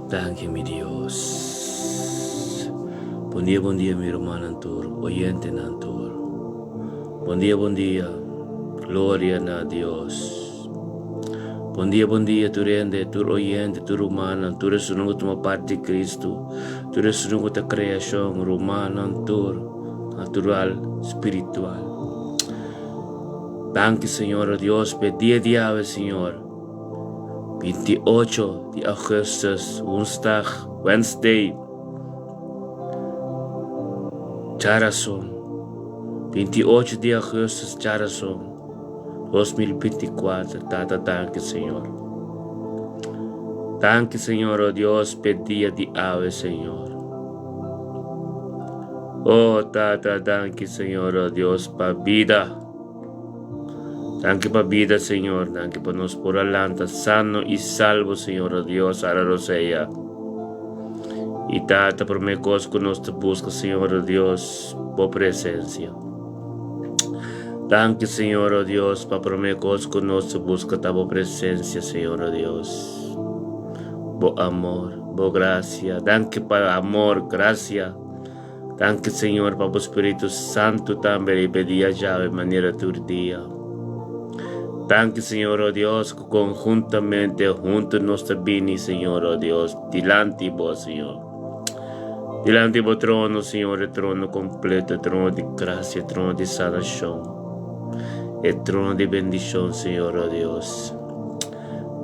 Danki mi Dios. Bon dia, bon dia mi rumannan tur, oyentenan tur. Bon dia, bon dia. Gloria na Dios. Bon dia, bon dia tur hende, tur oyente, tur rumannan, tur esunnan ku tuma parti di Kristu, tur esunnan ku ta kreashon, rumannan tur, natural, spiritual. Danki Señor, o Dios, p'e dia di awe, Señor. 28 di augustus, woensdag, Wednesday. Djarason, 28 di augustus, djarason, 2024. Tata, danki, Señor. Danki, Señor, oh Dios, p'e dia di awe, Señor. Oh, Tata, danki, Señor, oh Dios, pa bida. Danki pa bida, Señor. Danki pa nos por a lanta sano y salvo, Señor, oh Dios, ara rosea. Y Tata, promé kos ku nos ta buska, Señor, oh Dios, bo presencia. Danki, Señor, oh Dios, pa promé kos ku nos ta buska ta bo presencia, Señor, oh Dios. Bo amor, bo gracia. Danki pa amor, gracia. Danki Señor pa bo Spiritu Santu tambe riba e dia djawe manera tur dia. Danki Señor o Dios ku konhuntamente huntu nos ta bini Señor o Dios dilanti bo Señor. Dilanti bo trono Señor e trono kompleto e trono di grasia e trono di sanashon e trono di bendishon Señor o Dios.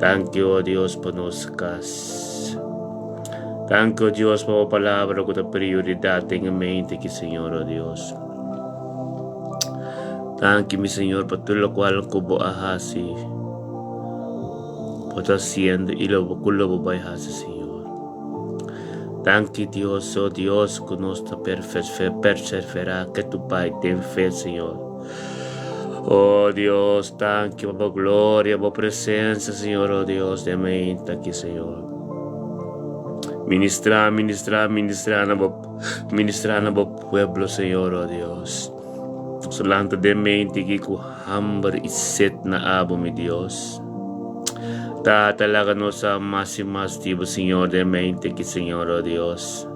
Danki o Dios pa nos kas. Danki o Dios pa bo palabra ku ta prioridat den e mente ki Señor o Dios. Danki mi Señor pa tur lokual ku bo a hasi, bo ta hasiendo i lo ku lo bo bai hasi Señor. Danki Dios o Dios ku nos ta perseverá ke tu bai den fe Señor. Oh Dios, danki pa bo gloria, bo presencia, Señor, oh Dios, den mente aki, Señor. Ministra, ministra, ministra na bo, ministra na bo pueblo, Señor, oh Dios. Nos lanta den mente aki ku hamber i sed na abo, mi Dios. Tata, laga nos sa mas i mas di bo, Señor, den mente aki, Señor, oh Dios.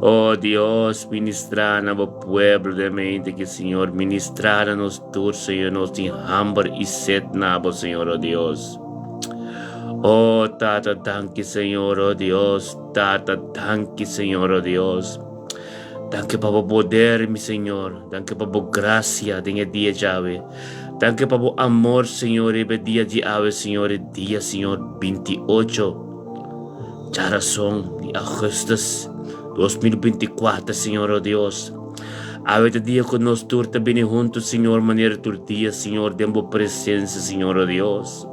Oh Dios, ministra na bo pueblo den mente ki Señor, ministra na nos tur, Señor, nos tin hamber i sed na bo, Señor, oh Dios. Oh Tata, danki, Señor, oh Dios. Tata, danki, Señor, oh Dios. Danki pa bo poder, mi Señor. Danki pa bo gracia den e dia djawe. Danki pa bo amor, Señor, riba e dia di awe, Señor, e dia, Señor, 28. Djarason di augustus 2024, Señor, oh Dios. Awe ta dia ku nos tur ta bini huntu, Señor, manera tur dia, Señor, den bo presencia, Señor, oh Dios.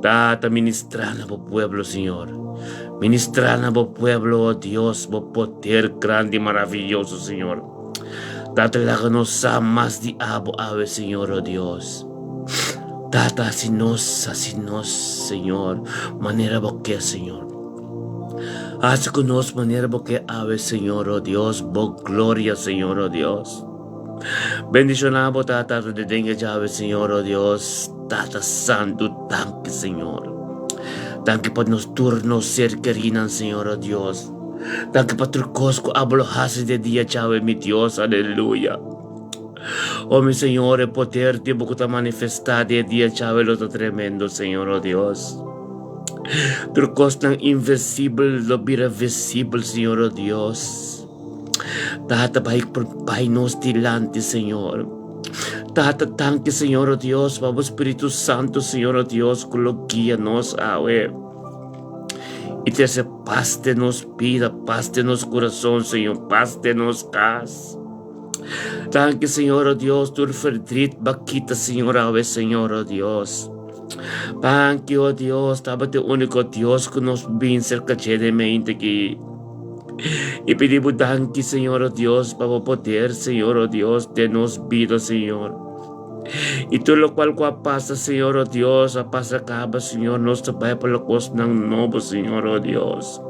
Tata, ministra na bo pueblo, Señor. Ministra na bo pueblo, oh Dios, bo poder grandi y maravilloso, Señor. Tata, laga nos sa mas di abo awe, Señor, oh Dios. Tata, hasi nos, hasi nos, Señor, manera bo ke, Señor. Hasi ku nos manera bo ke awe, Señor, oh Dios, bo gloria, Señor, oh Dios. Bendishoná bo Tata de den e djawe, Señor, oh Dios, Tata Santu, danki, Señor. Danki pa nos tur nos ser kerinan, Señor, oh Dios. Danki pa tur kos ku abo lo hasi de dia djawe, mi Dios, aleluya. Oh mi Señor, e poder di bo ku ta manifestá den e dia djawe lo ta tremendo, Señor, oh Dios. Tur kosnan invisibel lo bira visibel, Señor, oh Dios. Tata, bai, bai nos dilanti, Señor. Tata, danki, Señor, oh Dios, pa bo Spiritu Santu, Señor, oh Dios, ku lo guia nos awe. I trese pas den nos bida, pas den nos kurason, Señor, pas den nos kas. Danki Señor, oh Dios, tur verdriet ba kita, Señor, awe, Señor, oh Dios. Danki, oh Dios, tabata e único Dios ku nos bin serka dje den mente aki. I pidi bo danki, Señor, oh Dios, pa bo poder, Señor, oh Dios, den nos bida, Señor. I tur lokual ku a pasa, Señor, oh Dios, a pasa kaba, Señor, nos ta bai pa lo kosnan nobo, Señor, oh Dios.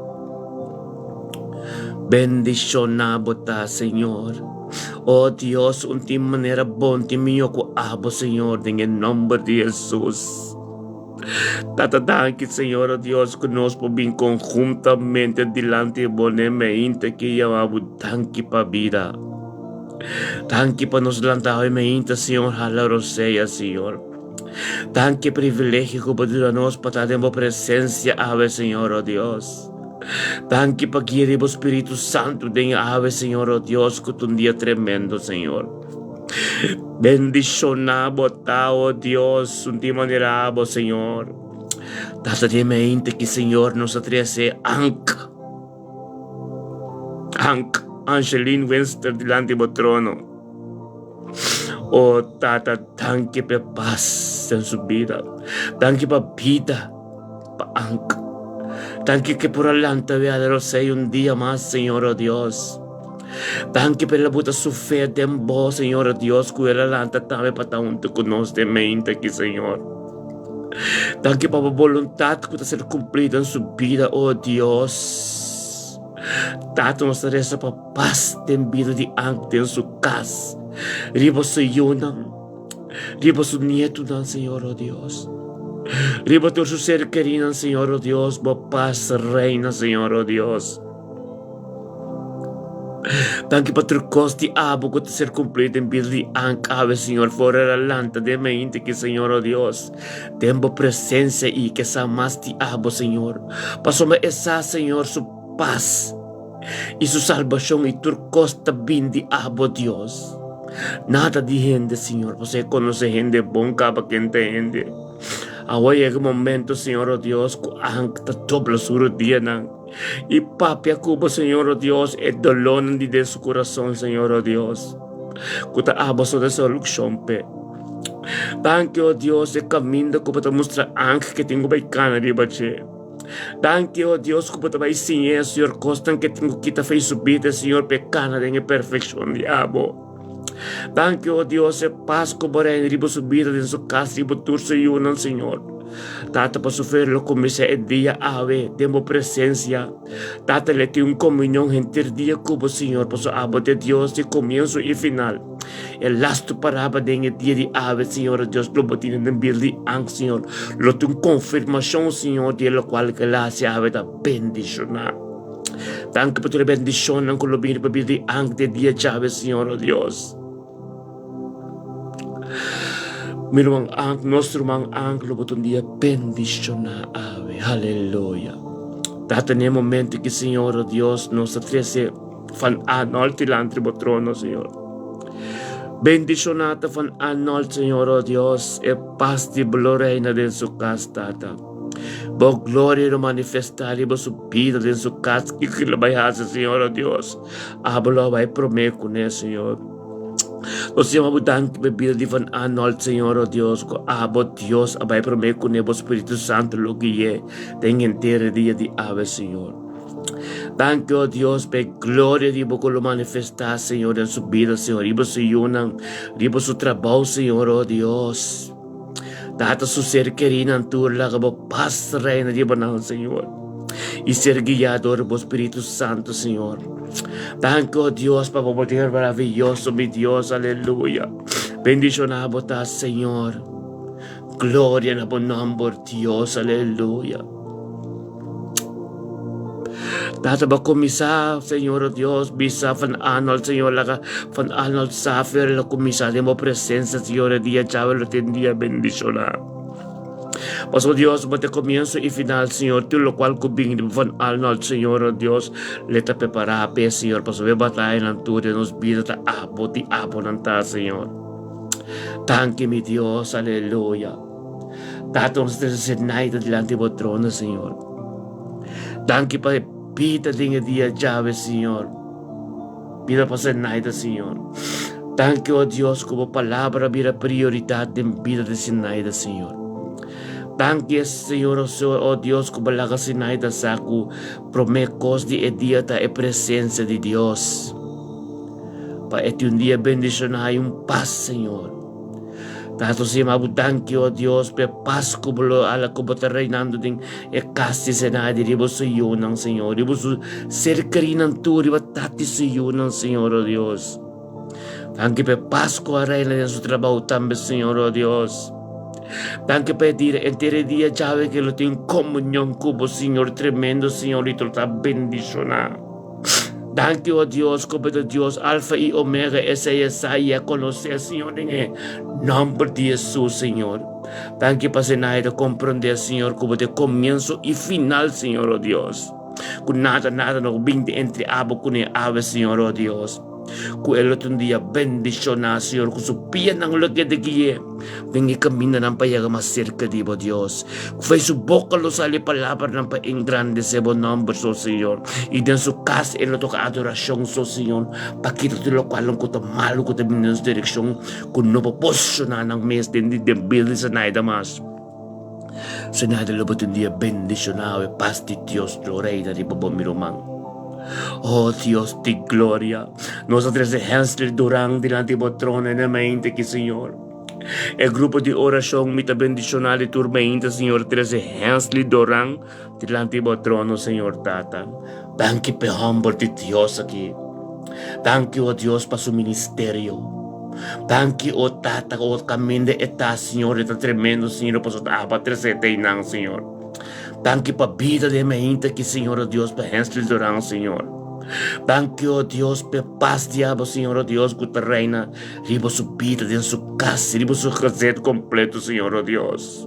Bendishoná bo ta, Señor. O Dios, un tin manera bon tin mihó ku abo, Señor, den e nòmber di Hesus. Tata danki Señor o Dios ku nos por bin konhuntamente dilanti bo n'e meinta ki yama bo danki pa bida. Danki pa nos lanta awe meinta Señor hala rosea Señor. Danki privilegio ku bo duna nos pa ta den bo presensia awe Señor o Dios. Danki pa guia di bo Spiritu Santu den awe Señor o Dios ku ta un dia tremendo Señor. Bendishoná bo ta, o Dios, un di manera abo, Señor. Tata di mente ki Señor nos a trese Ank, Ank, Angeline Winster dilanti bo trono. O Tata, danki p'e pas den su bida. Danki pa bida pa Ank. Danki ke por a lanta wea de rosei un dia mas, Señor, o Dios. Danki pa el a buta su fe den bo, Señor Dios, ku el a lanta tambe pa ta huntu ku nos den mente aki, Señor. Danki pa bo boluntat ku ta ser kumplí den su bida, o Dios. Tata, nos ta resa pa pas den bida di Ank den su kas, riba su yunan, riba su nietunan, Señor, o Dios. Riba tur su ser kerinan, Señor, o Dios, bo pas reina, Señor, o Dios. Danki pa tur kos di abo ku ta ser kumplí den bida di Ank awe, Señor. For el a lanta den mente ki, Señor, o Dios, den bo presensia i ke sa mas di abo, Señor. Pasobra e sa, Señor, su pas i su salbashon i tur kos ta bin di abo, Dios. Nada di hende, Señor, pasobra e konosé hende bon kaba ken ta hende. Awe yega e momento, Señor, o Dios, ku Ank ta dobla su rudianan. I papia ku bo, Señor, o Dios, e dolónan di den su kurason, Señor, o Dios, ku ta abo so ta solushon p'e. Danki, o Dios, e kaminda ku bo ta mustra Ange ke tin ku bai kana riba dje. Danki, o Dios, ku bo ta bai siñ'é, Señor, kosnan ke tin ku kita fei su bida, Señor, p'e kana den e perfekshon di abo. Danki, o Dios, e pas ku bo reina riba su bida, den su kas, riba tur su yunan, Señor. Tata, pa sofer lo kuminsá e dia awe den bo presensia. Tata, le tin un komunion henter dia ku bo, Señor, pasobra abo ta e Dios di komienso i final. E lastu palabra den e dia di awe, Señor, o Dios, lo bo tene den bida di Ank, Señor. Lo tin un konfirmashon, Señor, di e lokual ku el a hasi awe ta bendishoná. Danki pa tur e bendishonnan ku lo bini riba bida di Ank den e dia djawe, Señor, o Dios. Mi ruman Ank, nos ruman Ank lo bo ta un dia bendishoná awe. Aleluya. Tata, na e momento ki, Señor, o Dios, nos ta trese Van Arnold dilanti bo trono, Señor. Bendishoná ta Van Arnold, Señor, o Dios, e pas di bo lo reina den su kas, Tata. Bo gloria lo manifestá riba su bida den su kas. Kiko lo bai hasi, Señor, o Dios? Abo lo bai promé kuné, Señor. Nos yama bo danki pa e bida di Van Arnold, Señor, o Dios, ku abo, Dios, a bai promé kuné, bo Spiritu Santu lo gui'é den henter e dia di awe, Señor. Danki, o Dios, pa e gloria di bo ku lo manifestá, Señor, den su bida, Señor, riba su yunan, riba su trabou, Señor, o Dios. Tata su ser kerínan tur laga bo pas reina riba nan, Señor, i ser guiá dor bo Spiritu Santu, Señor. Danki, o Dios, pa bo poder maraviyoso, mi Dios, aleluya. Bendishoná bo ta, Señor. Gloria na bo nomber, Dios, aleluya. Tata bo kuminsá, Señor, o Dios, bisa Van Arnold, Señor, laga Van Arnold sa fer lo kuminsá den bo presensia, Señor, e dia djawe lo tin dia bendishoná. Pasobra, Dios, bo ta e komienso i final, Señor, tur lokual ku bin riba Van Arnold, Señor, o Dios, le ta prepará p'e, Señor, pasobra e batayanan tur den nos bida ta abo di abo nan ta, Señor. Danki, mi Dios, aleluya. Tata, nos ta trese Zenaida dilanti bo trono, Señor. Danki pa e bida den e dia djawe, Señor. Bida pa Zenaida, Señor. Danki, o Dios, ku bo palabra a bira prioridat den bida di Zenaida, Señor. Danki, Señor, o Dios, ku bo laga Zenaida sa ku promé kos di e dia ta e presensia di Dios. Pa e tin un dia bendishoná i un pas, Señor. Tata nos yama bo danki, o Dios, pa e pas ku bo lo ala ku bo ta reinando den e kas di Senadi riba su yunan, Señor, riba su ser kerinan tur, riba tata i su yunan, Señor, o Dios. Danki pa e pas ku a reina den su trabou tambe, Señor, o Dios. Danki pa e dia, enter e dia djawe ke lo tin komunion ku bo, Señor, tremendo, Señor, i lo ta bendishoná. Danki, o Dios, ku bo ta Dios, Alfa i Omega, esei e sa i a konosé, Señor, den e nòmber di Hesus, Señor. Danki pa asina e ta komprondé, Señor, ku bo ta e komienso i final, Señor, o Dios. Ku nada, nada no bin di entre abo ku ne awe, Señor, o Dios. Ku e lo ta un dia bendishoná, Señor, ku su pianan lo keda gui'é den e kamindanan pa yega mas serka di bo, Dios. Ku fei su boka lo sali palabranan pa engrandesé bo nòmber so, Señor. I den su kas e lo toka adorashon so, Señor, pa kita tur lokualnan ku ta malu ku ta bini den su direkshon, ku no por posishoná nan mes den di den bida di Zenaida mas. Zenaida lo bo ta un dia bendishoná, e pas di Dios lo reina riba bo, mi ruman. Oh Dios di gloria, nos a trese Hensley Duran dilanti bo trono en e mente aki, Señor. E grupo di orashon mi ta bendishoná di tur mente, Señor, trese Hensley Duran dilanti bo trono, Señor Tata. Danki p'e hòmber di Dios aki. Danki, oh Dios, pa su ministerio. Danki, oh Tata, oh kaminda e ta, Señor, e ta tremendo, Señor, pasobra ta aba trese te einan, Señor. Danki pa bida di e meinta aki, Señor, oh Dios, pa Hensley Duran, Señor. Danki, oh Dios, p'e pas di abo, Señor, oh Dios, ku ta reina riba su bida, den su kas, riba su gezet kompleto, Señor, oh Dios.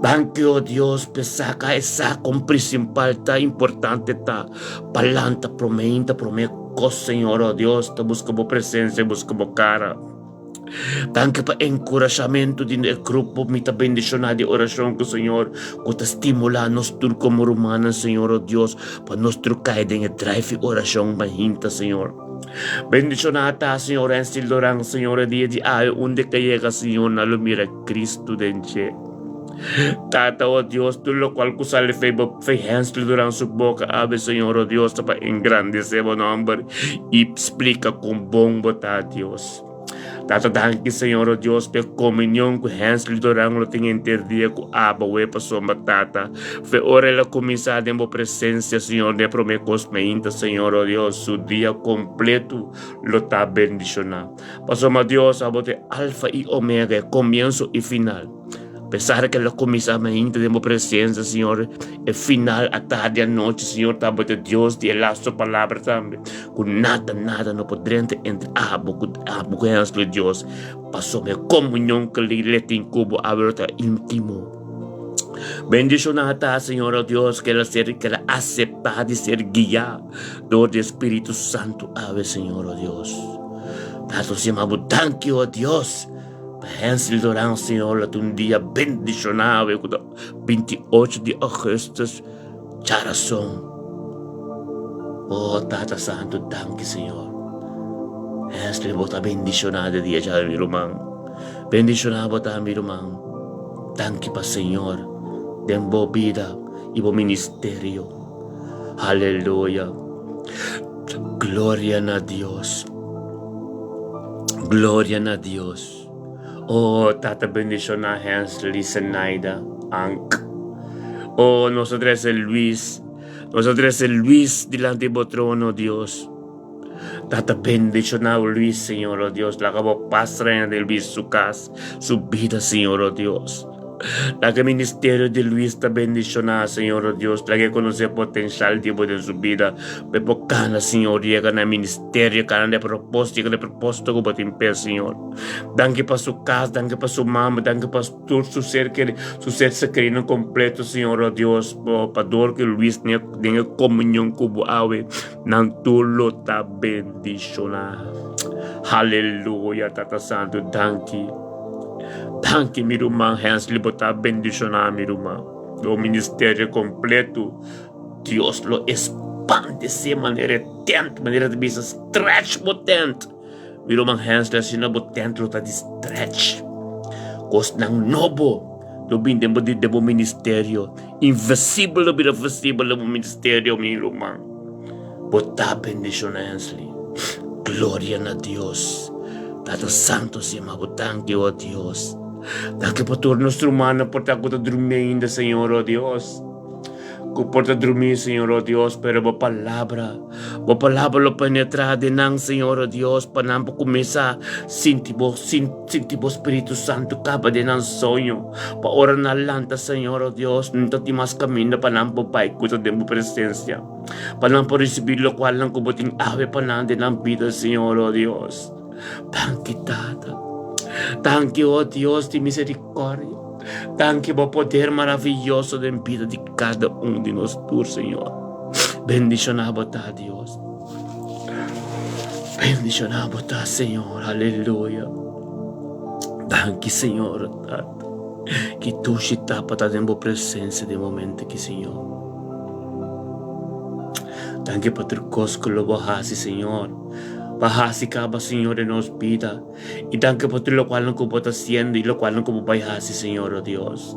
Danki, oh Dios, p'e saka e sa kon prinsipal ta importante ta pa lanta promé inta promé kos, Señor, oh Dios, ta buska bo presensia, buska bo kara. Danki pa enkurashamentu di e grupo. Mi ta bendishoná di orashon ku Señor ku ta stimulá nos tur komo rumannan, Señor, oh Dios, pa nos tur kai den e drive di orashon mainta, Señor. Bendishoná ta Señor Hensil Doran, Señor, e dia di awe unda e ka yega, Señor, nan lo mira Cristo den dje. Tata, oh Dios, tur lokual ku sali fei bo fei Hensley Duran su boka awe, Señor, oh Dios, ta pa engrandesé bo nòmber i splika kon bon bo ta, Dios. Tata, danki, Señor, oh Dios, p'e komunion ku Hensley Duran lo tin henter dia ku abo we pasobra, Tata, fe ora el a kuminsá den bo presensia, Señor, den e promé kos meinta, Señor, oh Dios, su dia kompletu lo ta bendishoná. Pasobra, Dios, abo ta e Alfa i Omega, e komienso i final. Apesar ke lo kuminsá mainta den bo presensia, Señor, e final atardi anochi, Señor, tabata Dios di e lasto palabra tambe, ku nada, nada no por drenta entre abo ku abo ku Hensley, Dios, pasobra e komunion ku le tin ku bo awe lo ta íntimo. Bendishoná ta, Señor, oh Dios, ke el a ser, ke el a aseptá di ser guiá dor di e Spiritu Santu awe, Señor, oh Dios. Tata, nos yama bo danki, oh Dios. Pa Hensley Doran, Señor, lo ta un dia bendishoná awe ku ta 28 di augustus djarason. Oh, Tata Santu, danki, Señor. Hensley, bo ta bendishoná de dia djawe, mi ruman. Bendishoná bo ta, mi ruman. Danki pa Señor den bo bida i bo ministerio. Aleluya. Gloria na Dios. Gloria na Dios. Oh, Tata bendiciona Hensley, Zenaida, Ank. Oh, nos a trece Luis. Nos a trece Luis dilanti bo trono, Dios. Tata bendiciona Luis, Señor, oh Dios. Laga bo paz reina den Luis su cas, su vida, Señor, oh Dios. Laga e ministerio di Luis ta bendishoná, Señor, oh Dios. Laga e konosé potenshal di Bo den su bida, pa e por kana, Señor, yega na e ministerio, kana na e propósito, yega na e propósito ku Bo tin p'e, Señor. Danki pa su kas, danki pa su mama, danki pa tur su ser keri, su ser sekerinan kompleto, Señor, oh Dios, pa dor ku Luis den e komunion ku Bo awe, nan tur lo ta bendishoná. Haleluya, Tata Santu, danki. Danki mi ruman Hensley bo ta bendiciona mi ruman. Bo ministerio completo Dios lo espandece manera e tent manera ta bisa stretch bo tent. Mi ruman Hensley asina bo tent lo ta di stretch. Cosnan nobo lo bin den bo den bo ministerio. Invisible lo bira visible den bo ministerio mi ruman. Bo ta bendiciona Hensley. Gloria na Dios. Tata Santo sima bo danki oh Dios. Danki pa tur nos rumannan por ta ku ta drumi ainda Señor oh Dios. Ku por ta drumí, Señor, oh Dios, pero bo palabra, bo palabra lo penetrá den nan, Señor, oh Dios, pa nan por kuminsá sinti bo, sinti bo Spiritu Santu kaba den nan soño, pa ora nan lanta, Señor, oh Dios, no ta tin mas kaminda pa nan por bai ku ta den bo presensia, pa nan por risibí lokualnan ku bo tin awe pa nan den nan bida, Señor, oh Dios. Danki, Tata. Danki, oh Dios di miserikòrdia. Danki bo poder maraviyoso den bida di kada un di nos tur, Señor. Bendishoná bo ta, Dios. Bendishoná bo ta, Señor. Aleluya. Danki, Señor, Tata. Ki dushi ta pa ta den bo presensia den momento aki, Señor. Danki pa tur kos ku lo bo hasi, Señor. Pa hasi kaba, Señor, den nos bida. I danki pa tur lokualnan ku bo ta hasiendo i lokualnan ku bo bai hasi, Señor, o Dios.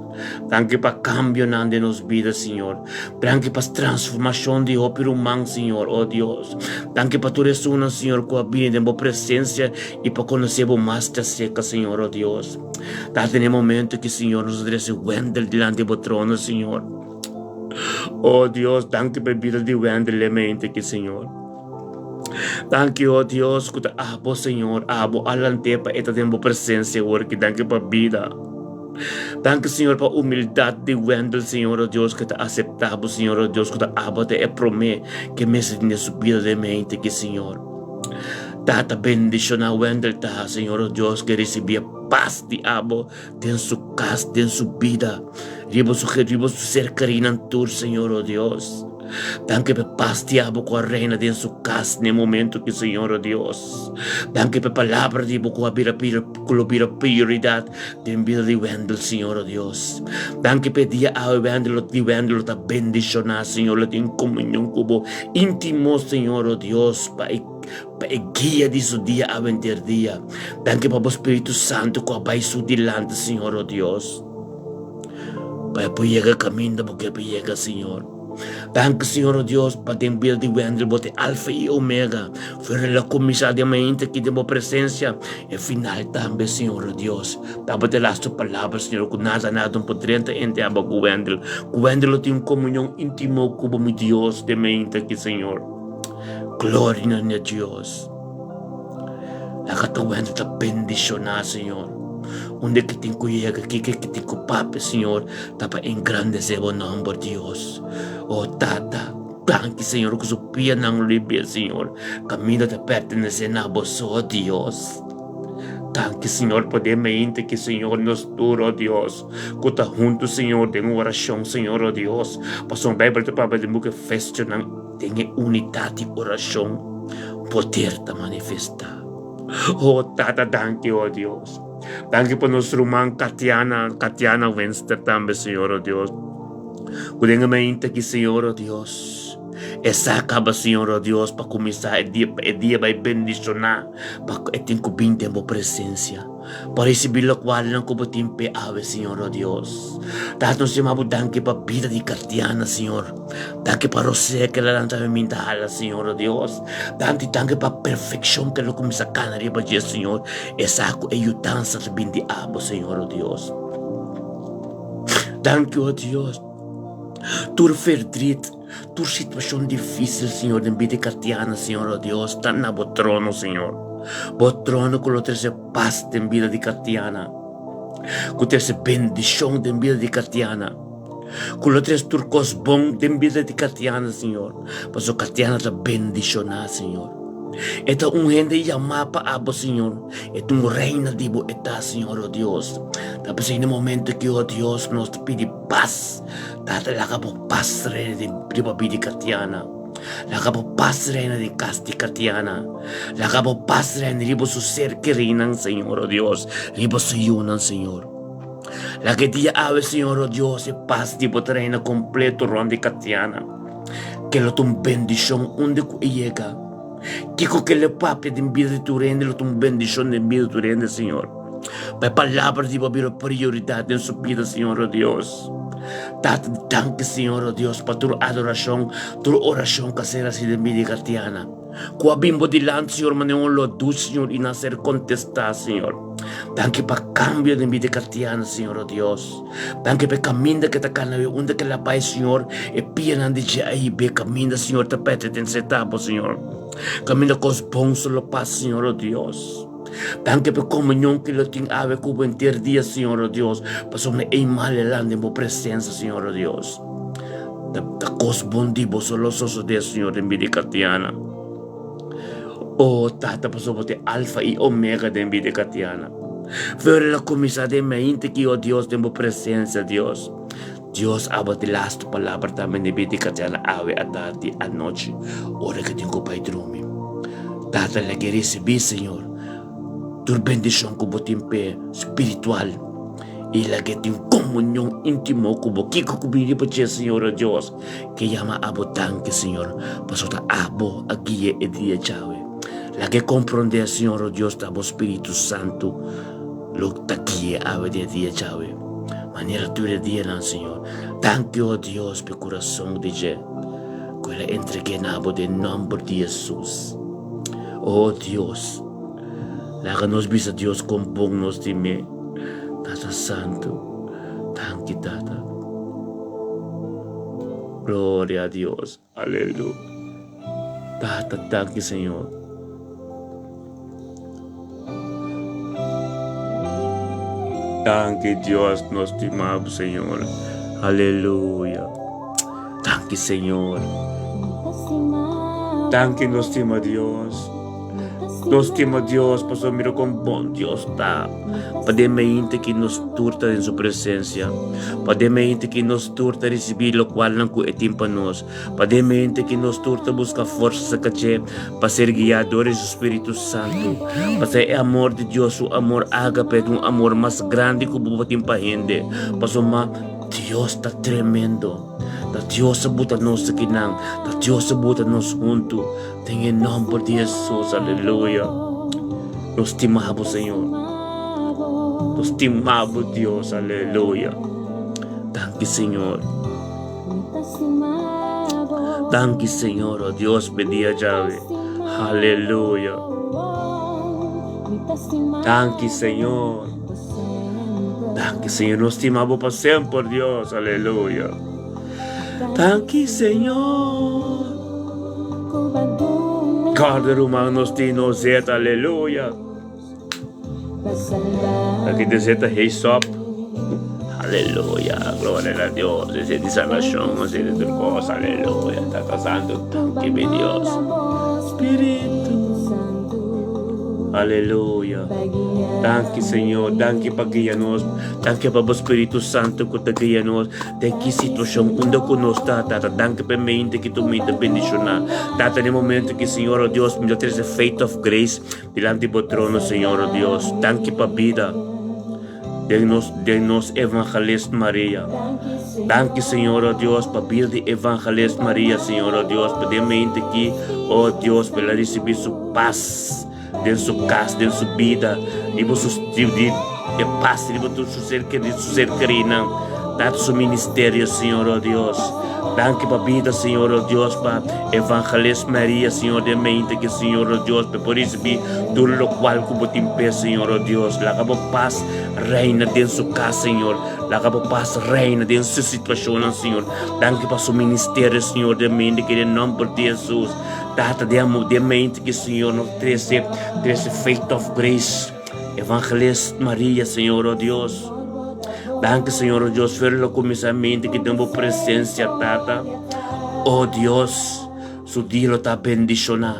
Danki pa kambionan den nos bida, Señor. Danki pa transformashon di hopi ruman, Señor, o Dios. Danki pa tur esunnan, Señor, ku a bini den bo presensia i pa konosé bo mas djaserka, Señor, o Dios. Tata, den e momento aki, Señor, nos ta trese Wendel dilanti bo trono, Señor. O Dios, danki pa e bida di Wendel e mente aki, Señor. Danki, o Dios, ku ta abo, Señor, abo a lant'é pa e ta den bo presensia awor aki. Danki pa bida. Danki, Señor, pa humildat di Wendel, Señor, o Dios, ku ta aseptá bo, Señor, o Dios, ku ta abo ta e promé ke mester tin den su bida den mente aki, Señor. Tata, bendishoná Wendel ta, Señor, o Dios, ke risibí e pas di abo den su kas, den su bida, riba su, riba su ser kerinan tur, Señor, o Dios. Danki pa e pas di abo ku a reina den su kas na e momento aki, Señor, o Dios. Danki pa e palabra di bo ku a bira ku lo bira prioridat den bida di Wendel, Señor, o Dios. Danki pa e dia awe Wendel lo di Wendel lo ta bendishoná, Señor, lo tin komunion ku bo íntimo, Señor, o Dios, pa e pa e guia di su dia awe henter dia. Danki pa bo Spiritu Santu ku a bai su dilanti, Señor, o Dios. Pa e por yega kaminda bo ke pa yega, Señor. Danki Señor o Dios pa den bida di Wendel bo ta e Alfa i Omega. Fuera la kuminsá den mainta aki den bo presensia e final tambe Señor o Dios. Tabata e lastu palabra Señor ku nada nada no por drenta entre abo ku Wendel. Ku Wendel lo tin un komunion intimo ku bo mi Dios den mainta aki Señor. Gloria na Dios. Laga ta Wendel ta bendishoná Señor. Unda ki tin ku yega, kiko ki tin ku papia Señor. Ta pa engrandesé bo nòmber, Dios. O Tata, danki, Señor, ku su pianan lo libia, Señor. Kaminda ta pertenesé na bo so, Dios. Danki, Señor, pa den mente ki, Señor, nos tur, o Dios, ku ta huntu, Señor, den orashon, Señor, o Dios. Pasobra Beibel ta papia den buki Efesionan, den e unidat di orashon, poder ta manifestá. O Tata, danki, o Dios. Danki pa nos ruman Katiana, Katiana Wenster tambe, Señor, oh Dios. Ku den e mainta aki, Señor, oh Dios. E sa kaba, Señor, oh Dios, pa kuminsá e dia, pa e dia bai bendishoná, pa e tin ku bin den bo presensia, pa risibí lokualnan ku bo tin p'e awe, Señor, oh Dios. Tata, nos yama bo danki pa bida di Katiana, Señor. Danki pa rosea ke la lanta mi minta hala, Señor, oh Dios. Danki, danki pa perfekshon ke lo kuminsá kana riba dje, Señor. E sa ku e yudansa ta bin di abo, Señor, oh Dios. Danki, oh Dios. Tur verdriet, tur situashon difísil, Señor, den bida di Katiana, Señor, oh Dios, ta na bo trono, Señor. Bo trono ku lo trese pas den bida di Katiana, ku trese bendishon den bida di Katiana. Ku lo tres tur kos bon den bida di Katiana, Señor, pasobra Katiana ta bendishoná, Señor. E ta un hende yamá pa abo, Señor. E ta un reina di bo e ta, Señor, o Dios. Ta p'esei na e momento aki, o Dios, nos ta pidi pas. Tata, laga bo pas reina den riba bida di Katiana. Laga bo pas reina den kas di Katiana. Laga bo pas reina riba su ser kerinan, Señor, o Dios, riba su yunan, Señor. Laga e dia awe, Señor, o Dios, e pas di bo ta reina kompleto rònt di Katiana. Ke lo ta un bendishon unda ku e yega. Kiko ke lo papia den bida di tur hende lo ta un bendishon den bida di tur hende, Señor. Pa e palabra di bo bira prioridat den su bida, Señor, o Dios. Tata, danki, Señor, o Dios, pa tur adorashon, tur orashon ku a ser hasi den bida di Katiana. Ku a bin bo dilanti, Señor, manera un lo dushi, Señor, i nan ser kontestá, Señor. Danki pa kambio den bida Katiana, Señor, oh Dios. Danki pa e kaminda ke ta kana awe, unda ke la bai, Señor, e pianan di dje a hib'é kaminda, Señor, ta pertenesé ta bo, Señor. Kaminda kos bon so lo pasa, Señor, oh Dios. Danki pa e komunion ke lo tin awe ku bo henter dia, Señor, oh Dios, pasobra ei mal e landa den bo presensia, Señor, oh Dios. Ta, ta kos bon di bo so lo sosodé, Señor, den bida di Katiana. Oh, Tata, pasobra bo ta e Alfa i Omega den bida di Katiana. For el a kuminsá den mente ki, oh Dios, den bo presensia, Dios. Dios, abo ta e lastu palabra tambe den bida di Katiana awe atardi, anochi, ora ku e tin ku bai drumi. Tata, laga e risibí, Señor, tur bendishon ku bo tin p'e spiritual. I laga e tin komunion íntimo ku bo. Kiko ku bini riba dje, Señor, oh Dios? Ke yama abo danki, Señor, pasobra ta abo a guia e dia djawe. Laga e komprondé, Señor, oh Dios, ta bo Spiritu Santu lo ta guia awe den e dia djawe, manera tur e dianan, Señor. Danki, oh Dios, pa e kurason di dje ku el a entreg'é na abo den nòmber di Hesus. Oh Dios, laga nos bisa Dios kon bon nos tin me. Tata Santu, danki Tata. Gloria a Dios, aleluya. Tata, danki Señor. Danki Dios, nos stimabo Señor. Aleluya. Danki Señor. Danki nos stima Dios. Nos stima Dios pasobra mira kon bon Dios ta. Pa den mente ki nos tur ta den su presencia. Pa den mente ki nos tur ta ricibi locualnan cu e tin pa nos. Pa den mente ki nos tur ta busca forsa saca dje pa ser guia dor di su Spiritu Santu. Pasobra e amor di Dios, su amor ágape, ta un amor mas grandi cu bo por tin pa hende. Pasobra Dios ta tremendo. Ta Dios a buta nos akinan. Ta Dios a buta nos huntu. Den e nomber di Hesus. Aleluya. Nos stima bo, Señor. Nos stima bo, Dios. Aleluya. Danki, Señor. Danki, Señor. Oh, Dios, pe dia djawe. Aleluya. Danki, Señor. Danki, Señor. Nos stima bo pa semper, Dios. Aleluya. Danki, Señor. Kada ruman nos tin nos zeta. Aleluya. Aki te zeta heesop. Aleluya. Gloria a Dios. Ese di sanación, ese de tur cosa. Aleluya. Tata Santo, danki mi Dios. Spiritu. Aleluya. Danki Señor, danki pa guia nos, danki pa bo Spiritu Santo ku ta guia nos den ki situashon unda ku nos ta, Tata. Danki pa e mente ki tu mi ta bendishoná. Tata, den e momento ki Señor, oh Dios, mi ta trese faith of grace dilanti bo trono, Señor, oh Dios. Danki pa bida. Den nos den nos Evangelist Maria. Danki Señor oh Dios pa bida di Evangelist Maria Señor oh Dios pa den mente ki oh Dios pa el a ricibi su paz den su cas den su bida riba su di e paz riba tur su ser keri su ser kerinan Tata su ministerio Señor oh Dios Danki pa bida Señor oh Dios pa Evangelist Maria Señor den mente ki Señor oh Dios pa e por ricibi Tur locual cu bo tin p'e, Señor, oh Dios. Laga bo pas reina den su cas, Señor. Laga bo pas reina den su situacionnan, Señor. Danki pa su ministerio, Señor, den mente ki den nomber di Jesus. Tata, den amo, den mente ki, Señor, nos trece, trece faith of grace. Evangelist Maria, Señor, oh Dios. Danki, Señor, oh Dios, fer lo cuminsa mente ki den bo presencia, Tata. Oh Dios. Su dia lo ta bendishoná.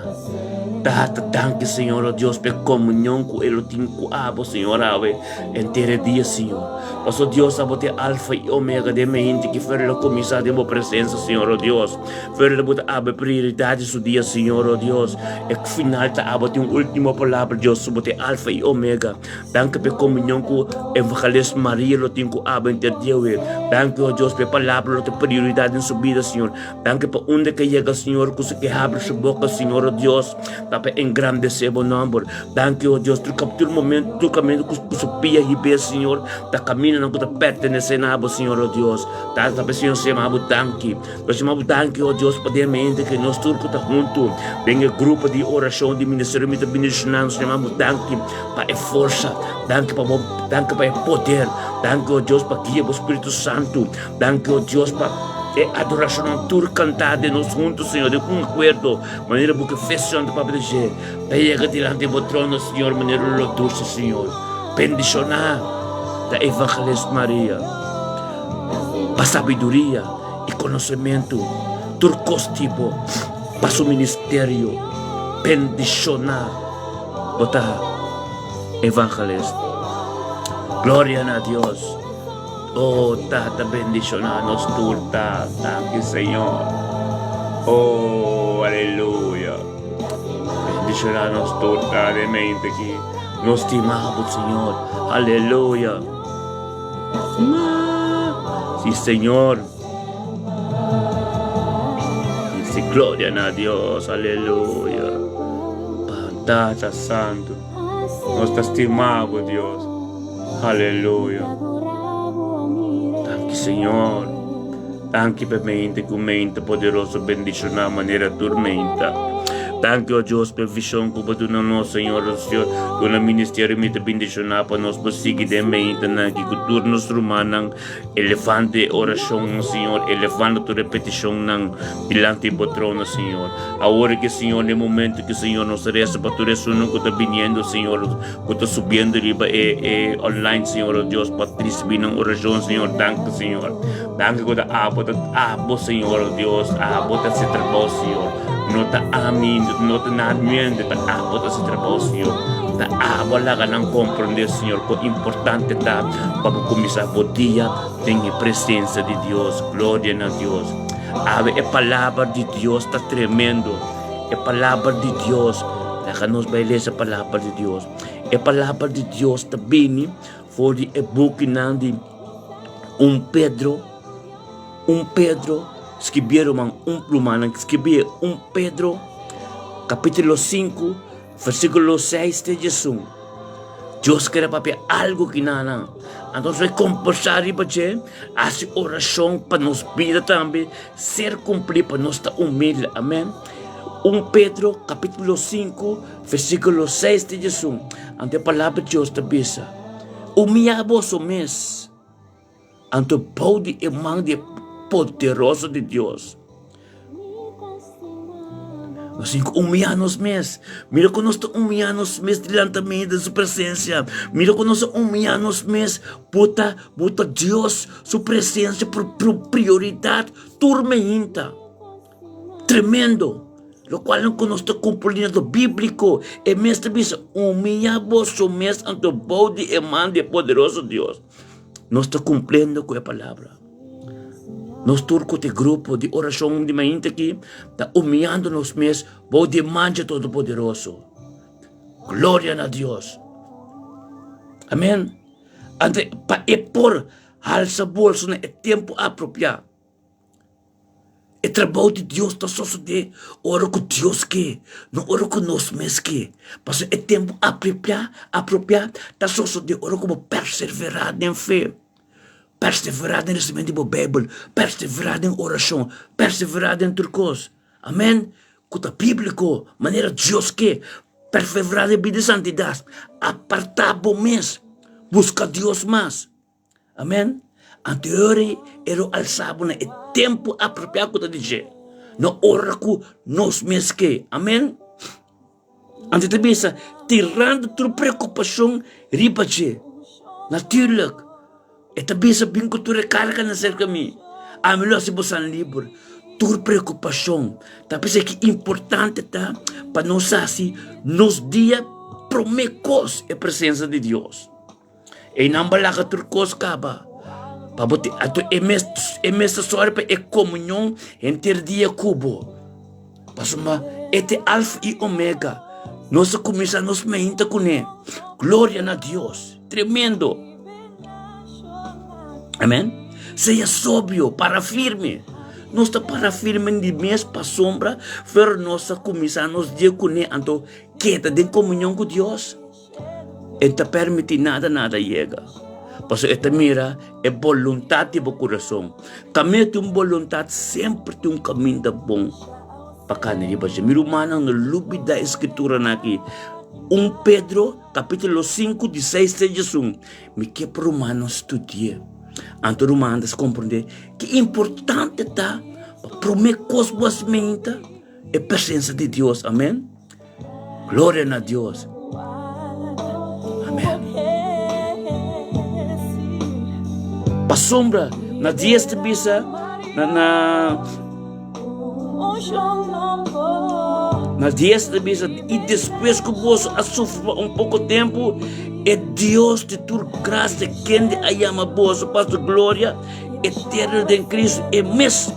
Tata, danki Señor, oh Dios, p'e komunion ku e lo tin ku abo, Señor, awe henter e dia, Señor. Paso Dios, abo ta e Alfa i Omega den mi hende ki fer lo kuminsá den bo presensia, Señor, oh Dios. Fer lo bo ta abo e prioridat di su dia, Señor, oh Dios. E final ta abo tin un último palabra, Dios, bo ta e Alfa i Omega. Danki p'e komunion ku Evangelist Maria lo tin ku abo henter dia awe. Danki, oh Dios, p'e palabra lo ta prioridat den su bida, Señor. Danki pa unda ke yega Señor ku su ke habri su boka Señor o Dios. Ta pa engrandesé bo nòmber. Danki, o Dios, tur kap tur momento, tur kaminda ku su pia hib'é, Señor, ta kamindanan ku ta pertenesé na bo, Señor, o Dios. Ta ta p'esei nos yama bo danki. Nos yama bo danki, o Dios, pa den mente ku nos tur ku ta huntu den e grupo di orashon di Ministerio Mi Ta Bendishoná, nos yama bo danki pa e forsa, danki pa bo, danki pa e poder, danki, o Dios, pa guia bo Spiritu Santu, danki, o Dios, pa e adorashonnan tur kantá den nos huntu, Señor, den un akuerdo. Manera bo ke fe Santo Papa di dje, ta yega dilanti bo trono, Señor, manera lo dulce, Señor. Bendiciona ta Evangelist Maria pa sabiduria y conocemento, tur cos di bo, pa su ministerio. Bendiciona bo ta Evangelist. Gloria na Dios. Oh Tata bendiciona nos tur ta danki Señor oh aleluya bendiciona nos tur ta den mente aki nos stima bo Señor aleluya si Señor si gloria na Dios aleluya Tata Santo nos ta stima bo Dios. Aleluya. Danki Señor. Danki pa mente ku mente poderoso bendishoná manera tur menta. Danki o Dios pa e vishon ku bo duna nos Señor o Señor duna ministerio mi ta bendishoná pa nos por sigui den mentenan aki ku tur nos rumannan elevando e orashonnan Señor elevando tur e petishonnan dilanti bo trono Señor. Awor ki Señor den momento ki Señor nos resa pa tur esunnan ku ta biniendo Señor Ku ta subiendo riba e e online Señor oh Dios pa risibi nan orashon Señor danki Señor danki ku ta abo ta abo Señor oh Dios abo ta hasi trabou Señor no ta ami no ta nada ta abo ta hasi trabou Señor ta abo a laga nan komprende Señor kon importante ta pa bo kuminsá bo dia den e presensia di Dios gloria na Dios awe e palabra di Dios ta tremendo. E palabra di Dios, laga nos bai lesa palabra di Dios. E palabra di Dios ta bini for di e bukinan di 1 Pedro, 1 Pedro, skibié ruman, un rumannan skibié 1 Pedro, kapítulo 5, versíkulo 6 te diesun. Dios kere papia algu ki nan. Anto nos bai kombersá riba dje, hasi orashon pa nos bida tambe ser kumplí, pa nos ta humilde. Amèn. 1 Pedro kapítulo 5 versíkulo 6 te diesun. Anto e palabra di Dios ta bisa, Humiyá boso mes anto bou di e man di e poderoso di Dios. Nos tin ku humiyá nos mes. Mira ku nos ta humiyá nos mes dilanti den su presensia. Mira ku nos ta humiyá nos mes. Bota, bota Dios su presensia por prioridat tur meinta. Tremendo! Lokual ku nos ta kumpliendo bíbliko, e mes ta bisa, Humiyá boso mes anto bou di e man di e poderoso Dios. Nos ta kumpliendo ku e palabra. Nos tur ku ta e grupo di orashon di mainta aki ta humiyando nos mes bou di e mancha Todopoderoso. Gloria na Dios. Amen. Anto pa e por halsa bolso na e tempu apropiá. E trabou di Dios ta sosodé ora ku Dios ke, no ora ku nos mes ke. Pasobra e tempu apropiá, apropiá ta sosodé ora ku bo perseverá den fe. Perseverá den lesamentu di bo Beibel, perseverá den orashon, perseverá den tur kos. Amen. Ku ta bíbliko, manera Dios ke. Perseverá den bida di santidat. Apartá bo mes. Buska Dios mas. Amen. Anto e ora ei e lo alsá bo na e tempu apropiá ku ta di dje, no ora ku nos mes ke. Amen. Anto e ta bisa, tirando tur preokupashon riba dje. Natuurlik, e ta bisa, bin ku tur e karganan serka mi, ami lo hasi bosan liber. Tur preokupashon. Ta p'esei ki importante ta pa nos hasi nos dia promé kos e presensia di Dios. Einan bo laga tur kos kaba pa bo tin anto e mes e mes ta sòru pa e komunion henter dia ku bo. Pasobra e ta e alfa i omega. Nos a kuminsá nos meinta kuné. Gloria na Dios! Tremendo! Amen. Sea sobrio, para firme. Nos ta para firme di mes pasobra pero nos a kuminsá nos dia kuné, anto keda den komunion ku Dios. E ta permití nada nada yega, pasobra e ta mira e boluntat di bo kurason. Kaminda tin un boluntat, semper tin un kaminda bon pa kana riba dje. Mi rumannan, no lubidá e skrituranan aki. Un Pedro kapítulo sinku, di seis te diesun. Mi ke pa rumannan studi'é. Anto rumannan ta komprendé ki importante ta pa promé kos bo a menta e presensia di Dios. Amen. Gloria na Dios. Amen. Pasobra na dies ta bisa na na na dies ta bisa i despues ku boso a sufri pa un poko tempu e Dios di tur grasia kende a yama boso pa su gloria eterno den Cristo e mes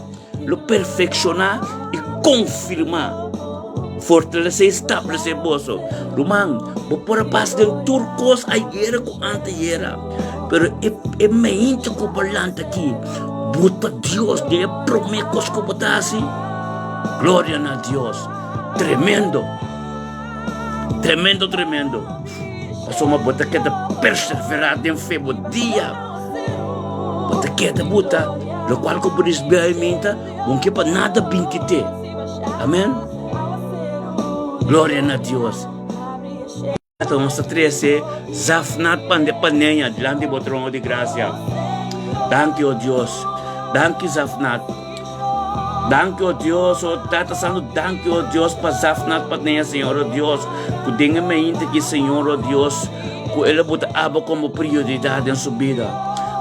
lo perfekshoná i konfirmá, fortalesé i stablesé boso. Ruman, bo por a pasa den tur kos ayera ku antayera, pero e e mente ku bo lanta aki, bo ta Dios den e promé kos ku bo ta hasi. Gloria na Dios! Tremendo! Tremendo, tremendo! Pasobra bo ta keda perseverá den fe bo dia. Bo ta keda buta lokual ku bo risibí aiminta, bo no ke pa nada bin kit'é. Amen. Gloria na Dios. Tata nos ta trese Zafnat Paneña dilanti bo trono di grasia. Danki, o Dios. Danki, Zafnat. Danki, o Dios, o Tata Santu, danki, o Dios, pa Zafnat Paneña, Señor, o Dios, ku den e mainta aki, Señor, o Dios, ku el a buta abo komo prioridat den su bida.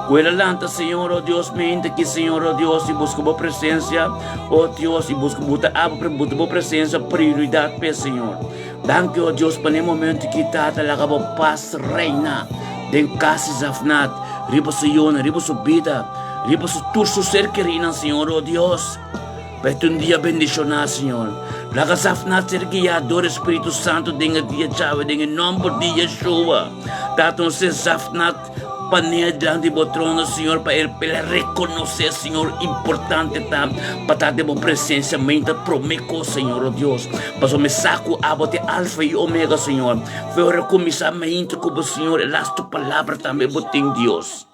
Ku el a lanta, Señor, o Dios, mainta aki, Señor, o Dios, i buska bo presensia, o Dios, i buska buta abo, buta bo presensia prioridat p'e, Señor. Danki, o Dios, pa n'e momento aki, Tata, laga bo pas reina den kas di Zafnat, riba su yunan, riba su bida, riba su tur su ser kerinan, Señor, o Dios. Pa e un dia bendishoná, Señor. Laga Zafnat ser guiá dor e Spiritu Santu den e dia djawe, den e nòmber di Yeshua. Tata, nos tin Zafnat Panea dilanti di bo trono, Señor, pa el pela reconoce, Señor, importante ta pa ta den bo presencia meinta prome cos, Señor, oh Dios. Pasobra mi sa cu abo ta e Alfa y Omega, Señor. Fe ora cuminsa meinta cu bo, Señor, e lastu palabra tambe bo tin, Dios.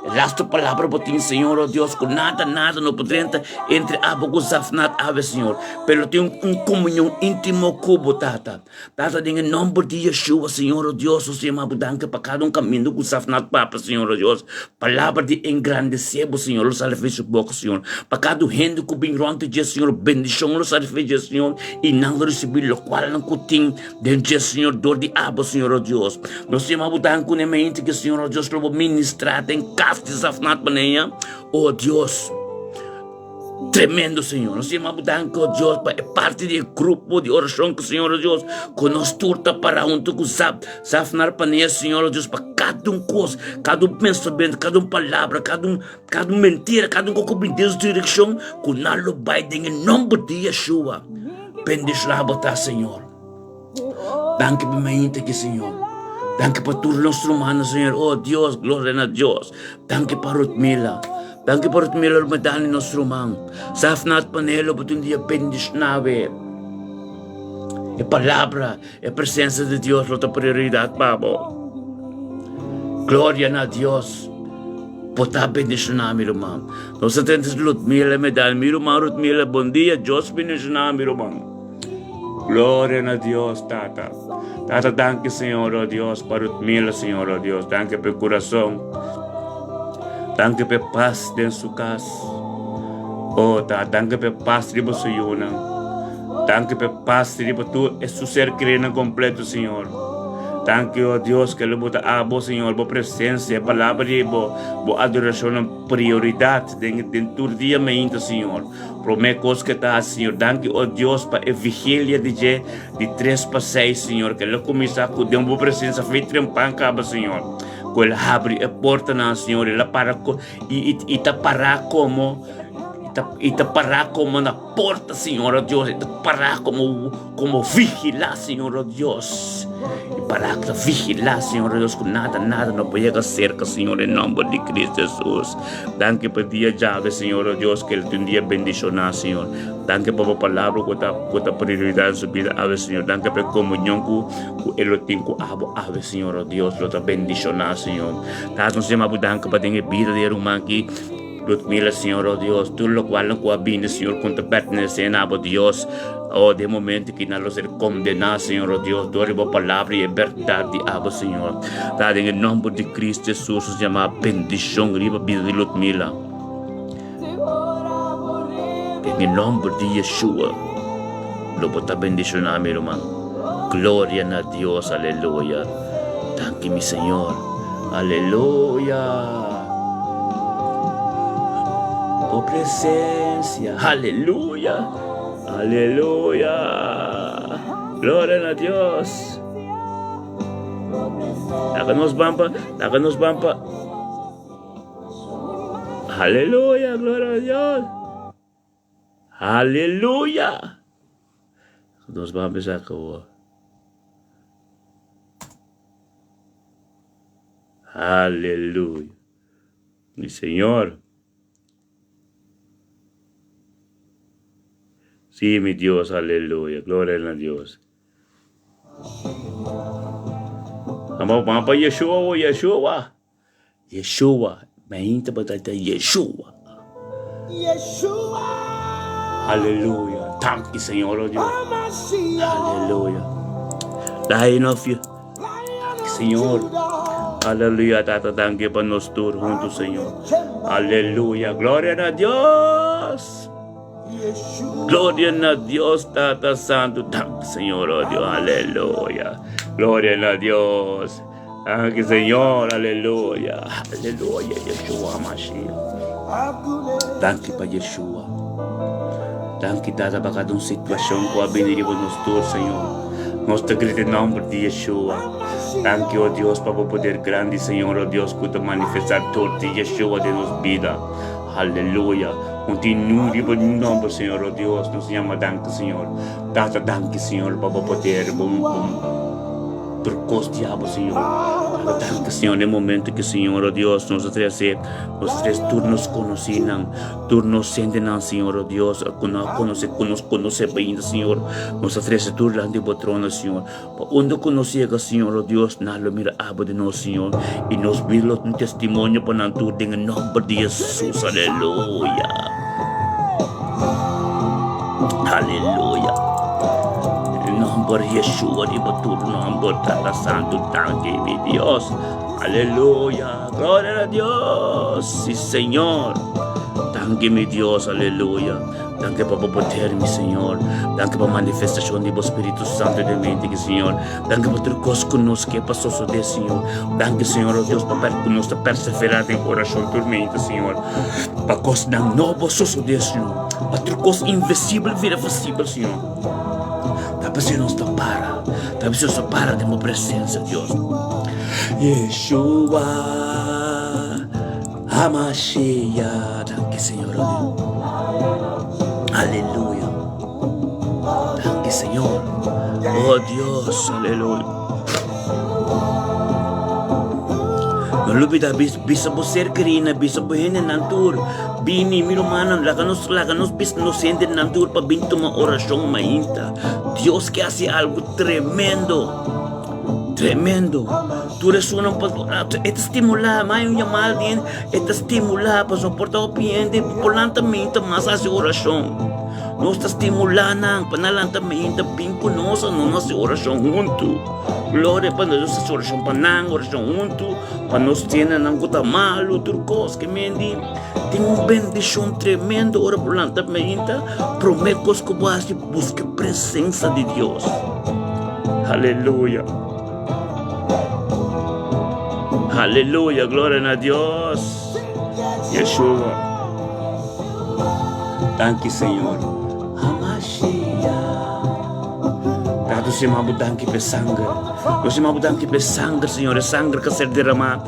E lastu palabra bo tin, Señor, oh Dios, cu nada, nada no por drenta entre abo cu Zafnat awe, Señor. Pero tin un comunion intimo cu bo, Tata. Tata, den e nomber di Yeshua, Señor o Dios, nos ta yama bo danki pa kada un kaminda ku Safnat papia, Señor o Dios. Palabra di engrandesé bo, Señor, lo sali for di su boka, Señor. Pa kada un hende ku bin rònt di dje, Señor, bendishon lo sali for di dje, Señor, i nan lo risibí lokual nan ku tin den dje, Señor, dor di abo, Señor o Dios. Nos ta yama bo danki un e mente ku, Señor o Dios, lo bo ministrá den kas di Safnat Paneña, o Dios. Tremendo, Señor. Nos yama bo danki, oh Dios, pa e parti di e grupo di orashon ku Señor, oh Dios, ku nos tur ta para huntu ku Zap, Zafnar Panea, Señor, oh Dios, pa kada un kos, kada un pensamentu, kada un palabra, kada un, kada un mentira, kada un kos ku bin den su direkshon, ku nan lo bai den e nomber di Yeshua. Bendishoná bo ta, Señor. Danki pa mainta aki, Señor. Danki pa tur nos rumannan, Señor. Oh Dios, gloria na Dios. Danki pa Rutmila. Danki pa Rutmila Rumadani, nos ruman. Safnat Panelo, bo tin un dia bendishoná we. E palabra, e presensia di Dios lo ta prioridat pa bo. Gloria na Dios. Bo ta bendishoná, mi ruman. Nos ta tende Rutmila Medani. Mi ruman Rutmila, bon dia. Dios bendishoná, mi ruman. Gloria na Dios, Tata. Tata, danki, Señor, oh Dios, pa Rutmila, Señor, oh Dios. Danki pa e corazón. Danki pa e paz den su cas. Oh, Tata, danki pa e paz riba su yunan. Danki pa e paz riba tur e su ser queridonan completo, Señor. Danki, oh Dios, que lo bo ta abo, Señor, bo presencia, e palabra di bo, bo adoracionnan prioridad den, den tur dia mainta, Señor. Promé kos ke ta hasi, Señor. Danki, o Dios, pa e vigilia di dje di tres pa seis, Señor, ke el a kuminsá ku den bo presensia fe trempan kaba, Señor. Ku el a habri e portanan, Señor, el a para i, i, i ta pará komo, ta e ta pará komo na porta, Señor, oh Dios, e ta pará komo komo vigilá, Señor, oh Dios. E pará ta vigilá, Señor, oh Dios, ku nada, nada no por yega serka, Señor, den nòmber di Cristo Hesus. Danki pa dia djawe, Señor, oh Dios, ke el tin un dia bendishoná, Señor. Danki pa bo palabra ku ta ku ta prioridat den su bida awe, Señor. Danki pa e komunion ku ku e lo tin ku abo awe, Señor, oh Dios, lo ta bendishoná, Señor. Tata, nos yama bo danki pa den e bida di e ruman aki. Ludmila, Señor, oh Dios, tur locual cu a bini, Señor, cu ta pertenece na bo, Dios, oh, den momento ki nan lo ser condena, Señor, oh Dios, door di bo palabra y e berdad di abo, Señor. Ta den e nomber di Cristo Jesus nos yama bendicion riba bida di Ludmila. Den e nomber di Yeshua, lo bo ta bendiciona, mi ruman. Gloria na Dios, aleluya. Danki, mi Señor. Aleluya. Bo presencia. Aleluya. Aleluya. Gloria na Dios. Laga nos bampa, laga nos bampa. Aleluya, gloria a Dios. Aleluya. Nos bampa sa acabó. Aleluya. Mi Señor. Sí, mi Dios, aleluya. Gloria a Dios. Vamos, vamos para Yeshua, oh, Yeshua. Yeshua. Mainta batata Yeshua. Yeshua. Aleluya. Thank you, Señor, oh Dios. Aleluya. Lion of you. Señor. Aleluya, Tata, danki pa nos tur huntu, Señor. Aleluya. Gloria na Dios. Gloria na Dios, Tata Santu. Danki, Señor, oh Dios. Aleluya. Gloria na Dios. Danki, Señor. Aleluya. Aleluya, Yeshua Mashiach. Danki pa Yeshua. Danki, Tata, pa kada un situashon ku a bini riba nos tur, Señor. Nos ta grita e nòmber di Yeshua. Danki, o Dios, pa bo poder grandi, Señor, o Dios, ku ta manifestá dor di Yeshua den nos bida. Aleluya. Kontinú riba niun nòmber, Señor, o Dios. Nos yama danki, Señor. Tata, danki, Señor, pa bo poder, bo, bo tur kos di abo, Señor. Tata, danki, Señor, den momento ki, Señor, o Dios, nos a trese, nos tres tur nos konosínan. Tur nos hendenan, Señor, oh Dios, ku no a konosé, ku nos konosé ainda, Señor, nos a trese tur lan di bo trono, Señor. Pa unda ku nos yega, Señor, oh Dios, nan lo mira abo di nos, Señor, i nos bida lo tin testimonio pa nan tur den e nòmber di Hesus. Aleluya! Aleluya! Den e nòmber di Yeshua riba tur nòmber, Tata Santu, danki, mi Dios. Aleluya! Gloria na Dios! Si Señor! Danki mi Dios, aleluya! Danki pa bo poder, mi Señor. Danki pa manifestacion di bo Spiritu Santo den mente ki, Señor. Danki pa tur cos cu nos ke pa sosode, Señor. Danki, Señor, oh Dios, pa per cu nos ta persevera den oracion tur mente, Señor. Pa cosnan nobo sosode, Señor. Pa tur cos invisibel bira visibel, Señor. Ta p'esei nos ta para, ta p'esei nos ta para den bo presencia, Dios. Yeshua Hamashiach. Danki, Señor, oh Dios. Aleluya. Danki, Señor. Oh Dios, aleluya. No lubida bis, bisa bo ser kerina, bisa bo hendenan tur. Bini, mi rumannan, laga nos, laga nos bisa nos hendenan tur pa bin tuma orashon mainta. Dios ke hasi algu tremendo. Tremendo. Tur esunnan pa, e ta stimulá, mai un yamal di hende, e ta stimulá pasobra por ta hopi hende por lanta mainta mas hasi orashon. Nos ta stimulá nan pa nan lanta mainta bin ku nos, nos hasi orashon huntu. Gloria pa nos hasi orashon pa nan, orashon huntu, pa nos tienda nan ku ta malu, tur kos ke mendi. Tin un bendishon tremendo ora bo lanta mainta, promé kos ku bo hasi buska presensa di Dios. Aleluya. Aleluya, gloria na Dios. Yeshua. Danki, Señor. Hamashiach. Tata, Señor, bo danki pa e sanger. Nos Señor, bo danki pa e sanger, Señor, e sanger ku a ser derramá.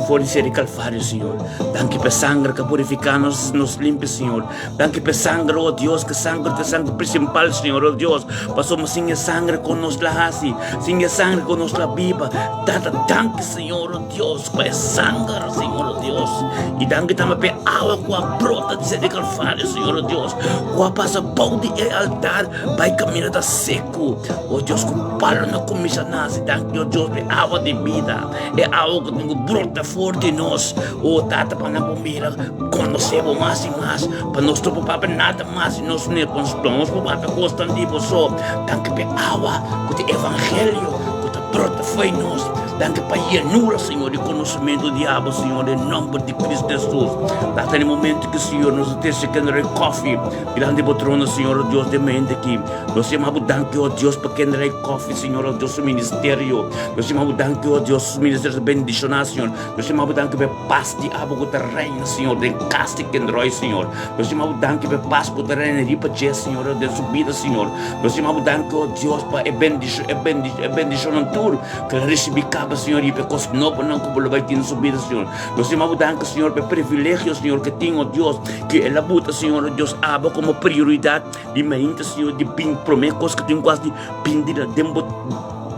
For di ser di Calvario, Señor. Danki pa e sanger ku a purifiká nos, nos limpia, Señor. Danki pa e sanger, oh Dios, ku e sanger ta e sanger prinsipal, Señor, oh Dios. Pasobra sin e sanger kon nos la hasi, sin e sanger kon nos la biba. Tata, danki, Señor, oh Dios, pa e sanger, Señor, oh Dios. I danki tambe pa e awa ku a brota di ser di Calvario, Señor, oh Dios, ku a pasa bou di e altar bai kaminda ta seku. Oh Dios, ku palo no kuminsá nase. Danki, oh Dios, pa e awa di bida. E awa ku tin ku brota for di nos, o Tata, pa nan por mira, konosé bo mas i mas, pa nos no por papia nada mas di nos mes, pa nos por papia kosnan di bo so. Danki pa e awa ku ta e evangelio ku ta brota for di nos. Danki pa yenura, Señor, di konosementu di abo, Señor, den nòmber di Kristu Hesus. Tata, na e momentu ki, Señor, nos a trese Kendra Coffee dilanti bo trono, Señor, o Dios, den mente aki, nos yama bo danki, o Dios, pa Kendra Coffee, Señor, o Dios, su ministerio. Nos yama bo danki, oh Dios, su ministerio ta bendishoná, Señor. Nos yama bo danki pa e pas di abo ku ta reina, Señor, den kas di Kendroy, Señor. Nos yama bo danki pa e pas ku ta reina riba dje, Señor, den su bida, Señor. Nos yama bo danki, oh Dios, pa e bendishon, e bendishon, e bendishonnan tur ku el a risibí kaba, Señor, i pa e kos nobonan ku bo lo bai tin den su bida, Señor. Nos yama bo danki, Señor, pa e privilegio, Señor, ku e tin, oh Dios, ku el a buta, Señor, oh Dios, abo komo prioridat di mainta, Señor, di bin promé kos ku tin ku hasi, bin di den bo.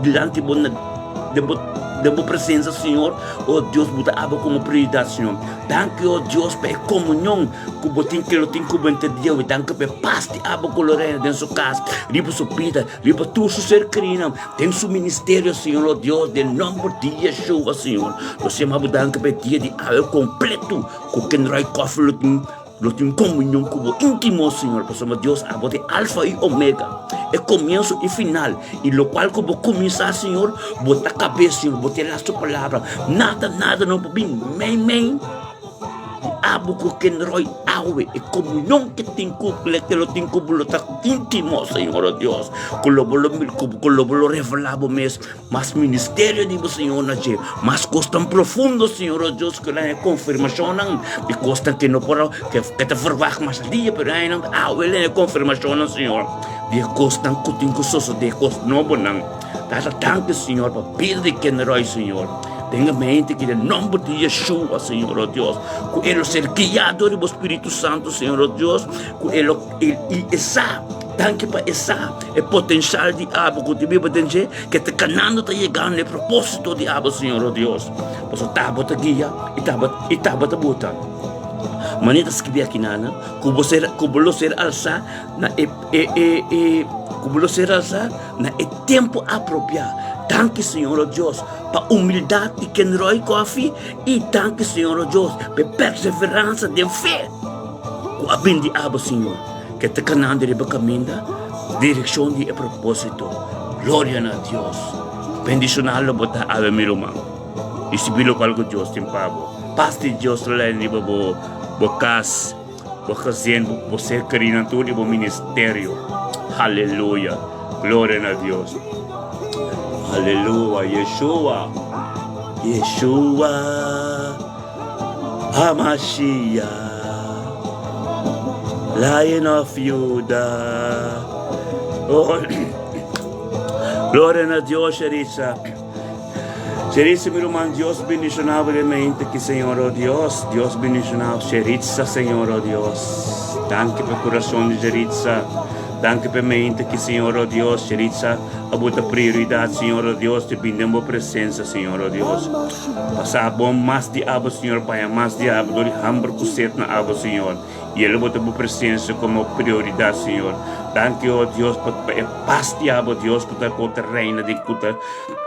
Dilanti bo na den bo den bo presensa Señor, oh Dios bo ta abo komo prioridat Señor. Danki oh Dios pa e komunion ku bo tin ke lo tin ku bo henter dia awe. Danki pa e pas di abo ku lo reina den su kas, riba su bida, riba tur su ser kerinan, den su ministerio Señor oh Dios, den nomber di Yeshua Señor. Nos yama bo danki pa e dia di awe kompleto ku Kenroy Coffee lo tin. Lo tin komunion ku bo íntimo, Señor, pasobra Dios, abo ta e Alfa i Omega, e komienso i final, i lokual ku bo kuminsá, Señor, bo ta kab'é, Señor, bo ta e lastu palabra. Nada, nada no por bin meimei di abo ku Kenroy awe, e komunion ke tin ku ke lo tin ku bo lo ta íntimo, Señor, oh Dios, ku lo bo lo ku lo bo lo revelá bo mes. Mas ministerio di bo, Señor, na dje, mas kosnan profundo, Señor, oh Dios, ku nan e konfirmashonnan di kosnan ke no por a, ke ke ta verwagt mas dia, pero einan awe nan e konfirmashonnan, Señor, di e kosnan ku tin ku sosodé, kos nobonan. Tata, danki, Señor, pa bida di Kenroy, Señor. Den e mente ki den nomber di Yeshua, Señor, oh Dios, ku e lo ser guiá dor di bo Spiritu Santu, Señor, oh Dios, ku e lo, i e sa. Danki pa e sa e potenshal di abo ku ta biba den dje, ke ta kanando ta yegando e propósito di abo, Señor, o Dios. Pasobra ta abo ta guia i ta abo i ta abo ta buta. Manera ta skibí aki nan, ku bo ser ku bo lo ser alsá na e e e e ku bo lo ser alsá na e tempu apropiá. Danki, Señor, o Dios, pa humildat di Kenroy Coffee i danki, Señor, o Dios, pa e perseveransa den fe ku a bin di abo, Señor. Ke ta kanando riba kaminda direkshon di e propósito. Gloria na Dios! Bendishoná lo bo ta awe mi ruman. Risibí lokual ku Dios tin pa bo. Pas di Dios lo lei riba bo, bo kas, bo gezin, bo ser kerinan tur i bo ministerio. Haleluya! Gloria na Dios! Haleluya! Yeshua! Yeshua! Hamashiach, Lion of Judah. Oh, gloria na Dios, Sherissa. Sherissa, mi ruman, Dios bendiciona bo den mente ki, Señor, oh Dios. Dios bendiciona Sherissa, Señor, oh Dios. Danki pa corazón di Sherissa. Danki pa mente ki, Señor, oh Dios. Sherissa, a bo ta prioridad, Señor, oh Dios, te bin den bo presencia, Señor, oh Dios. Pasa bon mas di abo, Señor, paña mas di abo, dor di hamber ku set na abo, Señor. I el bo ta bo presencia komo prioridad, Señor. Danki, oh Dios, pa pa e pas di abo, Dios, ku ta ku ta reina den ku ta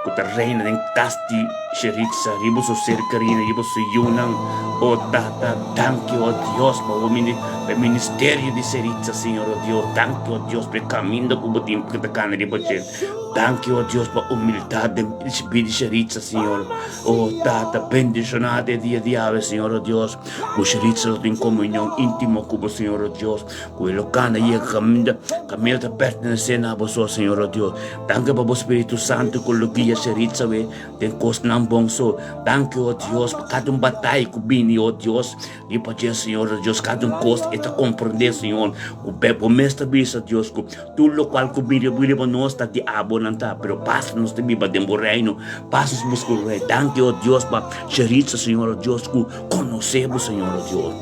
ku ta reina den kas di Sheritza, riba su ser kerina, riba su yunan. Oh Tata, danki, oh Dios, pa bo mini pa e ministerio di Sheritza, Señor, oh Dios. Danki, oh Dios, pa e kaminda ku bo tin ku ta kana riba dje. Danki, oh Dios, pa humildad den bida di Sheritza, Señor. Oh Tata, bendiciona e dia di awe, Señor, oh Dios, ku Sheritza lo tin comunion intimo ku bo, Señor, oh Dios, ku e lo kana yega caminda. Kaminda ta pertenesé na bo so, Señor, o Dios. Danki pa bo Spiritu Santu ku lo guia Sheritza we den kosnan bon so. Danki, o Dios, pa kada un bataya ku bini, o Dios. Riba dje, Señor, o Dios, kada un kos e ta komprendé, Señor, ku bo mes ta bisa, Dios, ku tur lokual ku bini riba nos ta di abo nan ta, pero pas nos ta biba den bo reino, pas nos buska bo rei. Danki, o Dios, pa Sheritza, Señor, o Dios, ku konosé bo, Señor, o Dios.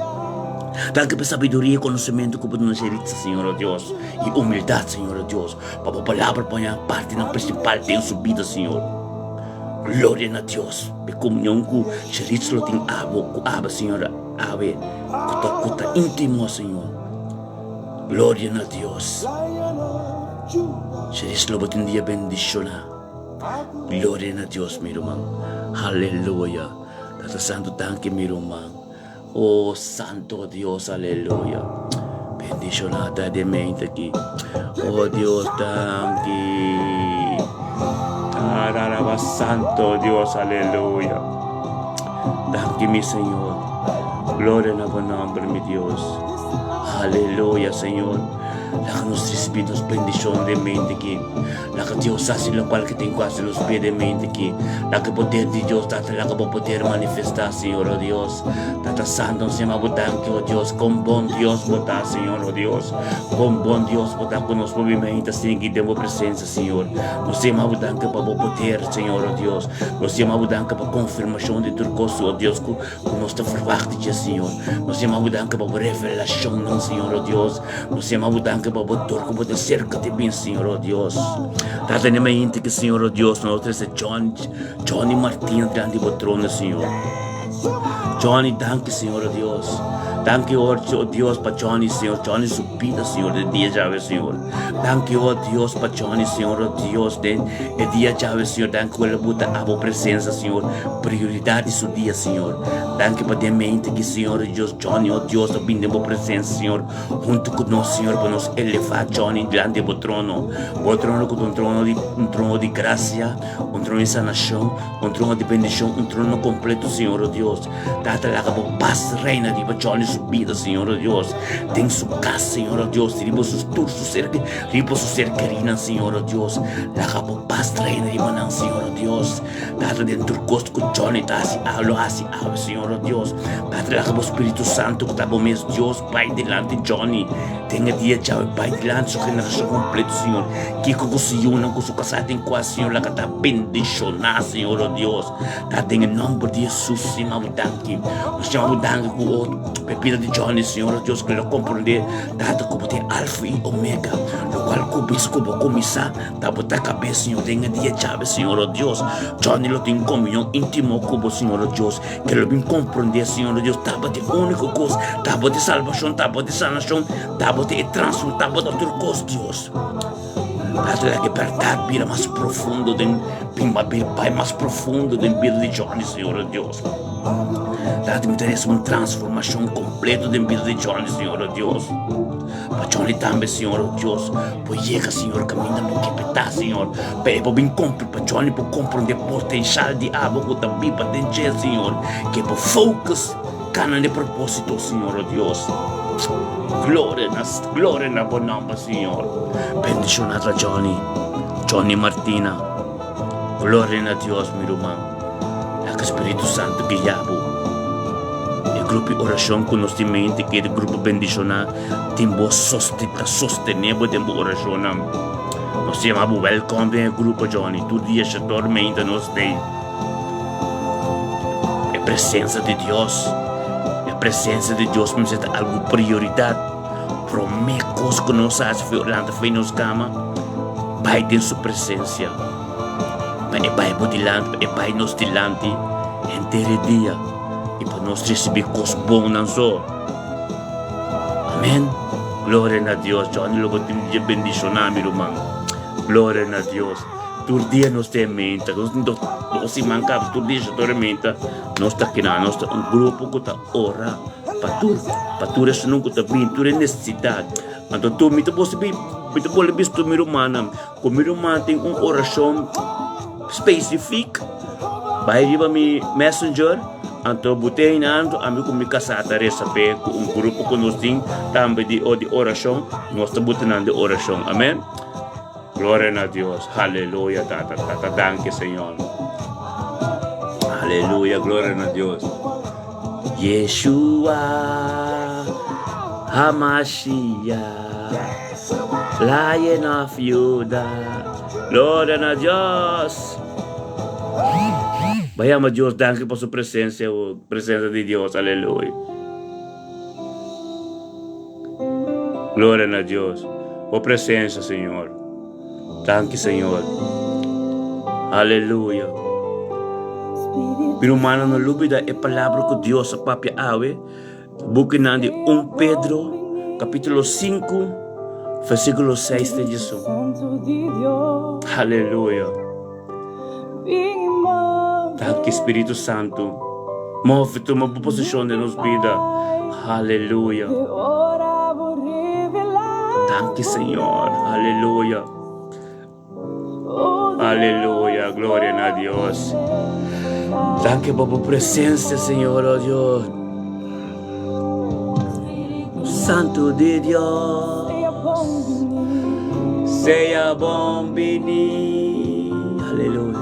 Danki pa sabiduria i konosementu ku bo duna Sheritza, Señor, o Dios, i humildat, Señor, o Dios, pa bo palabra pone partinan prinsipal den su bida, Señor. Gloria na Dios pa e komunion ku Sheritza lo tin abo ku aba, Señor, awe ku ta ku ta íntimo, Señor. Gloria na Dios. Sheritza lo bo tin dia bendishoná. Gloria na Dios, mi ruman. Aleluya. Tata Santu, danki, mi ruman. Oh Santo Dios, aleluya. Bendiciona ta de mente aki. Oh Dios, danki. Tararaba Santo Dios, aleluya. Danki mi Señor. Gloria na bo nomber, mi Dios. Aleluya, Señor. Laga nos recibi nos bendicion de mente aki. Laga Dios hasi lokual ke tin ku hasi nos bida en mente aki. Laga e poder di Dios, Tata, laga bo poder manifestá, Señor, oh Dios. Tata Santo, nos yama bo danki, oh Dios. Kon bon Dios bo ta, Señor, oh Dios. Kon bon Dios bo ta ku nos por bini mainta sinti den bo presensia, Señor. Nos yama bo danki pa bo poder, Señor, oh Dios. Nos yama bo danki pa konfirmashon di tur kos, oh Dios, ku ku nos ta verwagt di dje, Señor. Nos yama bo danki pa bo revelashonnan, Señor, oh Dios. Nos yama bo danki pa bo dor ku bo ta serka di bin, Señor, oh Dios. Tata, den mainti ki, Señor, oh Dios, nos trese John, Johnny Martina dilanti bo trono, Señor. Johnny, danki, Señor, oh Dios. Danki, oh, oh Dios, pa Johnny, Señor. Johnny su bida, Señor, de dia djawe, Señor. Danki, oh Dios, pa Johnny, Señor, oh Dios, den e dia djawe, Señor. Danki ku el a buta a bo presensia, Señor, prioridad di su dia, Señor. Danki pa den mente ki, Señor, oh Dios, Johnny, oh Dios, a bin den bo presensia, Señor, huntu ku nos, Señor, pa nos elevá Johnny dilanti di bo trono. Bo trono ku ta un trono di, un trono di grasia, un trono di sanashon, un trono di bendishon, un trono kompleto, Señor, oh Dios. Tata, laga bo pas reina riba Johnny su bida, Señor, oh Dios. Den su kas, Señor, oh Dios, riba su tur su ser, riba su ser kerinan, Señor, oh Dios. Laga bo pas reina riba nan, Señor, oh Dios. Tata, den tur kos ku Johnny ta hasi, lo hasi awe, Señor, oh Dios. Tata, laga bo Spiritu Santu ku ta bo mes Dios bai dilanti Johnny den e dia djawe, bai dilanti su generashon kompleto, Señor. Kiko ku su yunan, ku su kasá tin ku hasi, Señor, laga ta bendishoná, Señor, oh Dios. Ta den e nomber di Hesus, Señor, bo danki. Nos yama bo danki ku o pepita di Johnny, Señor, oh Dios, ku lo komprendé, Tata, ku bo ta e Alfa i Omega, lokual ku bisa ku bo kuminsá, ta bo ta kab'é, Señor, den e dia djabe, Señor, oh Dios. Johnny lo tin komunion íntimo ku bo, Señor, oh Dios, ke lo bin komprendé, Señor, oh Dios, ta bo ta e úniko kos, ta bo ta e salbashon, ta bo ta e sanashon, ta bo ta e transformashon, ta bo ta tur kos, Dios. Tata laga e bèrdat bira mas profundo den bai mas profundo den bida di Johnny, Señor oh Dios. Tata mi ta resa un transformashon kompleto den bida di Johnny, Señor oh Dios. Pa Johnny tambe, Señor oh Dios, por yega, Señor, kaminda bo ke p'e ta, Señor. Pa e por bin kompre, pa Johnny por komprende potenshal di abo ku ta biba den dje, Señor. Ke por focus kana na e propósito, Señor oh Dios. Gloria na, gloria na bo nomber, Señor. Bendiciona ta Johnny, Johnny Martina. Gloria na Dios, mi ruman. Laga Spiritu Santo guia bo. E grupo di oracion cu nos tin mente ki e grupo bendiciona tin bo soste, ta sostene bo den bo oracionnan. Nos ta yama bo welcome den e grupo, Johnny. Tur dia shator meinta nos tei. E presencia di Dios, e presencia di Dios mester ta algo prioridad. Prome cos cu nos haci for lanta for nos cama, bai den su presencia. Pa e bai bo dilanti, pa e bai nos dilanti henter e dia y pa nos recibi cos bonnan so. Amen. Gloria na Dios. Johnny lo bo tin dia bendiciona mi ruman. Gloria na Dios. Tur dia nos ta menta, nos tin dos siman kaba, tur dia nos ta menta, nos ta kina, nos ta un grupo ku ta ora pa tur, pa tur esunun ku ta bini, tur e nesesidat. Anto tur mi ta boso bi, mi ta bole bisto mi rumannan, ku mi ruman tin un orashon spesifik, bai riba mi messenger. Anto but'e einan anto ami ku mi kasá ta resa p'e ku un grupo ku nos tin tambe di di orashon, nos ta buta nan den orashon. Amen. Gloria na Dios. Haleluya Tata. Tata danki Señor. Haleluya, gloria na Dios. Yeshua Hamashiach, Lion of Judah. Gloria na Dios. Vayamos Dios, danki pa su presencia, oh, presencia di Dios, aleluya. Gloria na Dios. Bo presencia, Señor. Danki, Señor. Aleluya. Mi rumannan, no lubida e palabra ku Dios a papia awe. Bukinan di 1 Pedro, kapítulo 5, versíkulo 6 te 11. Aleluya. Danki, Spiritu Santu. Move, tuma bo posishon den nos bida. Aleluya. Danki, Señor. Aleluya. Aleluya. Gloria na Dios. Danki pa bo presencia, Señor, oh Dios. Santo di Dios. Sea bon bini. Aleluya.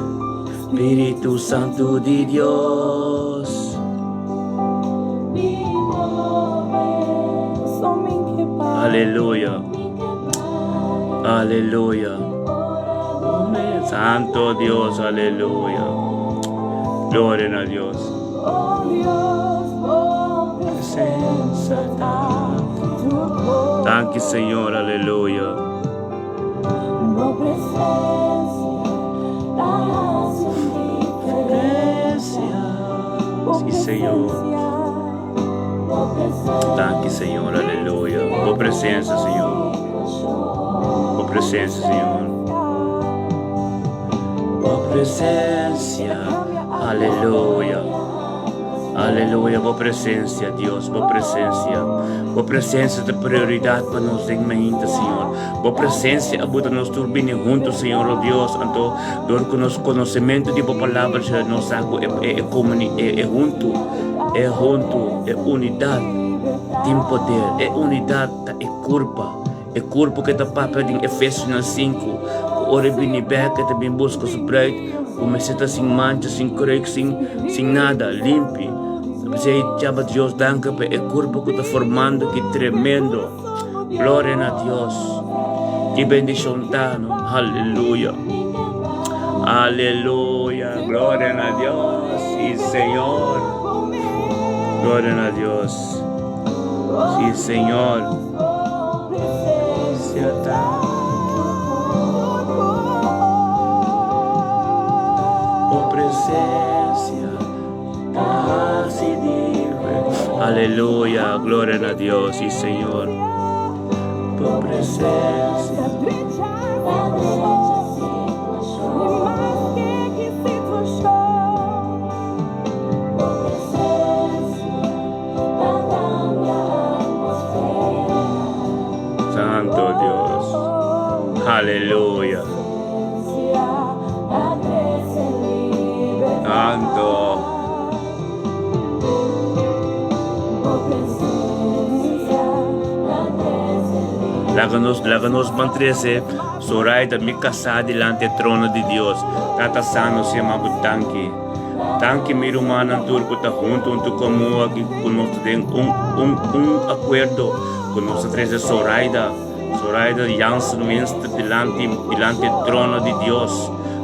Spiritu Santo di Dios. Aleluya. Aleluya. Santo Dios, aleluya. Gloria na Dios. Danki Señor, aleluya. Sí, Señor. Danki Señor, aleluya. Bo presencia, Señor. Bo presencia, Señor. Bo presencia, aleluya. Aleluya, bo presencia, Dios, bo presencia. Bo presencia ta prioridad pa nos den mainta, Señor. Bo presencia a buta nos tur bini hunto, Señor, oh Dios. Anto, door cu nos conocimento di bo palabra, Señor, nos sa cu e, e, e, comuni, e, e hunto, e hunto, e unidad tin poder. E unidad ta e curpa. E kurpo ke ta papia den Efesionan 5, ku ora e bini bek e ta bin buska su bruid, ku mester ta sin mancha, sin kruik, sin, sin nada, limpi. P'esei chaba Dios danki pa e kurpo ku ta formando ki tremendo. Gloria na Dios. Ki bendishon ta, no? Haleluya. Aleluya. Gloria na Dios. Si, Señor. Gloria na Dios. Si, Señor. Aleluya, gloria na Dios y Señor. Bo presencia. Santo Dios. Aleluya. Santo. Laga nos, laga nos ban trece Zoraida, mi casá dilanti e trono di Dios. Tata Santo, se yama bo danki. Danki mi rumannan tur ku ta huntu huntu komo aki ku nos ta den un un un akuerdo ku nos ta trese Zoraida Zoraida Jansen Winster dilanti dilanti e trono di Dios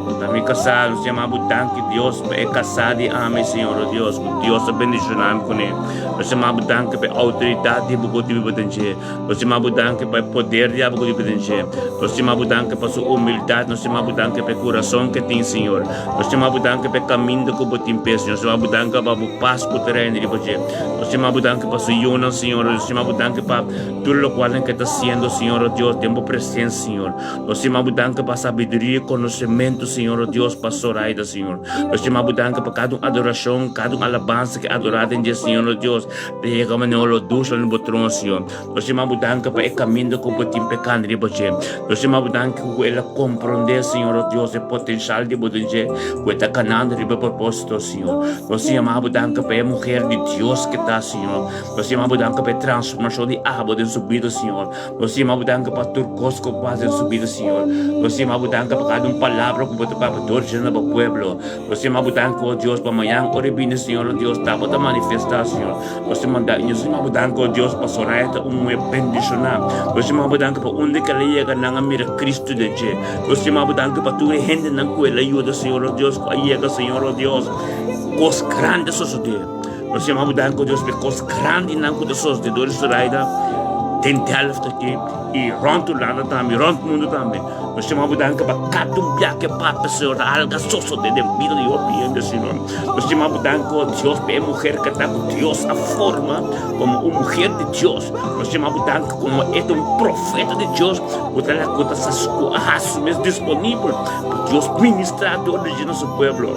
ku ta mi kasá nos yama bo danki Dios pa e kasá di ami Señor o Dios ku Dios a bendishoná mi kuné nos yama bo danki pa e outoridat di bo ku tin biba den dje nos yama bo danki pa e poder di abo ku tin biba den dje nos yama bo danki pa su humildat nos yama bo danki pa e kurason ke tin Señor. Nos yama bo danki pa e kaminda ku bo tin p'e, Señor. Nos yama bo danki pa bo pas ku ta reina riba dje. Nos yama bo danki pa su yunan, Señor. Nos yama bo danki pa tur lokualnan ke ta hasiendo, Señor, o Dios, den bo presensia, Señor. Nos yama bo danki pa sabiduria i konosementu. Señor, oh Dios, pa Zoraida, Señor. Nos yama bo danki pa kada un adorashon, kada un alabansa ke adorá den dje, Señor, oh Dios, ta yega manera olo dushi na bo trono, Señor. Nos yama bo danki pa e kaminda ku bo tin pekando riba dje. Nos yama bo danki ku el a komprondé, Señor, oh Dios, e potenshal di bo den dje, ku e ta kanando riba e propósito, Señor. Nos yama bo danki pa e muher di Dios ke ta, Señor. Nos yama bo danki pa e transformashon di abo den su bida, Señor. Nos yama bo danki pa tur kos ku bo hasi den su bida, Señor. Nos yama bo danki pa kada un palabra ku bo ta papia dor dje na bo pueblo. Nos yama bo danki, o Dios, pa mañan ora e bini, Señor, o Dios, ta bo ta manifestá, Señor. Nos ta manda i nos yama bo danki, o Dios, pa Soraya ta un muhé bendishoná. Nos yama bo danki pa unda ku el a yega nan a mira Cristo den dje. Nos yama bo danki pa tur e hendenan ku el a yuda, Señor, o Dios, ku a yega, Señor, o Dios. Kos grandi a sosodé. Nos yama bo danki, o Dios, pa e kos grandinan ku ta sosodé dor di Soraya den Delft aki i rònt Hulanda tambe, rònt mundu tambe. Nos yama bo danki pa kada un biaha ku e papia, Señor, ta alga sosodé den bida di hopi hende, Señor. Nos yama bo danki, o Dios, pa e muher ku ta ku Dios a forma komo un muher di Dios. Nos yama bo danki komo e ta un profeta di Dios ku ta ku ta ku a hasi su mes disponibel pa Dios ministrá dor di dje na su pueblo.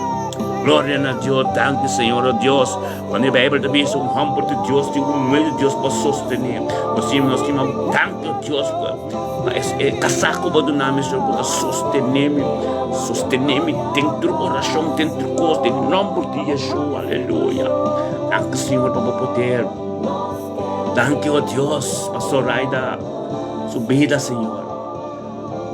Gloria na Dios, danki Señor, o Dios. Cuando e Bijbel ta bisa un homber di Dios tin un muher di Dios pa sostené. Nos yama nos yama danki Dios pa pa es e kasá ku bo duna mi Señor ku ta sostené mi, sostené mi den tur orashon, den tur kos, den nomber di Yeshua, aleluya. Danki Señor pa bo poder. Danki o Dios pa Zoraida su bida Señor.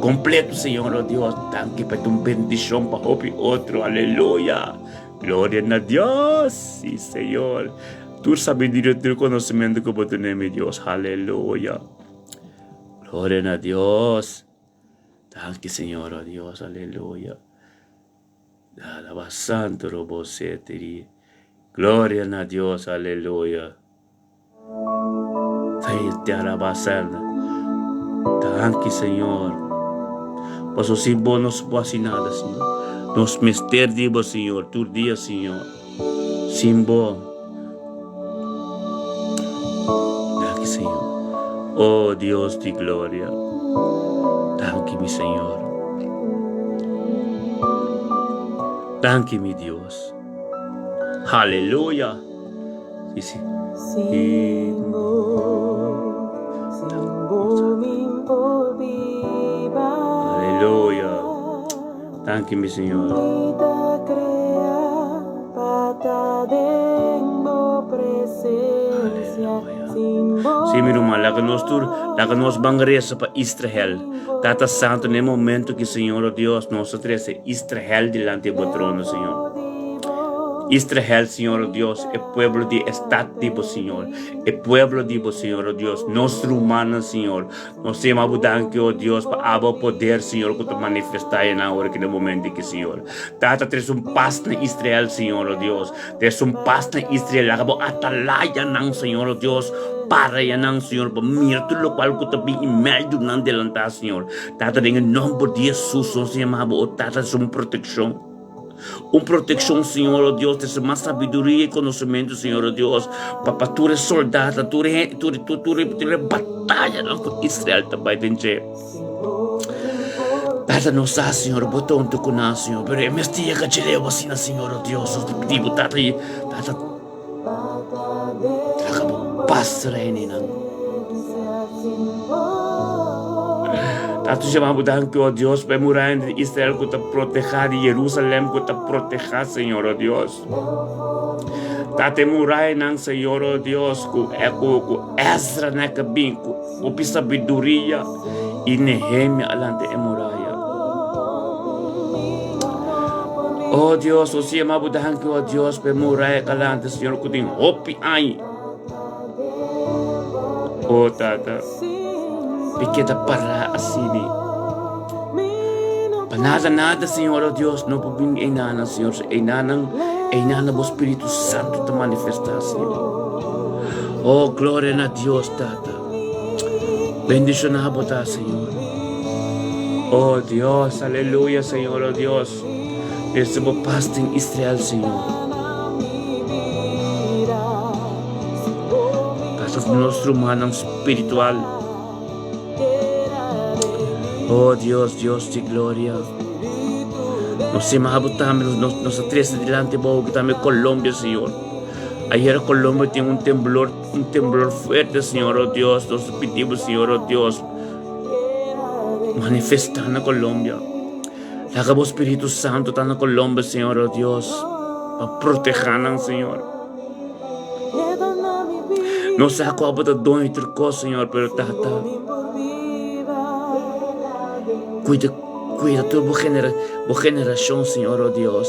Completo Señor o Dios. Danki pa ta un bendicion pa hopi otro, aleluya. Gloria na Dios! Sí, Señor. Tur sabiduria, tur conocimiento que bo tene, mi Dios. Aleluya. Gloria na Dios. Danki, Señor, oh Dios. Aleluya. Alaba santo robo setiri. Gloria na Dios. Aleluya. Te alaba santo. Danki, Señor. Paso sin bo no se puede hacer nada, Señor. Nos mester di bo, Señor, tur dia, Señor. Sin bo. Danki, Señor. Oh, Dios di gloria. Danki, mi Señor. Danki, mi Dios. Aleluya. Sí, sí. Sin bo, sin bo mi por biba. Aleluya. Danki, mi Señor. Mi ta crea pa ta den bo presencia. Aleluya. Sin bo. Sí, mi ruman, laga nos tur, laga nos ban reza pa Israel. Tata Santo, na e momento ki, Señor, oh Dios, nos a trece Israel dilanti bo trono, Señor. Israel, Señor, oh Dios, e pueblo di e stad di bo, Señor. E pueblo di bo, Señor, oh Dios. Nos rumannan, Señor. Nos ta yama bo danki, oh Dios, pa abo poder, Señor, ku ta manifestá einan ora ki na momento aki, Señor. Tata, trese un pas na Israel, Señor, oh Dios. Trese un pas na Israel. Laga bo atalayanan, Señor, oh Dios. Para einan, Señor, pa mira tur lokual ku ta bin i medio nan delantá, Señor. Tata, den e nomber di Jesus, nos ta yama bo, oh Tata, trese un protekshon. Un protekshon, Señor, oh Dios, trese mas sabiduria i konosementu, Señor, oh Dios, pa pa tur e soldadnan, tur e tur tur tur tur e batayanan ku Israel ta bai den dje. Tata, nos sa, Señor, bo ta huntu ku nan, Señor, pero e mester yega dje leu asina, Señor, oh Dios, nos ta pidi bo, Tata, i Tata, Laga bo pas reina nan. Tatu yama bo danki, oh Dios, pa e muraya di Israel ku ta protehá di Jerusalem ku ta protehá, Señor, oh Dios. Tata e murayanan, Señor, oh Dios, ku ku ku Ezra na ka bin ku hopi sabiduria i Nehemia a lanta e muraya. Oh Dios, nos yama bo danki, oh Dios, pa e muraya kalanta, Señor, ku tin hopi aña. Oh Tata, mi keda pará asina. Pa nada, nada, Señor, oh Dios, no por bin einanan, Señor. Si einanan, einanan bo Spiritu Santu ta manifestá, Señor. Oh, gloria na Dios, Tata. Bendishoná bo ta, Señor. Oh Dios, aleluya, Señor, oh Dios. Trese bo pas den Israel, Señor. Pasa ku nos rumannan spiritual. Oh Dios, Dios di gloria. Nos stima bo tambe, nos, nos ta trese dilanti bo aki tambe Colombia, Señor. Ayer Colombia tin un temblor, un temblor fuerte, Señor, oh Dios. Nos ta pidi bo, Señor, oh Dios, manifesta na Colombia. Laga bo Spiritu Santo ta na Colombia, Señor, oh Dios, pa proteha nan, Señor. No sa cu abo ta doño tur cos, Señor, pero Tata, cuida, cuida tur bo genera, bo generacion, Señor, oh Dios.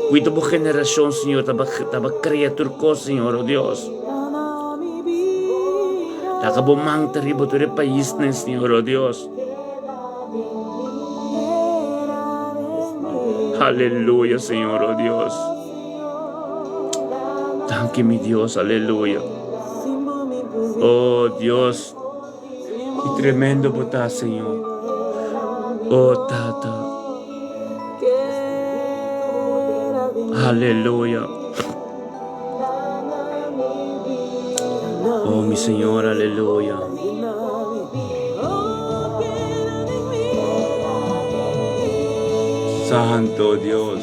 Cuida bo generacion, Señor, taba, taba crea tur cos, Señor, oh Dios. Laga bo man ta riba tur e paisnan, Señor, oh Dios. Aleluya, Señor, oh Dios. Danki, mi Dios, aleluya. Oh Dios, ki tremendo bo ta, Señor. Oh Tata. Aleluya. Oh mi Señor, aleluya. Santo Dios.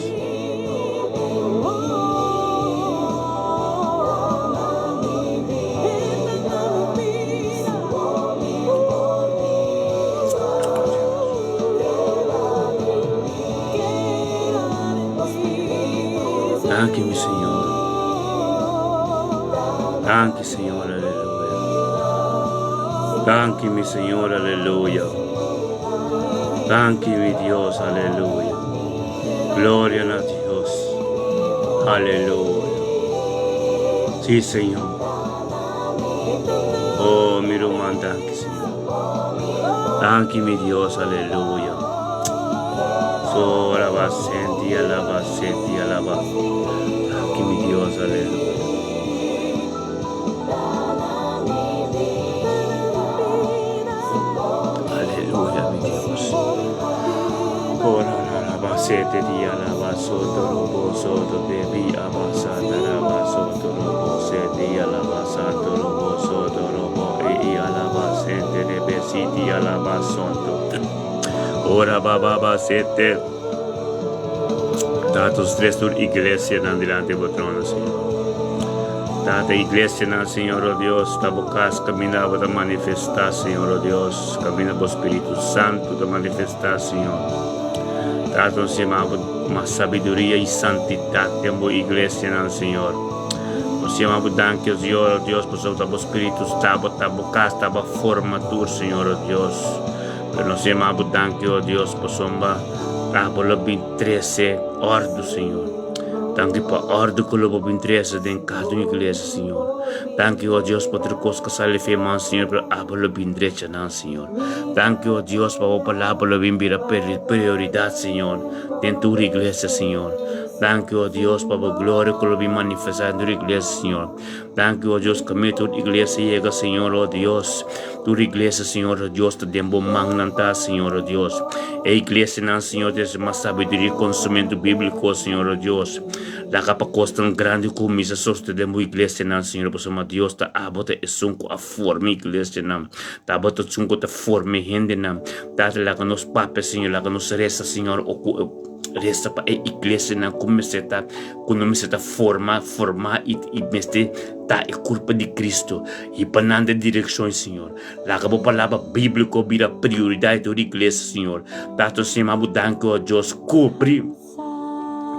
Danki mi Señor. Danki Señor, aleluya. Danki mi Señor, aleluya. Danki mi Dios, aleluya. Gloria na Dios. Aleluya. Sí, Señor. Oh, mi ruman, danki, Señor. Danki, mi Dios, aleluya. Sora ba senti alaba senti alaba. Danki, mi Dios, aleluya. Aleluya, mi Dios. Ora la sete dia la ba soto robo soto debi abasa taraba soto robo sete ya la ba santo robo soto robo e ya la ba sente debe siti ya la ba sonto. Ora ba ba ba sete. Tata, tres tur iglesia nan delante bo trono, Señor. Tata, iglesia nan, Señor, oh Dios, ta bo cas camina bo ta manifesta, Señor, oh Dios, camina bo Spiritu Santo ta manifesta, Señor. Tata, nos yama bo mas sabiduria y santidad den bo iglesia nan, Señor. Nos yama bo danki, oh Señor, oh Dios, pasobra ta bo Spiritu sta bo, ta bo cas, ta bo forma tur, Señor, oh Dios. Pero nos yama bo danki, oh Dios, pasobra abo lo bin trece ordu, Señor. Danki pa ordu ku lo bo bin trece den kada un iglesia, Señor. Danki, oh Dios, pa tur kos ku sali fe man, Señor, pero abo lo bin drecha nan, Señor. Danki, oh Dios, pa bo palabra lo bin bira prioridat, Señor, den tur iglesia, Señor. Danki, oh Dios, pa bo gloria ku lo bin manifestá den tur iglesia, Señor. Danki, oh Dios, kami tur iglesia yega, Señor, oh Dios. Tur iglesia, Señor, oh Dios, ta den bo mannan ta, Señor, oh Dios. E iglesianan, Señor, ta mas sabiduria i konosementu bíbliko, Señor, oh Dios. Laga pa kosnan grandi kuminsá sostene den bo iglesianan, Señor, pasobra Dios ta abo ta esun ku a forma iglesianan. Ta abo ta esun ku ta forma e hendenan. Tata, laga nos papia, Señor, laga nos resa, Señor, o ku resa pa e iglesianan ku mester ta ku no mester ta forma, formá i i mester ta e kurpa di Kristu. I pa nan den direkshon, Señor. Laga bo palabra bíbliko bira prioridat den tur iglesia, Señor. Tata, nos yama bo danki, o Dios, kubri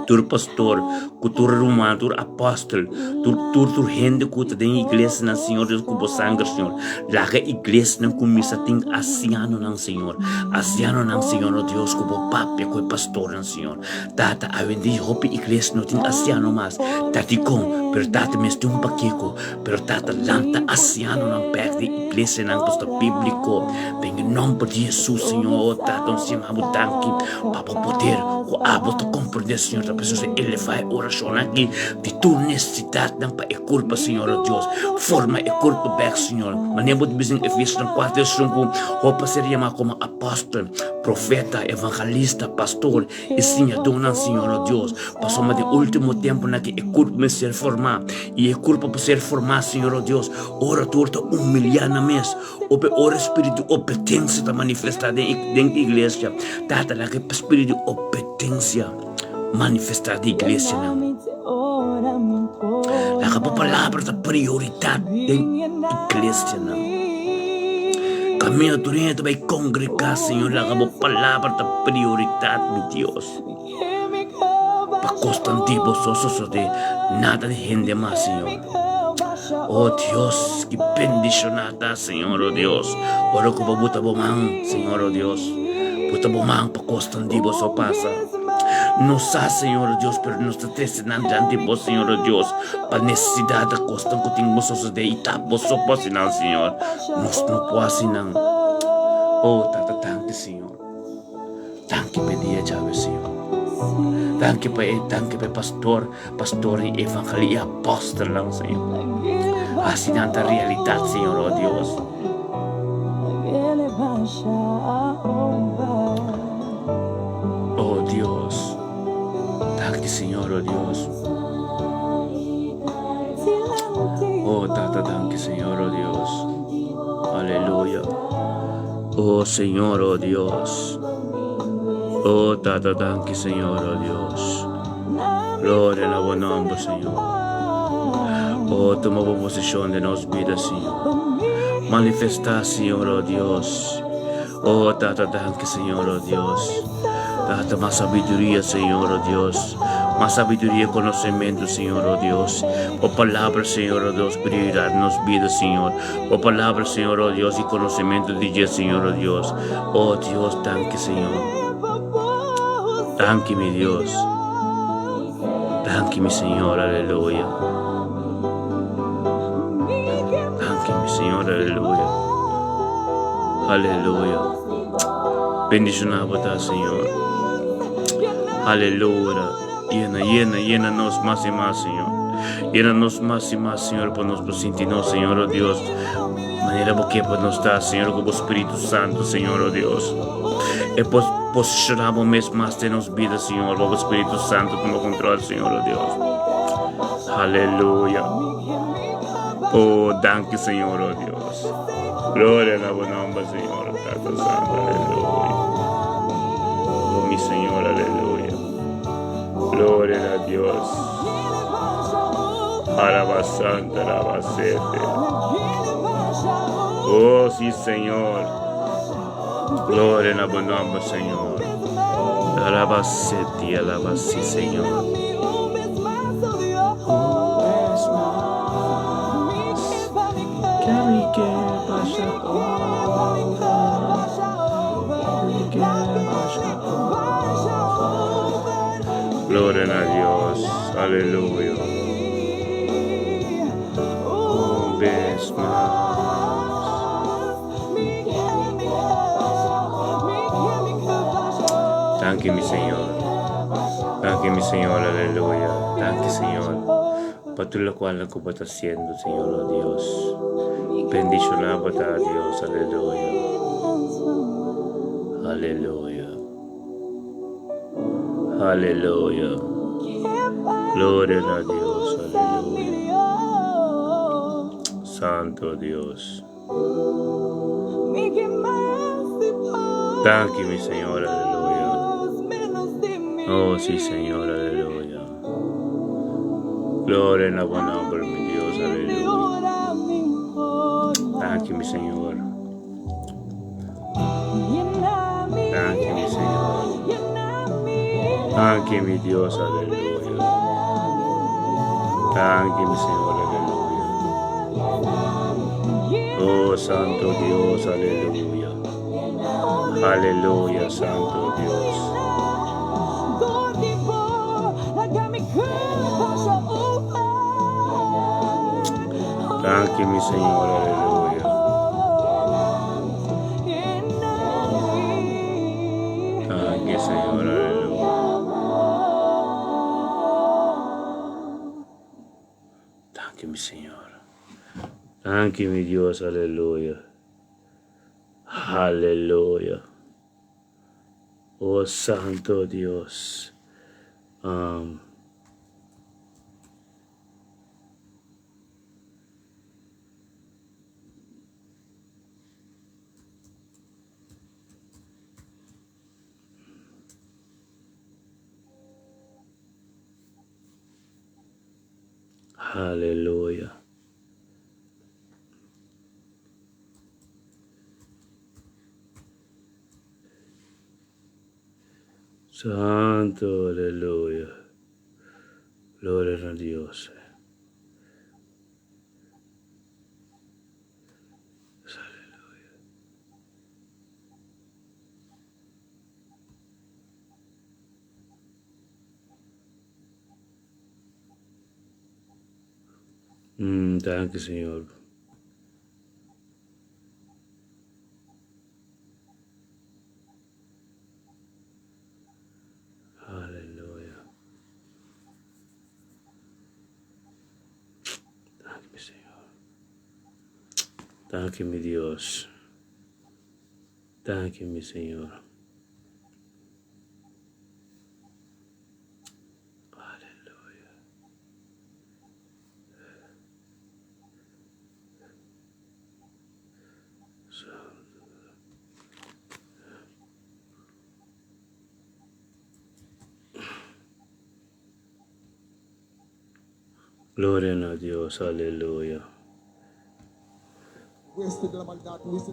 tur pastor ku tur ruman, tur apòstel, tur tur tur hende ku ta den iglesianan, Señor Dios, ku bo sanger, Señor. Laga iglesianan kuminsá tin asianonan, Señor. Asianonan, Señor, o Dios, ku bo papia ku e pastornan, Señor. Tata, awendia hopi iglesia no tin asiano mas. Ta dikon? Pero Tata mester un pakiko. Pero Tata, lanta asianonan bek den iglesianan ku sta bíbliko. Den e nomber di Hesus, Señor. O Tata, nos yama Bo danki pa Bo poder ku abo ta komprendé, Señor. Ta p'eso nos elevá e orashonnan aki di tur nesesidatnan pa e kurpa, Señor, o Dios. Forma e kurpa bek, Señor. Manera Bo ta bisa den Efesionan 4, 5, hopi a ser yamá komo apòstel. Profeta, evangelista, pastor i siñadónan, Señor, o Dios, pasobra den último tempunan aki e kurpa mester ser formá, i e kurpa por ser formá, Señor, o Dios, ora tur ta humiliá nan mes, ope ora e spiritu di obedensia ta manifestá den den iglesia. Tata, laga e spiritu di obedensia manifestá den iglesianan. Laga bo palabra ta prioridat den iglesianan. Kaminda tur hende ta bai kongregá, Señor, laga bo palabra ta prioridat, mi Dios. Pa kosnan di bo so sosodé, nada di hende mas, Señor. Oh Dios, ki bendishoná ta, Señor, oh Dios, ora ku bo buta bo man, Señor, oh Dios, buta bo man pa kosnan di bo so pasa. Nos sa, Señor, oh Dios, pero nos ta trese nan dilanti bo, Señor, oh Dios, pa nesesidat di kosnan ku tin ku sosodé i ta bo so por hasi nan, Señor. Nos no por hasi nan. Oh, Tata, danki, Señor. Danki pa e dia djawe, Señor. Danki pa e, danki pa e pastor, pastor i evangelista i apòstelnan, Señor. Hasi nan ta realidat, Señor, oh Dios. Oh Dios, danki Señor, oh Dios. Oh Tata, danki Señor, oh Dios. Aleluya. Oh Señor, oh Dios. Oh Tata, danki Señor, oh Dios. Gloria na bo nomber, Señor. Oh, tuma bo posicion den nos bida, Señor. Manifesta, Señor, oh Dios. Oh, Tata, danki, Señor, oh Dios. Tata, mas sabiduria, Señor, oh Dios. Mas sabiduria y conocimiento, Señor, oh Dios. Bo palabra, Señor, oh Dios, prioridad nos vida, Señor. Bo palabra, Señor, oh Dios, y conocimiento di dje, Señor, oh Dios. Oh Dios, danki, Señor. Danki, mi Dios. Danki, mi Señor, aleluya. Danki, mi Señor, aleluya. Aleluya. Bendiciona bo ta, Señor. Aleluya. Yena, yena, yena nos mas y mas, Señor. Yena nos mas y mas, Señor, pa nos por sinti nos, Señor, oh Dios. Manera bo ke pa nos ta, Señor, ku bo Spiritu Santo, Señor, oh Dios. E pos posiciona bo mes mas den nos bida, Señor, pa bo Spiritu Santo tuma control, Señor, oh Dios. Aleluya. Oh, danki, Señor, oh Dios. Gloria na bo nomber, Señor, Tata Santo, aleluya. Oh, mi Señor, aleluya. Gloria a Dios. Alaba Santa, alaba Sete. Oh, sí, Señor. Gloria na bo nomber, Señor. Alaba Sete, alaba sí, Señor. Gloria na Dios, aleluya. Un bes mas. Danki mi Señor. Danki mi Señor, aleluya. Danki Señor. Pa tur locual cu bo ta haciendo, Señor, oh Dios. Bendiciona bo ta, Dios, aleluya. Aleluya. Aleluya. Gloria na Dios, aleluya. Santo Dios. Danki, mi Señor, aleluya. Oh, sí, Señor, aleluya. Gloria na bo nomber, mi Dios, aleluya. Danki, mi Señor. Danki, mi Señor. Danki, mi Dios, aleluya. Danki, mi Señor, aleluya. Oh, Santo Dios, aleluya. Aleluya, Santo Dios. Danki, mi Señor, aleluya. Danki, Señor, aleluya. Danki, mi Señor. Danki, mi Dios, aleluya. Aleluya. Oh Santo Dios. Um, Aleluya. Santo, aleluya. Gloria na Dios. Aleluya. Danki Señor. Aleluya. Danki mi Señor. Danki mi Dios. Danki mi Señor. Aleluya. Gloria na Dios, aleluya. Hueste de la maldad, hueste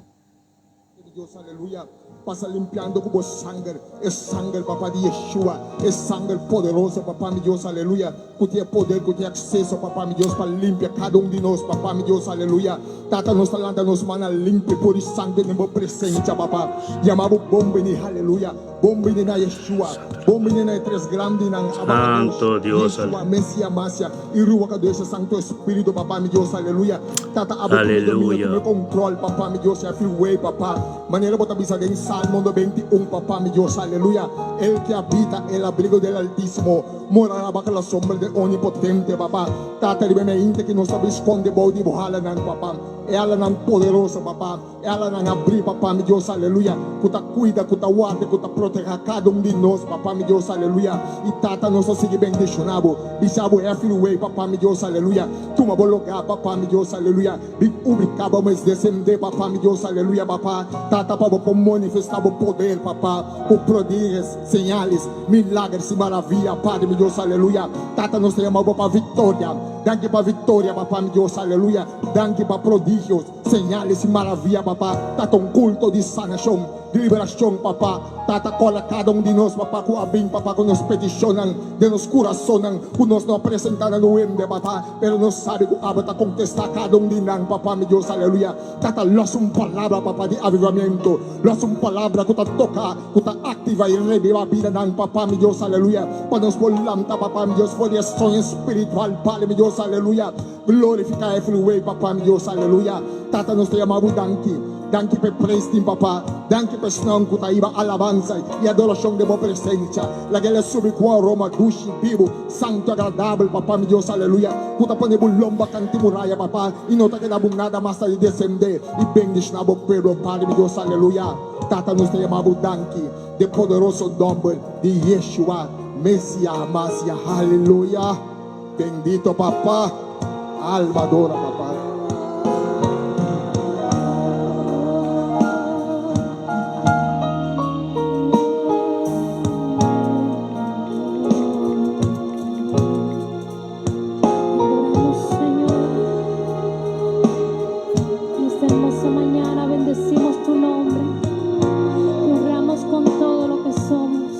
de Dios, aleluya. Pasa limpiando ku bo sanger, e sanger, papá di Yeshua, e sanger poderoso, papá mi Dios, aleluya. Ku tin e poder, ku tin akseso, papá mi Dios, pa limpia kada un di nos, papá mi Dios, aleluya. Tata, nos ta lanta nos mannan limpi pur di sanger den bo presensia, papá. Yama bo bon bini, aleluya. Bon bini na Yeshua. Bon bini na e tres grandinan, Abba Santo Kadosh, Dios, Yeshua, Mesia, Masia, i Ruach Kadosh, e Santo Espiritu, papá mi Dios, aleluya. Tata, abo tuma e dominio, tuma aleluya. e control, papá mi Dios, i a feel way, papá. Manera bo ta bisa den Salmo 91, papá mi Dios, aleluya. El que habita el abrigo del Altísimo morará bajo la sombra del Omnipotente, papá. Tata, riba e mente ki nos ta bin skonde bou di bo halanan, papá. E halanan poderoso, papá. E halanan abrí, papá mi Dios, aleluya. Ku ta kuida, ku ta warda, ku ta protehá kada un di nos, papá mi Dios, aleluya. I Tata, nos ta sigui bendishoná bo. Bisa bo every way, papá mi Dios, aleluya. Tuma bo lugá, papá mi Dios, aleluya. Bin ubiká bo mes desendé, papá mi Dios, aleluya, papá. Tata, pa bo por manifestá bo poder, papá, ku prodiges, señales, milagres i maravia, Padre mi Dios, aleluya. Tata, nos ta yama bo pa viktoria. Danki pa viktoria, papá mi Dios, aleluya. Danki pa prodigios, señales i maravia, papá. Tata, un kulto di sanashon, di liberashon, papá. Tata, kola kada un di nos, papá, ku a bin, papá, ku nos petishonnan den nos kurasonnan, ku nos no a presentá na no hende, papá. Pero nos sabi ku abo ta kontestá kada un di nan, Papá mi Dios, aleluya. Tata, los un palabra, Papá, di avivamentu. Los un palabra ku ta toka, ku ta aktivá i rebibá bidanan, Papá mi Dios, aleluya. Pa nos por lanta, Papá mi Dios, for di e soño spiritual, Padre mi Dios, aleluya. Glorifiká e fluwei, Papá mi Dios, aleluya. Tata, nos ta yama bo danki. Danki pa e praise team, Papá. Danki pa esnan ku ta hiba alabansa i adorashon den bo presensia. Laga el a subi ku un aroma dushi, bibu, santu, agradabel, Papá mi Dios, aleluya, ku ta pone bo lomba kanti muraya, Papá, i no ta keda bo nada mas ta di desendé i bendishoná bo pueblo, Padre mi Dios, aleluya. Tata, nos ta yama bo danki den poderoso nomber di Yeshua, Mesia, Masia, aleluya. Bendito Papá, alma adora Papá. Te adoramos, Señor. En esta hermosa mañana bendecimos tu nombre. Te honramos con todo lo que somos.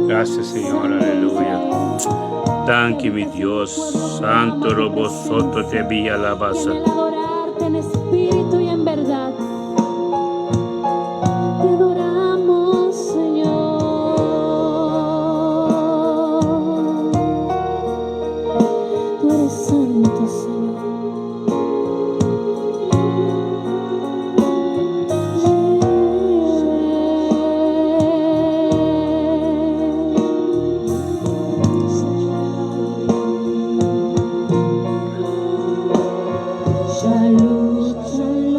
Gracias, Señor. Santo de Aleluya. Israel, Danki que mi habitas en el Dios. pueblo que Santo clama tu robo soto presencia te vi y alabanza. anhela adorarte en espíritu y en verdad. Te adoramos, Señor. Tú eres santo, Señor. Shalom, shalom.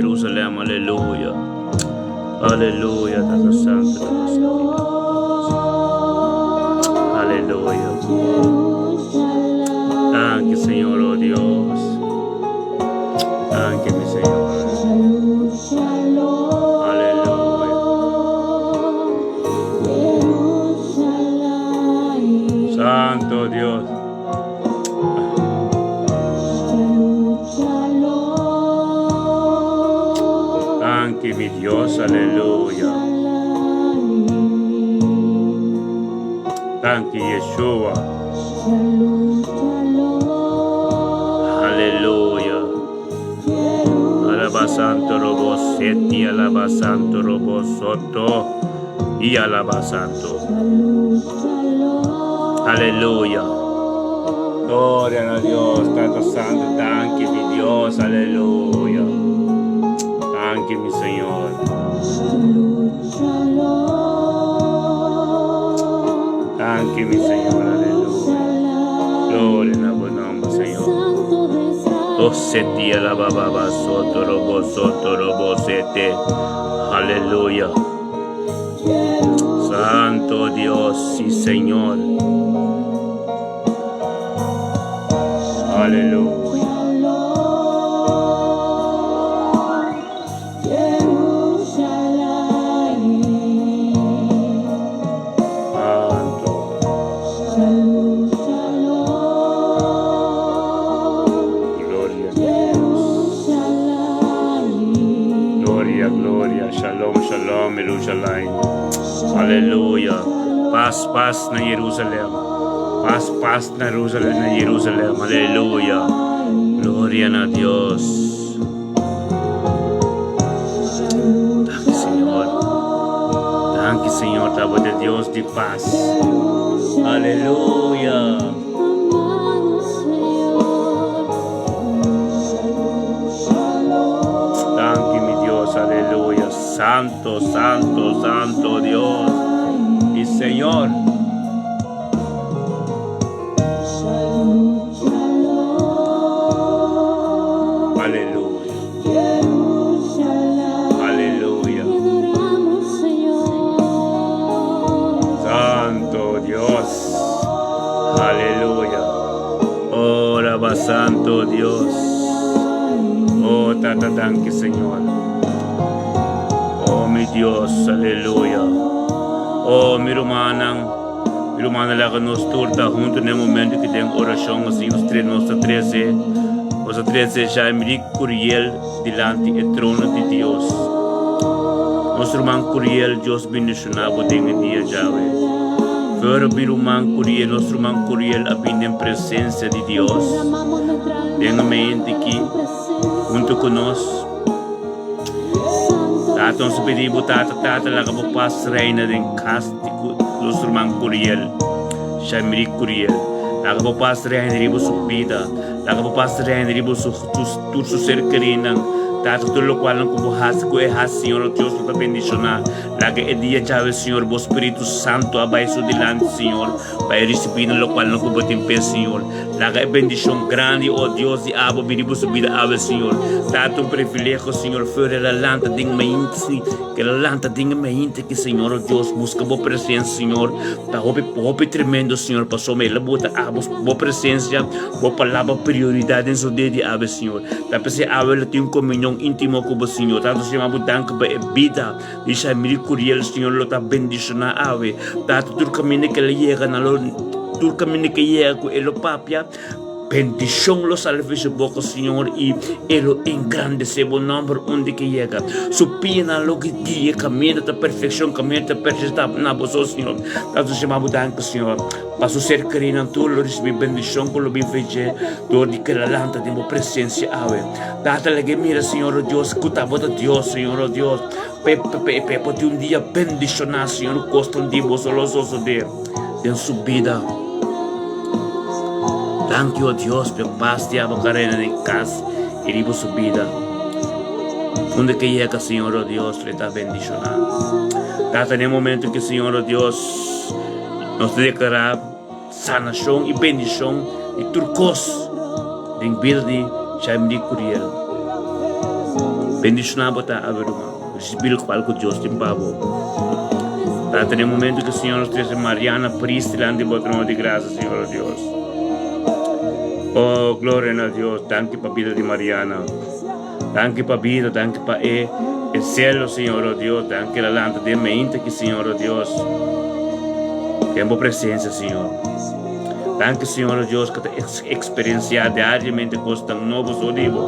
Jerusalem, aleluya. Aleluya, Tata Santo, Tata Santo. Aleluya. Danki, Señor, oh Dios. Danki, mi Señor. Aleluya. Santo Dios. Danki, mi Dios. Aleluya. Danki, Yeshua. Aleluya. Alaba Santo Robo Seti, alaba Santo Robo Soto y alaba Santo. Aleluya. Gloria a Dios, Tata Santo, danki mi Dios, aleluya. Danki mi Señor. Danki mi Señor, aleluya. Gloria na bo nomber, Señor. Oseti alaba baba soto robo soto robo sete. Aleluya. Santo Dios y Señor. Aleluya. Santo. Gloria a Dios. Gloria, gloria. Shalom, shalom, Jerusalem. Aleluya. Paz, paz na Jerusalem. Paz, paz na Jerusalem, na Jerusalem. Aleluya. Gloria na Dios. Danki, Señor. Danki, Señor. Ta bo ta Dios di paz. Aleluya. Danki, mi Dios. Aleluya. Santo, santo, santo Dios y Señor. Aleluya. Aleluya. Santo Dios. Aleluya. Ora va Santo Dios. Oh, tata, danki, Señor. Oh, mi Dios. Aleluya. Oh, mi rumannan. Mi rumannan laga nos tur ta hunto na e momento ki den orashon asina nos tres nos ta trese nos ta trese Jaimrick Curiel dilanti e trono di Dios. Nos ruman Curiel Dios bendiciona bo den e dia djawe. Feur mi ruman Curiel nos ruman Curiel a bin den presencia di Dios den e mente ki hunto cu nos. Tata nos ta pidi bo tata tata laga bo pas reina den kas di nos ruman Curiel Shamiri Curiel laga bo pas reina riba su bida laga bo pas reina riba su tur su ser kerinan tata tur lokualnan ku bo hasi ku e hasi Señor o Dios lo ta bendiciona laga e dia djawe Señor bo Spiritu Santo a bai su dilanti Señor Pa e risibí na lokual nan ku bo tin p'e, Señor. Laga e bendishon grandi, o Dios di abo, bini bo su bida awe, Señor. Ta un privilegio, Señor, for el a lanta den mainti, si, ke el a lanta den e mainti aki, Señor, o Dios, buska bo presensia, Señor. Ta hopi, hopi tremendo, Señor, pasobra el a bota abo, bo presensia, bo palabra prioridat den su dia di awe, Señor. Ta p'esei awe el a tin un komunion íntimo ku bo, Señor. Tantu Señor, bo danki pa e bida. Isai miri Curiel, Señor lo ta bendiciona awe. Tata tur caminda que lo yega na lo tur caminda que yega cu e lo papia, bendicion lo sali for su boca, Señor, y e lo engrandece bo nomber unda que yega. Su pianan lo guia caminda ta perfeccion, caminda ta perfeccion ta na bo so, Señor. Tata nos yama bo danki, Señor, pa su ser kerinan tur lo ricibi bendicion cu lo bin for dje dor di keda lanta den bo presencia awe. Tata laga e mira, Señor, o Dios, cu ta bo ta Dios, Señor, o Dios. Pe, pe, pe, por tin un dia bendicioná, Señor, cosnan di boso lo sosodé den su bida. Danki, o Dios, pe paz di abo carena den cas y riba su bida. Unda que yega, Señor, o Dios, le ta bendicioná. Tata, den momento que, Señor, o Dios, nos ta declara Sanashon i bendishon di tur kos den bida di Jaimri Curiel. Bendishoná bo ta awe ruman. Risibí lokual ku Dios tin pa bo. Tata, den momento ku Señor nos trese Mariana Pris dilanti bo trono di grasia, Señor o Dios. Oh, gloria na Dios. Danki pa bida di Mariana. Danki pa bida, danki pa e e selo, Señor o Dios. Danki la lanta den meinta aki, Señor o Dios. Den bo presencia, Señor. Danki, Señor o Dios, ku ta eksperensiá diariamente kosnan nobo so di bo.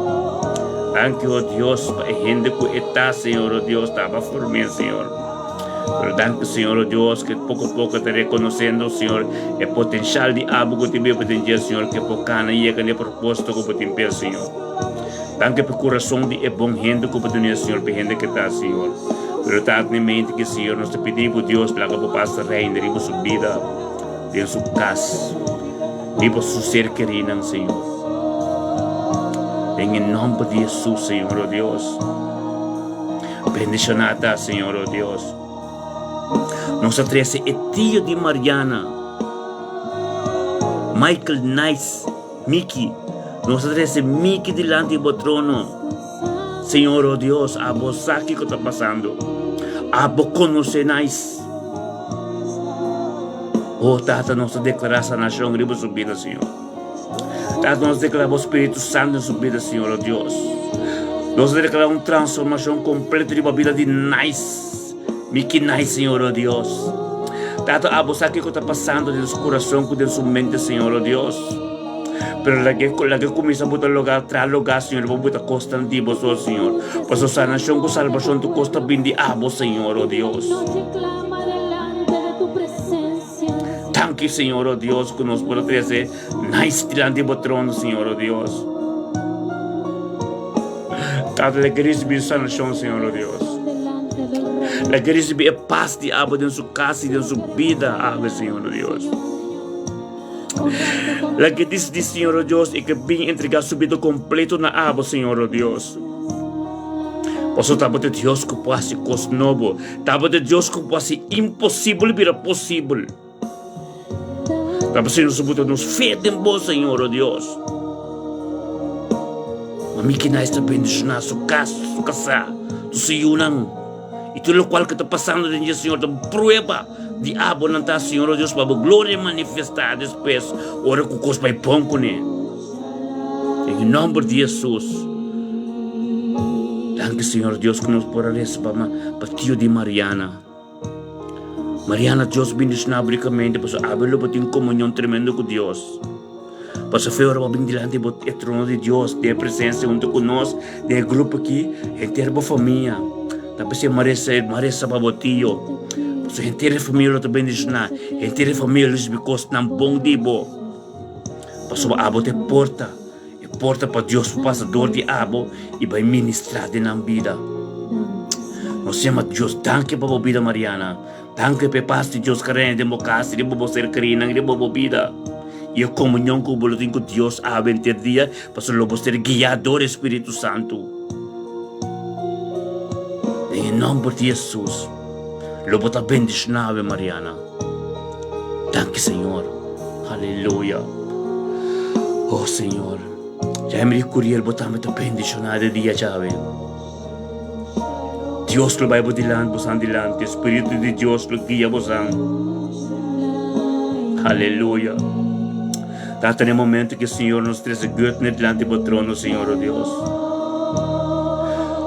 Danki, o Dios, pa e hende ku e ta, Señor o Dios, taba form'é, Señor. Pero danki, Señor o Dios, ku poko poko ta rekonosendo, Señor, e potenshal di abo ku tin biba den dje, Señor, ku e por kana yega na e propósito ku bo tin p'e, Señor. Danki pa e kurason di e bon hende ku bo dun'é, Señor, pa e hende ku ta, Señor. Pero Tata, na e mente ki, Señor, nos ta pidi bo, Dios, laga bo pas reina riba su bida, den su kas, riba su ser kerinan, Señor. Den e nòmber di Hesus, Señor, o Dios. Bendishoná ta, Señor, o Dios. Nos a trese e tio di Mariana, Michael Nice. Miki, nos a trese Miki dilanti bo trono. Señor, oh Dios, abo sa kiko ta pasando. Abo konosé nais. Oh Tata, nos ta deklará sanashon riba su bida, Señor. Tata, nos ta deklará bo Spiritu Santu den su bida, Señor, oh Dios. Nos ta deklará un transformashon kompleto riba bida di nais. Miki nais, Señor, oh Dios. Tata, abo sa kiko ta pasando den su kurason ku den su mente, Señor, oh Dios. Pero lag'é lag'é kuminsá buta lugá tra lugá, Señor, pa buta kosnan di bo so, Señor. Pasobra sanashon ku salbashon tur kos ta bin di abo, Señor, oh Dios. Danki, Señor, oh Dios, ku nos por a trese nais dilanti bo trono, Señor, oh Dios. Tata, lag'é risibí sanashon, Señor, oh Dios. Lag'é risibí e pas di abo den su kas i den su bida, awe, Señor, oh Dios. Lag'é disidí, Señor, oh Dios, i ke bin entregá su bida kompleto na abo, Señor, oh Dios. Pasobra tabata Dios ku por hasi kos nobo. Tabata Dios ku por hasi imposibel bira posibel. Ta p'esei nos a buta nos fe den bo, Señor, oh Dios. Ma mi kina esta bendishoná su kas, su kasá, tur su yunan i tur lokual ku ta pasando den dje, Señor, ta un prueba di abo nan ta, Señor, oh Dios, pa bo gloria manifestá despues ora ku kos bai bon kuné. Den e nòmber di Hesus. Danki, Señor Dios, ku nos por a resa pa, pa tio di Mariana. Mariana, Dios bendiciona bo ricamente, pasobra awe lo bo tin comunion tremendo cu Dios. Pasobra fe ora bo bin dilanti bo e trono di Dios, den e presencia hunto cu nos, den e grupo aki, henter bo famia ta p'esei maresa, maresa pa bo tio. Pasobra henter e famia lo ta bendiciona, henter e famia lo ricibi cosnan bon di bo. Pasobra abo ta e porta, e porta pa Dios por pasa dor di abo i bai ministrá den nan bida. Nos yama Dios danki pa bo bida, Mariana. Danki pa e pas di Dios ku reina den bo kas, riba bo ser kerinan, riba bo bida. I e komunion ku bo lo tin ku Dios awe henter dia, pasobra lo bo ser guiá dor e Spiritu Santu. Den e nòmber di Hesus, lo bo ta bendishoná awe, Mariana. Danki Señor. Aleluya. Oh Señor. Jaime Curiel bo tambe ta bendiciona de dia djawe. Dios lo bai bo dilanti, bosan dilanti. Espíritu di Dios lo guia bosan. Aleluya. Tata, den momento que Señor nos trece Gutner dilanti bo trono, Señor, oh Dios.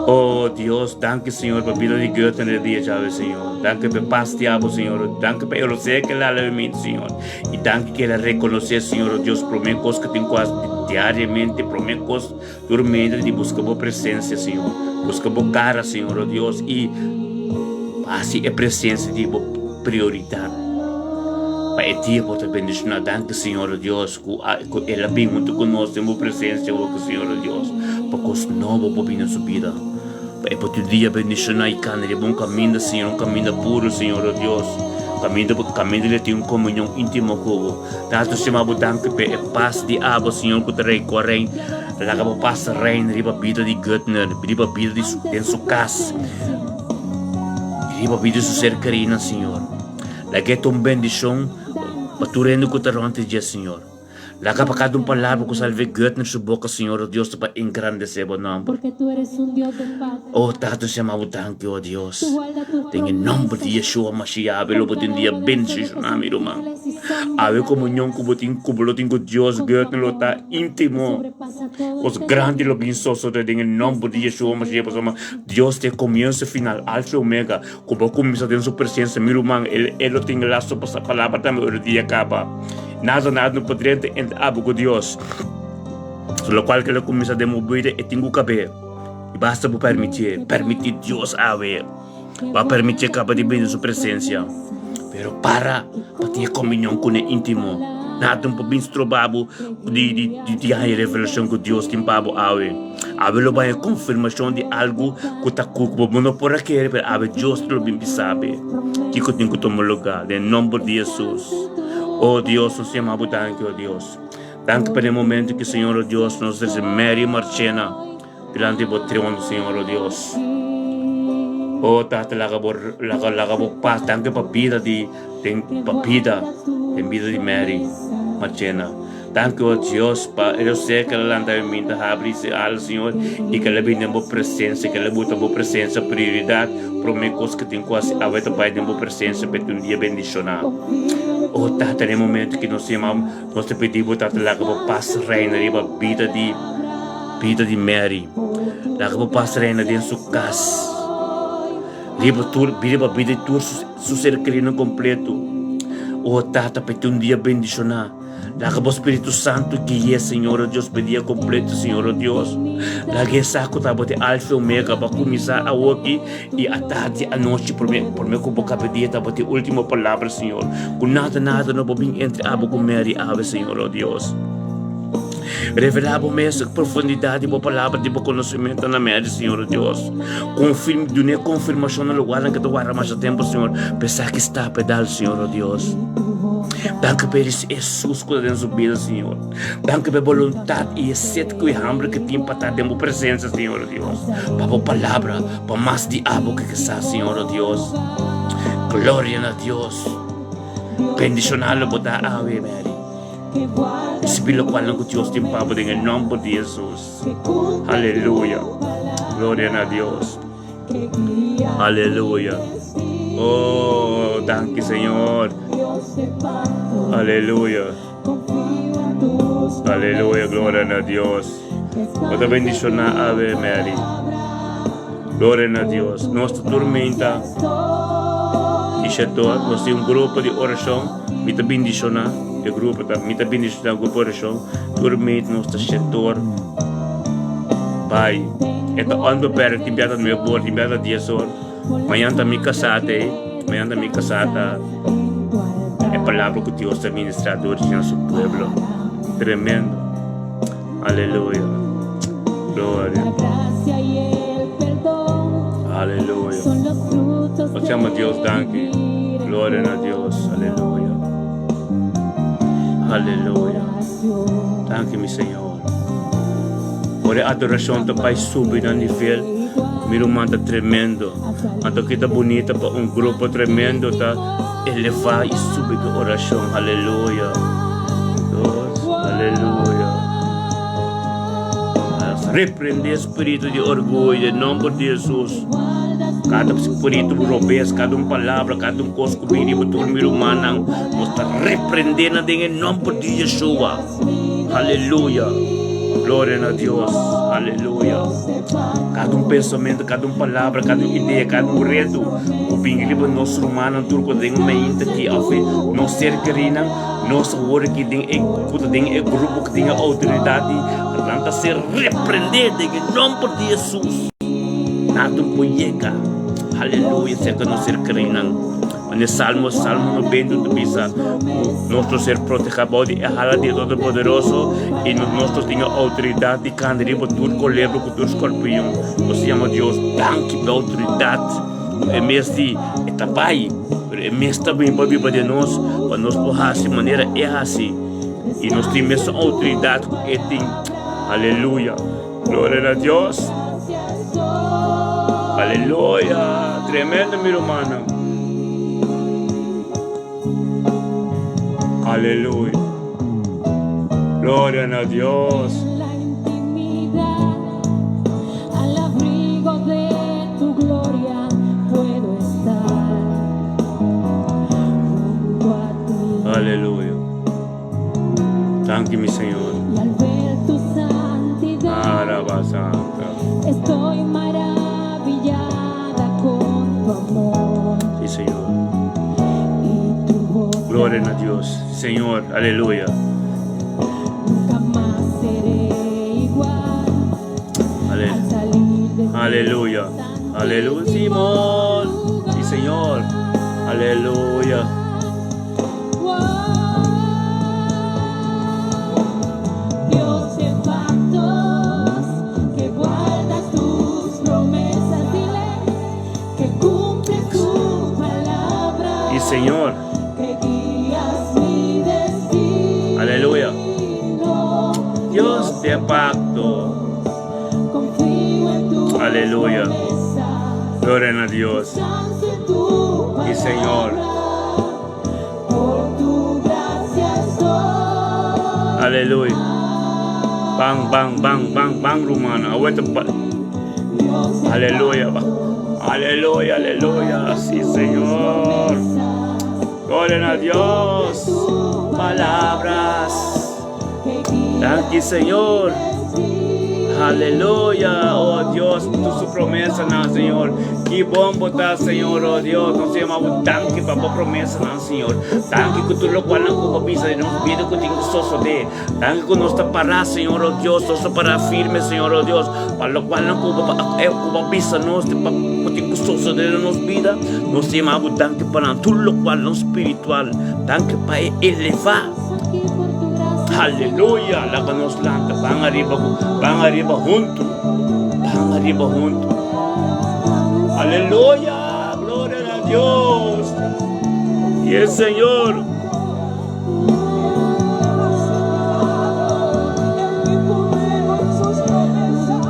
Oh Dios, danki Señor pa bida di Gutner de dia djawe, Señor. Danki pa pas di abo, Señor. Danki pa elosé ke la leve Señor. I danki ke la reconoce, Señor, oh Dios, prome kos ke tin ku hasi diariamente, prome kos tur medio di buska bo presencia, Señor. Buska bo cara, Señor, oh Dios, i hasi e presencia di bo prioridad. Pa e dia bo ta bendiciona. Danki, Señor, oh Dios, ku ku el a bin hunto ku nos den bo presencia oki, Señor, oh Dios, pa kos nobo por bin na su bida. Pa e por tur dia bendiciona i cana riba un caminda, Señor, un caminda puro, Señor, oh Dios. Caminda caminda le tin un comunion intimo ku bo. Tata, nos yama bo danki pa e pas di abo, Señor, ku ta rei ku a rein. Laga bo pas reina riba bida di Gutner, riba bida di su, den su kas, riba bida di su ser kerinan, Señor. Laga e ta un bendishon pa tur hende ku ta rònt di dje, Señor. Laga pa kada un palabra ku sali di Goetner su boka, Señor, o Dios, ta pa engrandesé bo nòmber. O Tata, nos yama bo danki, o Dios. Den e nòmber di Yeshua Mashiach, awe lo bo tin dia bendishoná, mi ruman. Awe komunion ku bo tin ku bo lo tin ku Dios, Goetner, lo ta íntimo. Kos grandi lo bin sosodé den e nòmber di Yeshua Mashiach, pasobra Dios ta e komienso i final, Alfa i Omega. Ku bo kuminsá den su presensia, mi ruman, E lo tin laso pa sa palabra tambe ora dia kaba. Nada, nada no por drenta entre abo ku Dios. So lokual ku el a kuminsá den bo bida, e tin ku kab'é. I basta bo permitié, permití Dios awe. Bo a permitié kaba di bini den su presensia. Pero para pa tin e komunion kuné íntimo. Nada no por bin stroba bo di di di haña revelashon ku Dios tin pa bo awe. Awe lo bai e konfirmashon di algu ku ta ku bo no por a kere, pero awe Dios lo bin bisa bo kiko tin ku tuma lugá den nòmber di Hesus. O Dios, nos yama bo danki, o Dios. Danki pa den momento ki Señor, o Dios, nos trese Mary Marchena dilanti bo trono, Señor, o Dios. O Tata, laga bo, laga, laga bo pas. Danki pa bida di, den, pa bida, den bida di Mary Marchena. Danki, o Dios, pa e sé ku el a lanta e minta habri si ala, Señor, i ku el a bini den bo presensia, ku el a buta bo presensia prioridat, promé kos ku tin ku hasi awe ta bai den bo presensia pa e tin un dia bendishoná. O Tata, den e momento ku nos yama bo, nos ta pidi bo, Tata, laga bo pas reina riba bida di bida di Mary. Laga bo pas reina den su kas, riba tur, riba bida di tur su ser kerido kompleto. O Tata, pa e tin un dia bendishoná. Laga bo Spiritu Santu gui'é, Señor o Dios, p'e dia kompleto, Señor o Dios. Laga e sa ku ta bo te Alfa i Omega, bo a kuminsá awoki i atardi, anochi, promé, promé ku bo kaba dia ta bo te último palabra, Señor. Ku nada, nada no por bin entre abo ku Mary awe, Señor o Dios. Revelá bo mes profundidat di bo palabra, di bo konosementu na Mary, Señor o Dios. Konfirm, dun'é konfirmashon na lugarnan ku ta warda masha tempu, Señor, p'e sa ki sta p'e dal, Señor o Dios. Danki pa Hesus ku ta den su bida, Señor. Danki pa e boluntat i e set ku e hamber ku tin pa ta den bo presensia, Señor o Dios. Pa bo palabra, pa mas di abo ku ke sa, Señor o Dios. Gloria na Dios. Bendishonal lo bo ta awe, Mary. Risibi lokualnan ku Dios tin pa bo den e nòmber di Hesus. Aleluya. Gloria na Dios. Aleluya. Oh, danki Señor. Aleluya. Aleluya, gloria na Dios. Bo ta bendiciona Ave Mary. Gloria na Dios. Nos ta tormenta. Y Shetor, nos tin un grupo di oracion. Mi ta bendiciona e grupo ta. Mi ta bendiciona e grupo oracion. Tormenta nos ta Shetor. Bai. E ta onbeperkt, tin biaha ta nuebe or, tin biaha ta dies or. Mañan ta mi kasá te, mañan ta mi kasá ta e palabra ku Dios ta ministrá dor di su pueblo. Tremendo. Aleluya. Gloria. Aleluya. Nos yama Dios danki. Gloria na Dios. Aleluya. Aleluya. Danki mi Señor. Ora e adorashon ta bai subi na nivel, mi ruman ta tremendo. Anto ki ta bunita pa un grupo tremendo ta elevá i subi ku orashon. Aleluya. Dios, aleluya. Reprende spiritu di orguyo den nomber di Hesus. Kada spiritu robes, kada un palabra, kada un kos ku bini riba tur mi rumannan, nos ta reprende nan den e nomber di Yeshua. Aleluya. Gloria na Dios. Aleluya. Kada un pensamentu, kada un palabra, kada un idea, kada un redu ku bini riba nos rumannan tur ku ta den un mainta aki òf nos ser kerinan, Nos awor aki den e ku ta den e grupo ku tin e outoridat di nan ta ser reprendé den e nòmber di Hesus. Nada no por yega, aleluya, serka nos ser kreinan. Manera Salmo, Salmo 90 ta bisa ku nos lo ser protehá bou di e hala di e Todopoderoso i nos lo tin e outoridat di kanda riba tur kolebra ku tur skorpion. Nos ta yama Dios danki pa e outoridat ku e mes di e ta bai. Pero e mes ta bin pa biba den nos, pa nos por hasi manera e hasi. I nos tin mesun outoridat ku e tin. Aleluya! Gloria na Dios! Aleluya! Tremendo, mi rumannan! Aleluya! Gloria na Dios. En la intimidad, al abrigo de tu gloria, puedo estar junto a ti. Aleluya. Danki mi Señor. Y al ver tu santidad, Alaba Santa. estoy maravillada con tu amor Sí, Señor. y tu bondad. Gloria na Dios. Señor, aleluya. Nunca más seré igual Aleluya. al salir de tu Aleluya. Aleluya, Simón. Sí, Señor. Aleluya. Dios de pactos, que guardas tus promesas, dile que cumples tu palabra. Sí, Señor. Que guías mi destino. Aleluya. Dios de pacto. Confío en tus Aleluya. promesas. Gloria a Dios. Descanso en tu Sí, Señor. palabra. Por tu gracia estoy. Aleluya. Bang, bang, bang, bang, bang, rumana. Aguanta. Dios de Aleluya. Aleluya, aleluya. Sí, Señor. Gloria a Dios. Palabras. Danki, Señor. Aleluya, oh Dios, tu su promesa, no, Señor. Ki bon bo ta, Señor, oh Dios. Nos ta yama danki pa bo promesa, no, Señor. Danki ku tur loke ku bo a bisa den nos bida ku tin ku sosodé. Danki ku nos ta pará, Señor, oh Dios. Nos ta pará firme, Señor, oh Dios. Pa loke ku bo a bisa nos, pa ku tin ku sosodé den nos bida. Nos ta yama danki pa tur loke no spiritual. Danki pa elevá. Aleluya, laga nos lanta, ban ariba, ban ariba huntu, ban ariba huntu. Aleluya, gloria a Dios. Y el Señor. Sus promesas,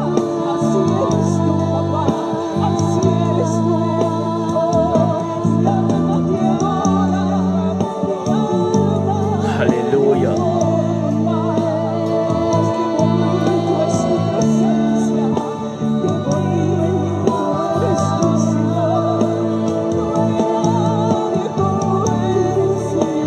así eres tú, papá, así eres tú. Oh, mi alma te adora, mi alma. Aleluya. Qué bonito es tu presencia, qué bonito eres tú, Señor. No hay nadie como eres, Señor.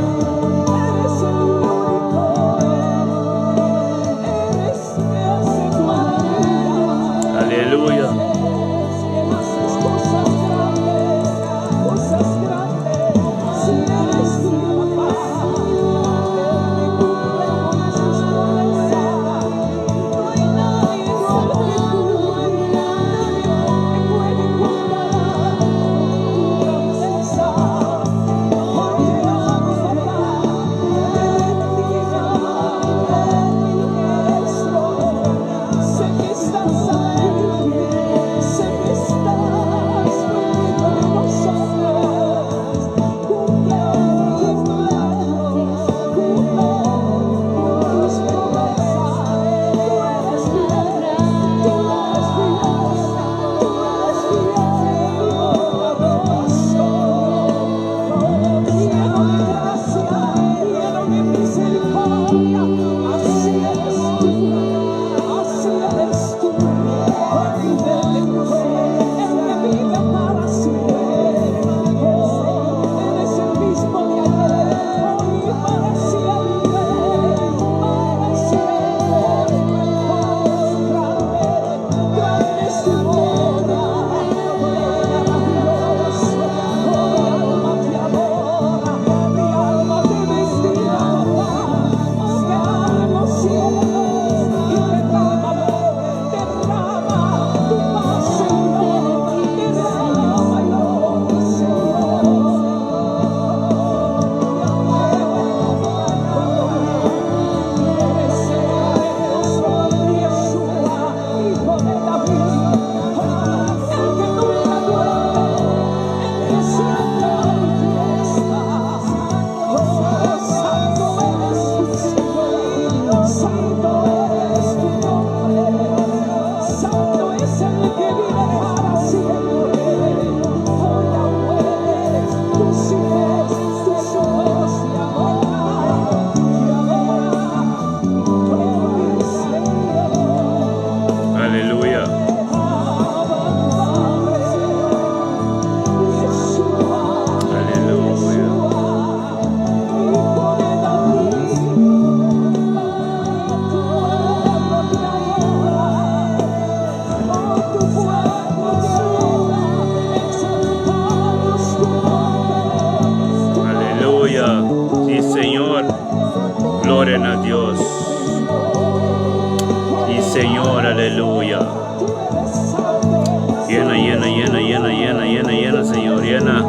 yena, yena, yena, yena, Señor, yena.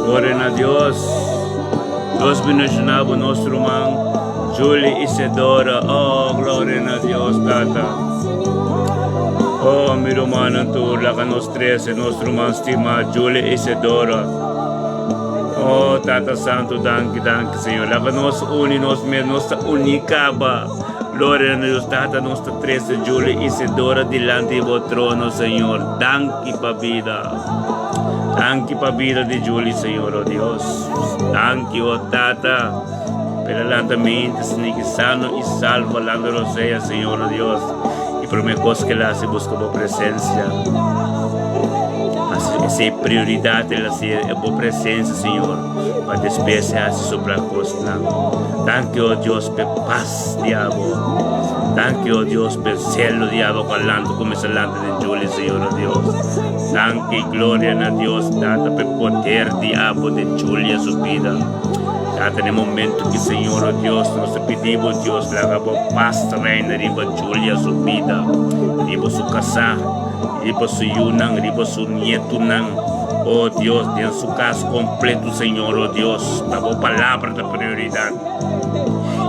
Gloria na Dios. Dios bendiciona bo nos ruman Julie Isidora. Oh, gloria na Dios, Tata. Oh, mi rumannan tur, laga nos trece nos ruman stima Julie Isidora. Oh, Tata Santo, danki, danki, Señor. Laga nos uni nos mes, nos ta uni caba. Gloria na Dios, Tata, nos ta trece Julie Isidora dilanti di bo trono, Señor. Danki pa bida. Danki pa bida di Julie, Señor, oh Dios. Danki, oh Tata. Pero lanta mente, sniki sano y salvo, lanta rosea, Señor, oh Dios. Y prome cos que la hace, busca bo presencia. Así, esa prioridad, el hacer bo presencia, Señor. Pa después se hace sobra cosnan. Danki, oh Dios, pe paz di abo. Danki, oh Dios, pe celo di abo cu lanta cuminsa lanta den Julie, Señor, oh Dios. Danki, gloria na Dios, Tata, pe poder di abo den Julia su vida. Tata, den momento ki, Señor, oh Dios, nos ta pidi bo, Dios, laga bo paz reina riba Julia su vida, riba su casá, riba su yunan, riba su nietunan. Oh Dios, den su cas completo, Señor, oh Dios, ta bo palabra ta prioridad.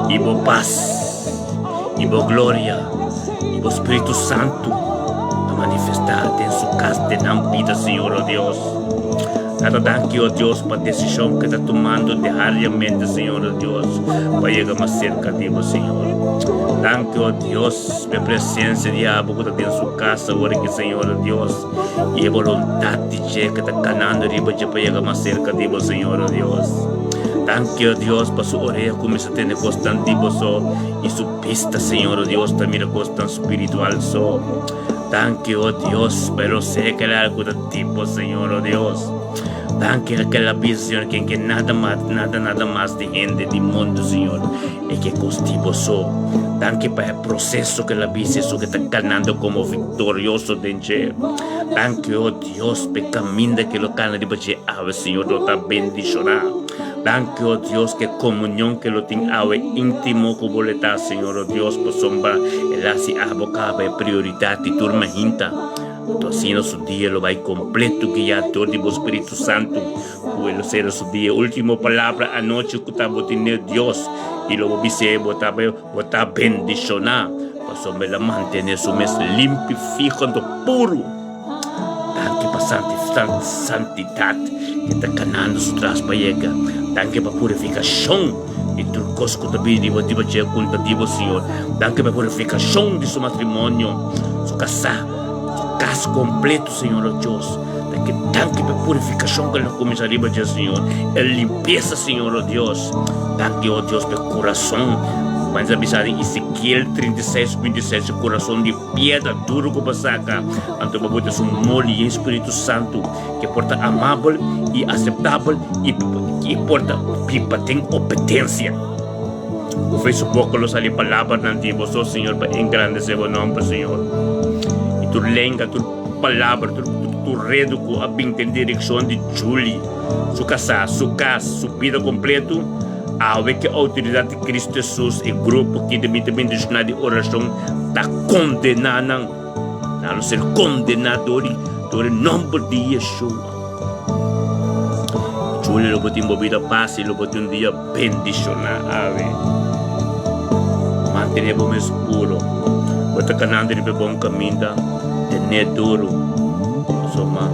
Y bo paz, y bo gloria, y bo Spiritu Santo ta manifesta den su cas, den nan bida, Señor, oh Dios. Tata, danki, oh Dios, pa decision que ta tomando diariamente, Señor, oh Dios, pa yega mas cerca di bo, Señor. Danki, oh Dios, pa e presencia di abo cu ta den su cas awor aki, Señor, oh Dios. I e boluntat di dje ku ta kanando riba dje pa yega mas serka di bo, Señor, o Dios. Danki, o Dios, pa su orea kuminsá tende kosnan di bo so i su bista, Señor, o Dios, ta mira kosnan spiritual so. Danki, o Dios, pa e rosea kel algu ta di bo, Señor, o Dios. Danki pa kel a bisa, Señor, ken ke nada mas, nada, nada mas di hende di mundu, Señor, e ke kos di bo so. Danki pa e proseso ke el a bisa, esun ke ta ganando komo viktorioso den dje. Danki, o Dios, pa e kaminda ke lo kana riba dje awe, Señor, lo ta bendishoná. Danki, o Dios, ke komunion ke lo tin awe íntimo ku bo le ta, Señor, o Dios, pasobra el a hasi abo kaba e prioridat di tur mahinta. Anto asina su dia lo bai kompleto guiá dor di bo Spiritu Santu, ku e lo sera su dia. Último palabra anochi ku ta bo tene Dios, i lo bo bis'é bo ta bo ta bendishoná, pasobra el a mantené su mes limpi, fiho anto puru. Danki pa santidat ke ta kanando su tras pa yega. Danki pa purifikashon di tur kos ku ta bini riba riba dje kunta di bo, Señor. Danki pa purifikashon di su matrimonio, su kasá, su kas kompleto, Señor, o Dios. Danki, danki pa purifikashon ku el a kuminsá riba dje, Señor. E limpiesa, Señor, o Dios. Danki, o Dios, pa e kurason. Manera ta bisa den Ezekiel 36, 26, e kurason di piedra duru ku bo saka, anto bo bota su moli yen Spiritu Santu, ke por ta amabel i aseptabel i i por ta biba den obedensia. Ku fe su boka lo sali palabranan di boso, Señor, pa engrandesé bo nòmber, Señor. I tur lenga, tur palabra, tur tur redu ku a bin den direkshon di Julie, su kasá, su kas, su bida kompletu, awe ke outoridat di Kristu Hesus, e grupo ki ta bin ta bendishoná di orashon ta kondená nan. Nan lo ser kondená dor di dor e nòmber di Yeshua. Julie lo bo tin bo bida pas i lo bo tin un dia bendishoná awe. Mantené bo mes puro. Bo ta kanando riba e bon kaminda, tené duru. Pasobra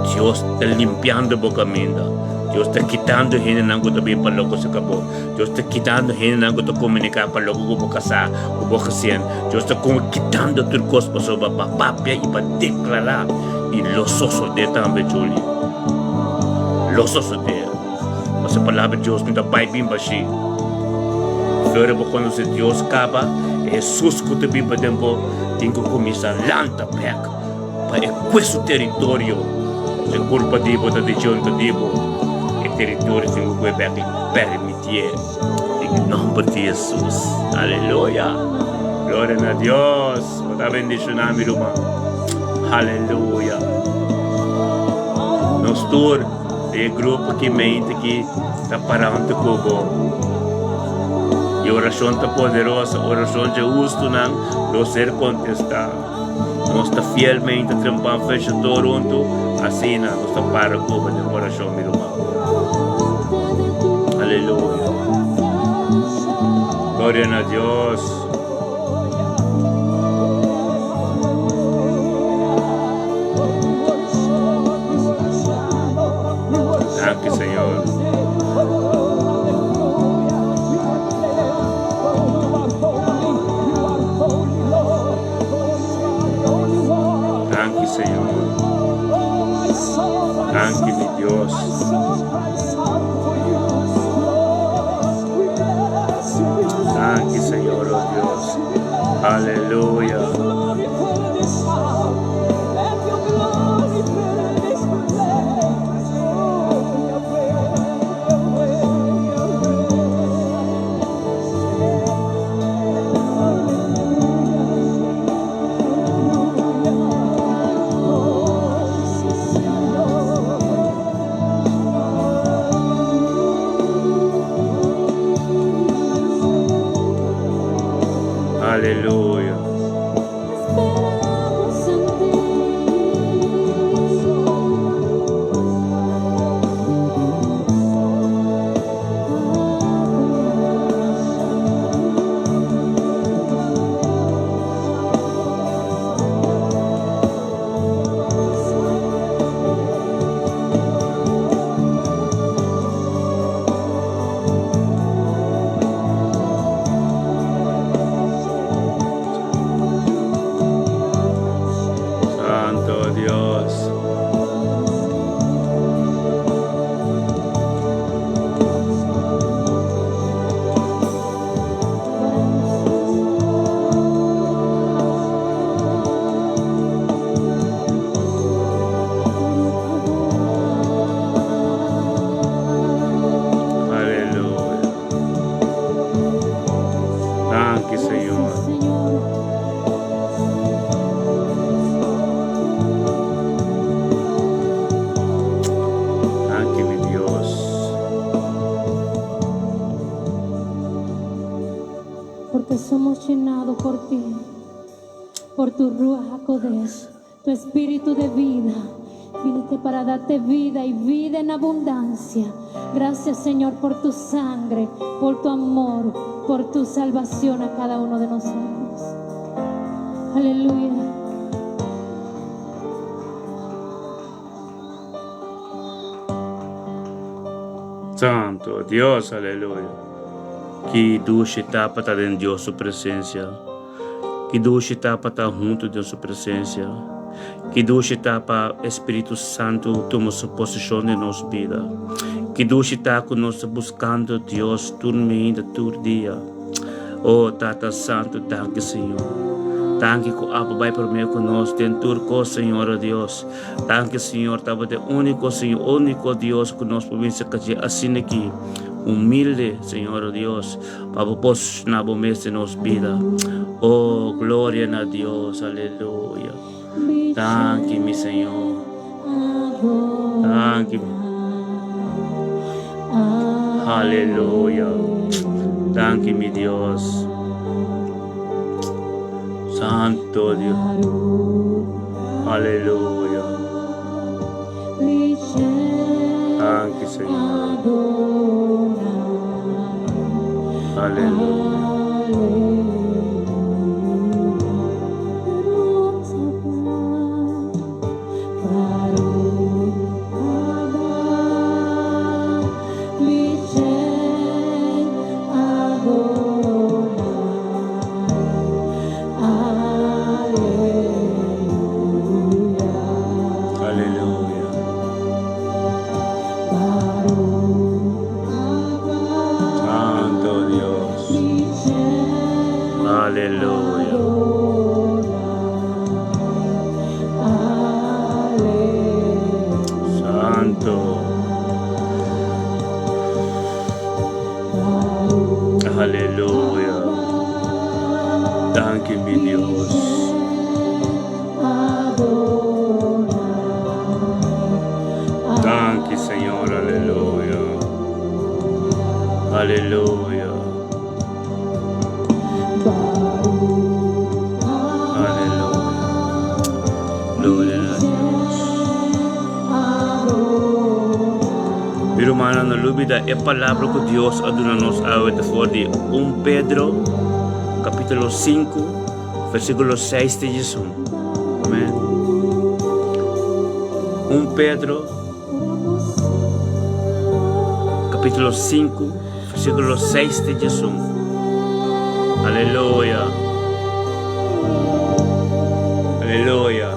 Dios ta limpiando bo kaminda. Dios ta kitando hendenan ku ta bin pa loko serka bo. Dios ta kitando hendenan ku ta komuniká pa loko ku bo kasá, ku bo gesin. Dios ta kitando tur kos pasobra pa papia i pa deklará. I lo sosodé tambe, Julie. Lo sosodé. Pasobra e palabra di Dios no ta bai bin bashí. Flora bo konosé Dios kaba, e Hesus ku ta biba den bo tin ku kuminsá lanta bèk pa e kue su teritorio. E kulpa di bo ta di dje, no ta di bo. E teritorio tin ku kue bèk i permitié. Den nòmber di Hesus. Aleluya! Gloria na Dios! Bo ta bendishoná mi ruman. Aleluya! Nos tur den e grupo ki mente ki ta para huntu ku bo. E orashon ta poderoso, orashon dje hustunan lo ser kontestá. Nos ta fielmente trempan fecha tur huntu, asina nos ta para ku bo den orashon, mi ruman. Aleluya! Gloria na Dios! Danki Señor. Danki Señor. Danki mi Dios. Danki Señor oh Dios. Aleluya. Aleluya. Santo Dios. Aleluya. Danki, Señor. Danki, mi Dios. Porque somos llenados por ti, por tu Ruach HaKodesh, tu espíritu de vida. Viniste para darte vida y vida en abundancia. Gracias, Señor, por tu sangre, por tu amor, por tu salvación a cada uno de nosotros. Aleluya. Santo Dios, aleluya. Ki dushi ta pa ta den Dios su presencia. Ki dushi ta pa ta hunto den su presencia. Ki dushi ta pa Espíritu Santo tuma su posicion den nos bida. Ki dushi ta cu nos ta buscando Dios tur mainta, tur dia. Oh, Tata Santo, danki Señor. Danki cu abo bai prome cu nos den tur cos, Señor, oh Dios. Danki Señor, tabata e único Señor, único Dios cu nos por binse caché asina aki, humilde, Señor, oh Dios, pa bo posicioná bo mes den nos bida. Oh, gloria na Dios, aleluya. Danki, mi Señor. Danki. Aleluya. Danki, mi Dios. Santo Dios. Aleluya. Danki, Señor. Aleluya. Aleluya. Santo Dios. Aleluya. Santo. Aleluya. Danki mi Dios. Danki Señor. Aleluya. Aleluya. Aleluya. Gloria na Dios. Mi rumannan, no lubida e palabra ku Dios a duna nos awe ta for di 1 Pedro kapítulo 5 versíkulo 6 te 11. Amèn. 1 Pedro kapítulo 5 versíkulo 6 te 11. Aleluya. Aleluya.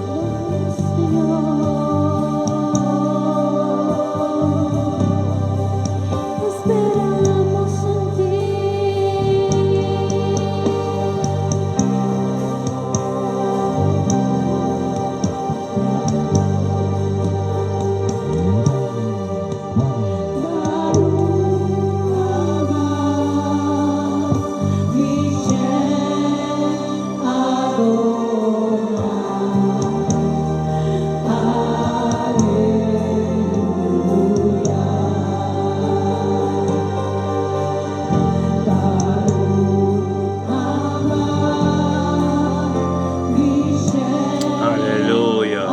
Aleluya.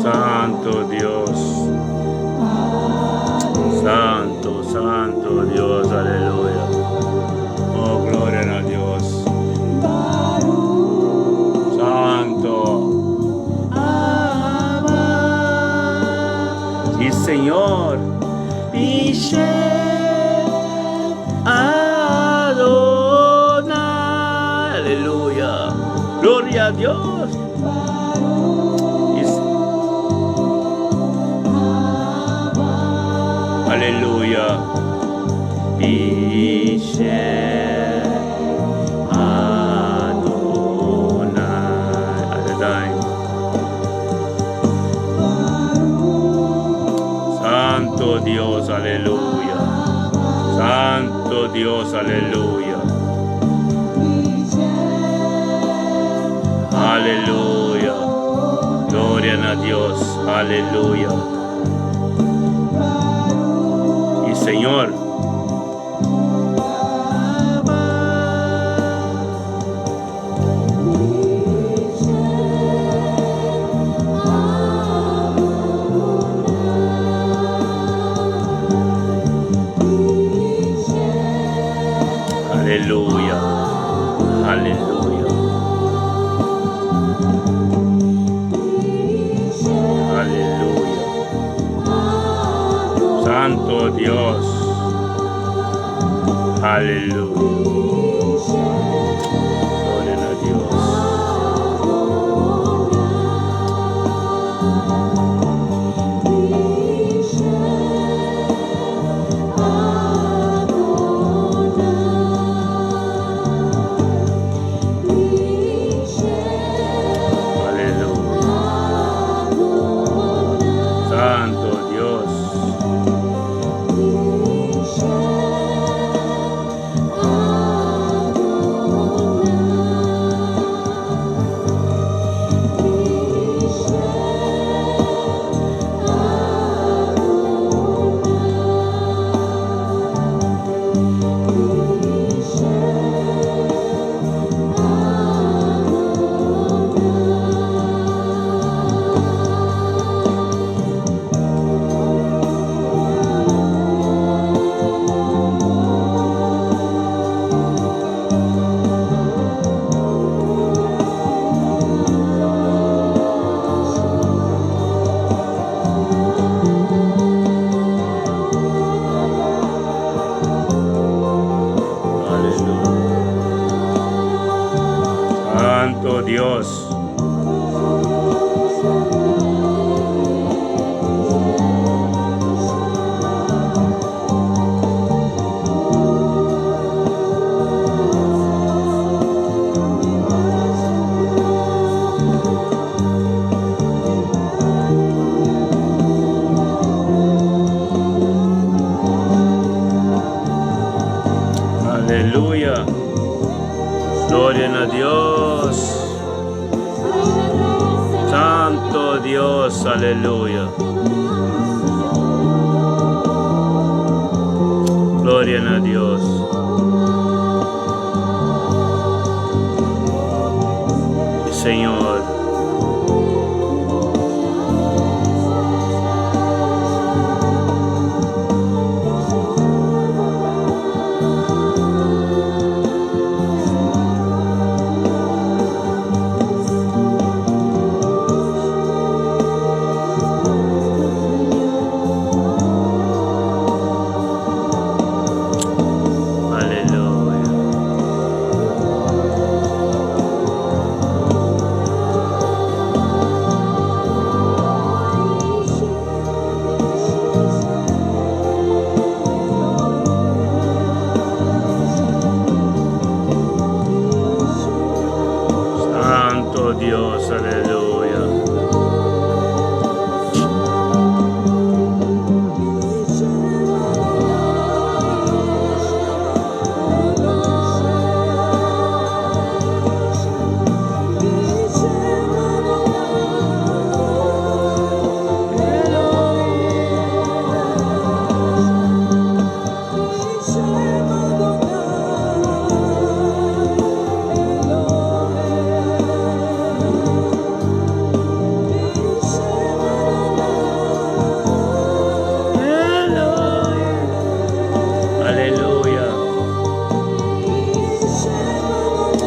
Santo Dios. Santo, Santo Dios. Aleluya. Oh, gloria na Dios. Santo. Sí, Señor. Adonai. Aleluya. Gloria a Dios. Aleluya. Adonai. Adonai. Santo Dios, aleluya. Santo Dios, aleluya. Aleluya. Gloria na Dios, aleluya. Y Señor. Aleluya. Aleluya. Aleluya. Santo Dios. Aleluya. Gloria a Dios. Aleluya. Santo Dios. Aleluya. Gloria na Dios. Señor. Aleluya. Santo Dios, aleluya. Aleluya.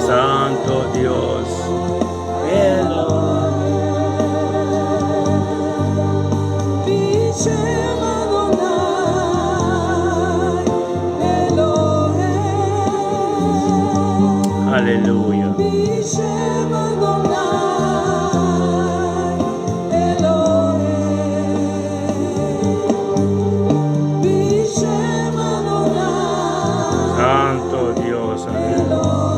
Santo Dios. Aleluya. Santo Dios. Aleluya.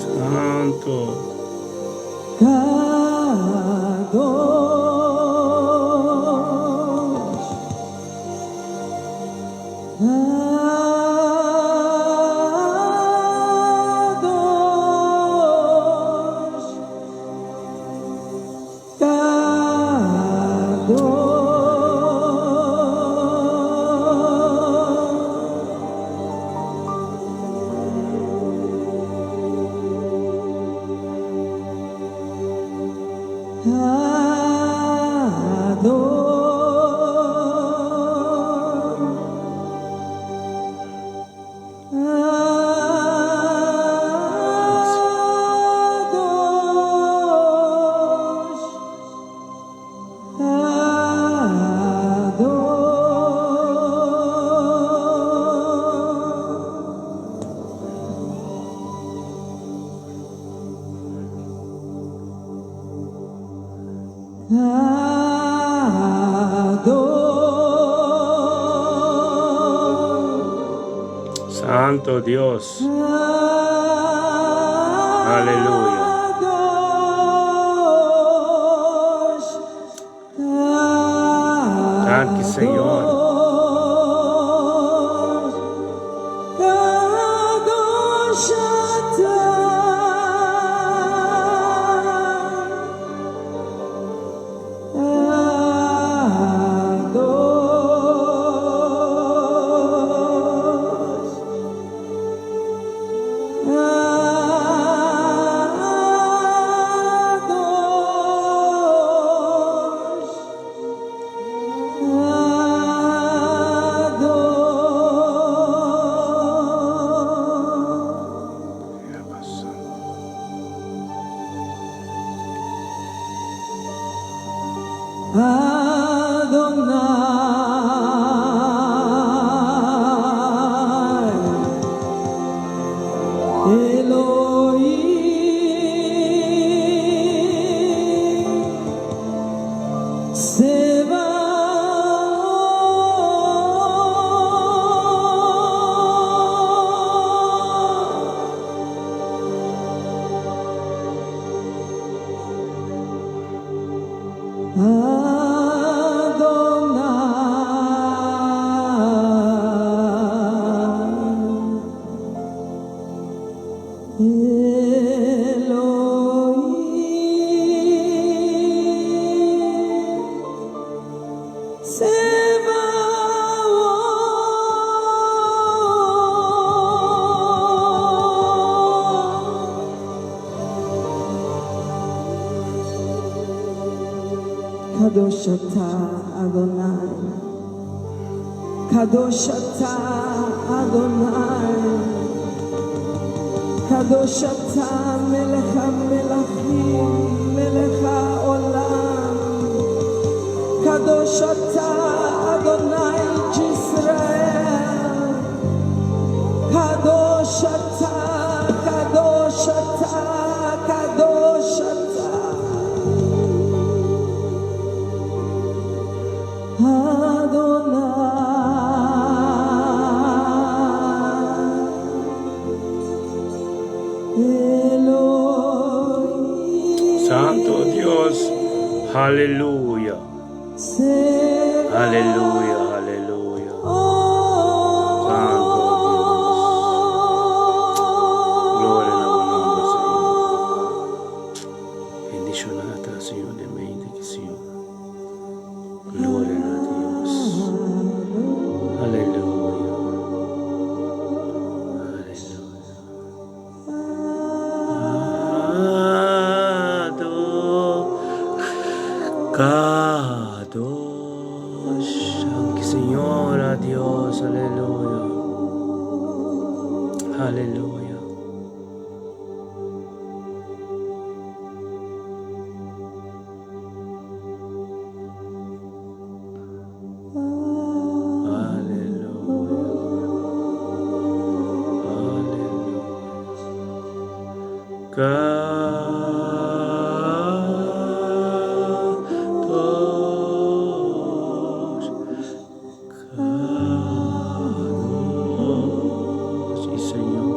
Santo. Santo Dios. Aleluya. Danki, Señor. Elohim Sebaot. Adonai Elohim Sebaot. Kadosh ata Adonai, Kadosh ata Adonai, Kadosh ata Melech HaMelachim, Melech HaOlam, Kadosh ata Adonai Yisrael, Kadosh ata, Kadosh ata, Kadosh ata Adonai Santo Dios, Elohim aleluya, aleluya, aleluya. Santo Dios, gloria na bo nomber, Señor. Sebaot. Bendiciona ta, Señor, den mente aki, Señor. Gloria na Dios. Aleluya. Aleluya. Ado, Kadosh, Danki Señor, a Dios, aleluya. Aleluya. Aleluya. Aleluya. Kadosh, Kadosh, y Señor.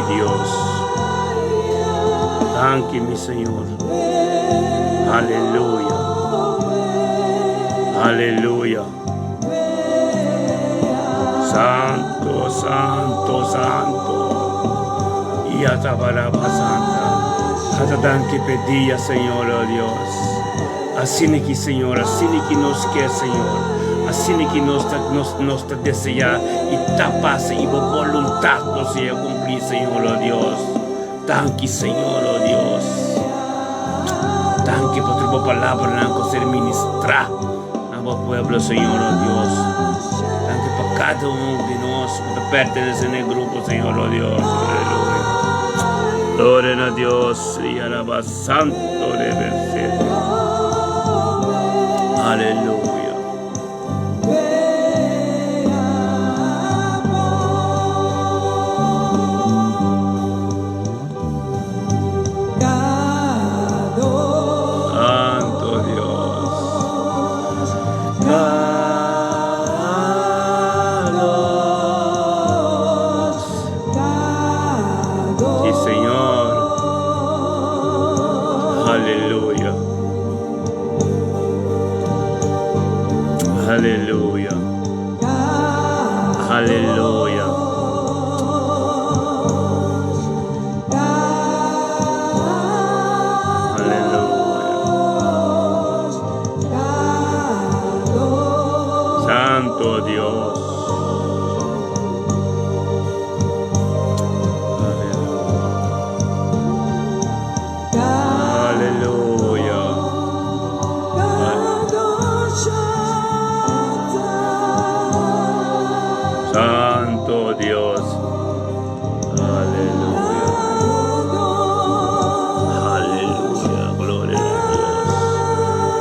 Dios. Danki, mi Señor. Aleluya. Aleluya. Santo, santo, santo. Yatabaraba santa. Hasta danki p'e dia, Señor, oh Dios. Asina ki, Señor, asina ki nos ke, Señor. Asina ki nos ta, nos, nos ta deseá i ta pasa i bo boluntat lo sea kumplí, Señor, oh Dios. Danki, Señor, oh Dios. Danki pa tur bo palabranan ku ser ministrá na bo pueblo, Señor, oh Dios. Danki pa kada un di nos ku ta pertenese na e grupo, Señor, oh Dios. Aleluya. Gloria na Dios y alaba santo de versete. Aleluya. Santo Dios. Sí, Señor. Aleluya. Aleluya. Aleluya. Aleluya. Santo Dios. Aleluya. Santo Dios. Aleluya. Aleluya. Gloria a Dios. Poder,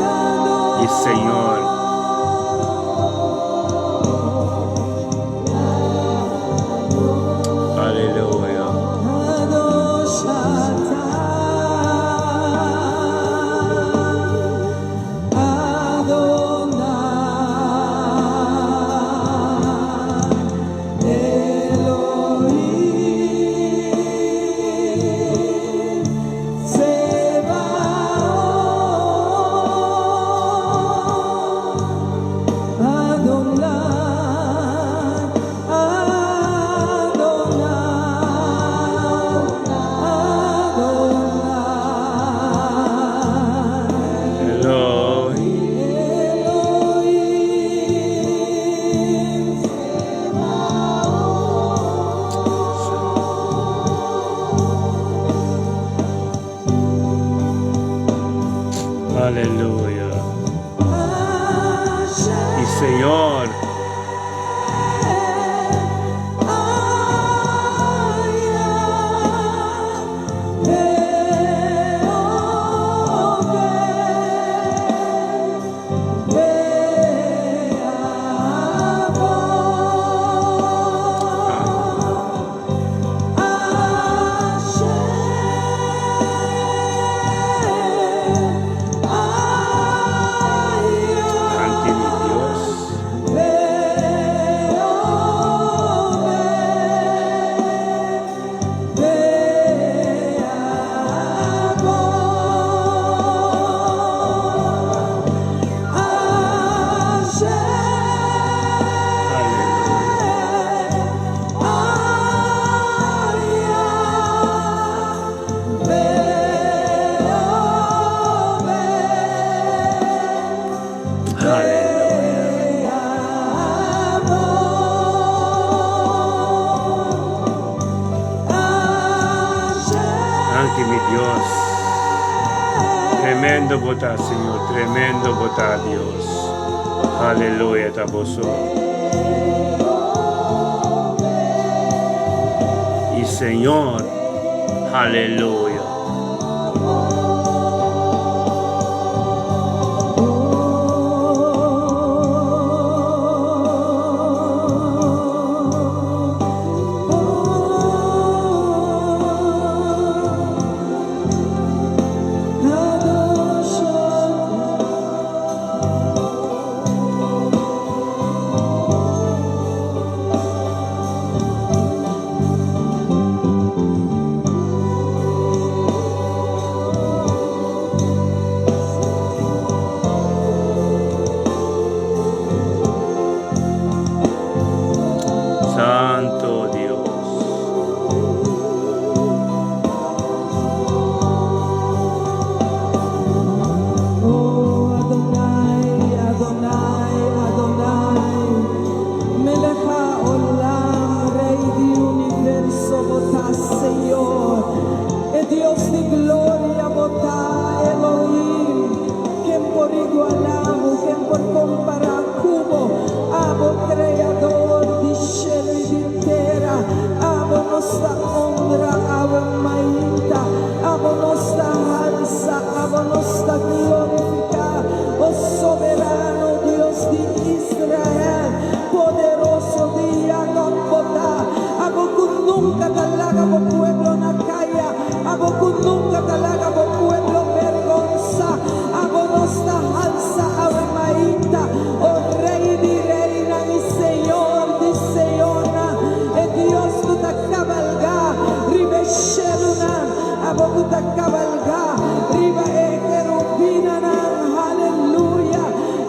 Tata, poder. Y Señor. Aleluya. Elohim. Aleluya. Y Señor. Danki mi Dios. Aleluya. Danki mi Dios. Tremendo bo ta, Señor. Tremendo bo ta, Dios. Aleluya ta bo so. Y Señor, aleluya. igualá bo? Ken por kompará ku bo? Abo Kreador di shelu i di tera, abo nos ta honra awe mainta, abo nos ta halsa, abo nos ta glorifiká, o Soberano Dios di Israel, Poderoso di Jakòb bo ta, abo ku nunka ta laga bo pueblo na kaya, abo ku nunka ta laga bo pueblo bergonsa, abo nos ta halsa awe mainta, o Rei di reinan i Señor di señornan, e Dios ku ta kabalgá riba e shelunan, abo ku ta kabalgá riba e kerubinanan. Haleluya!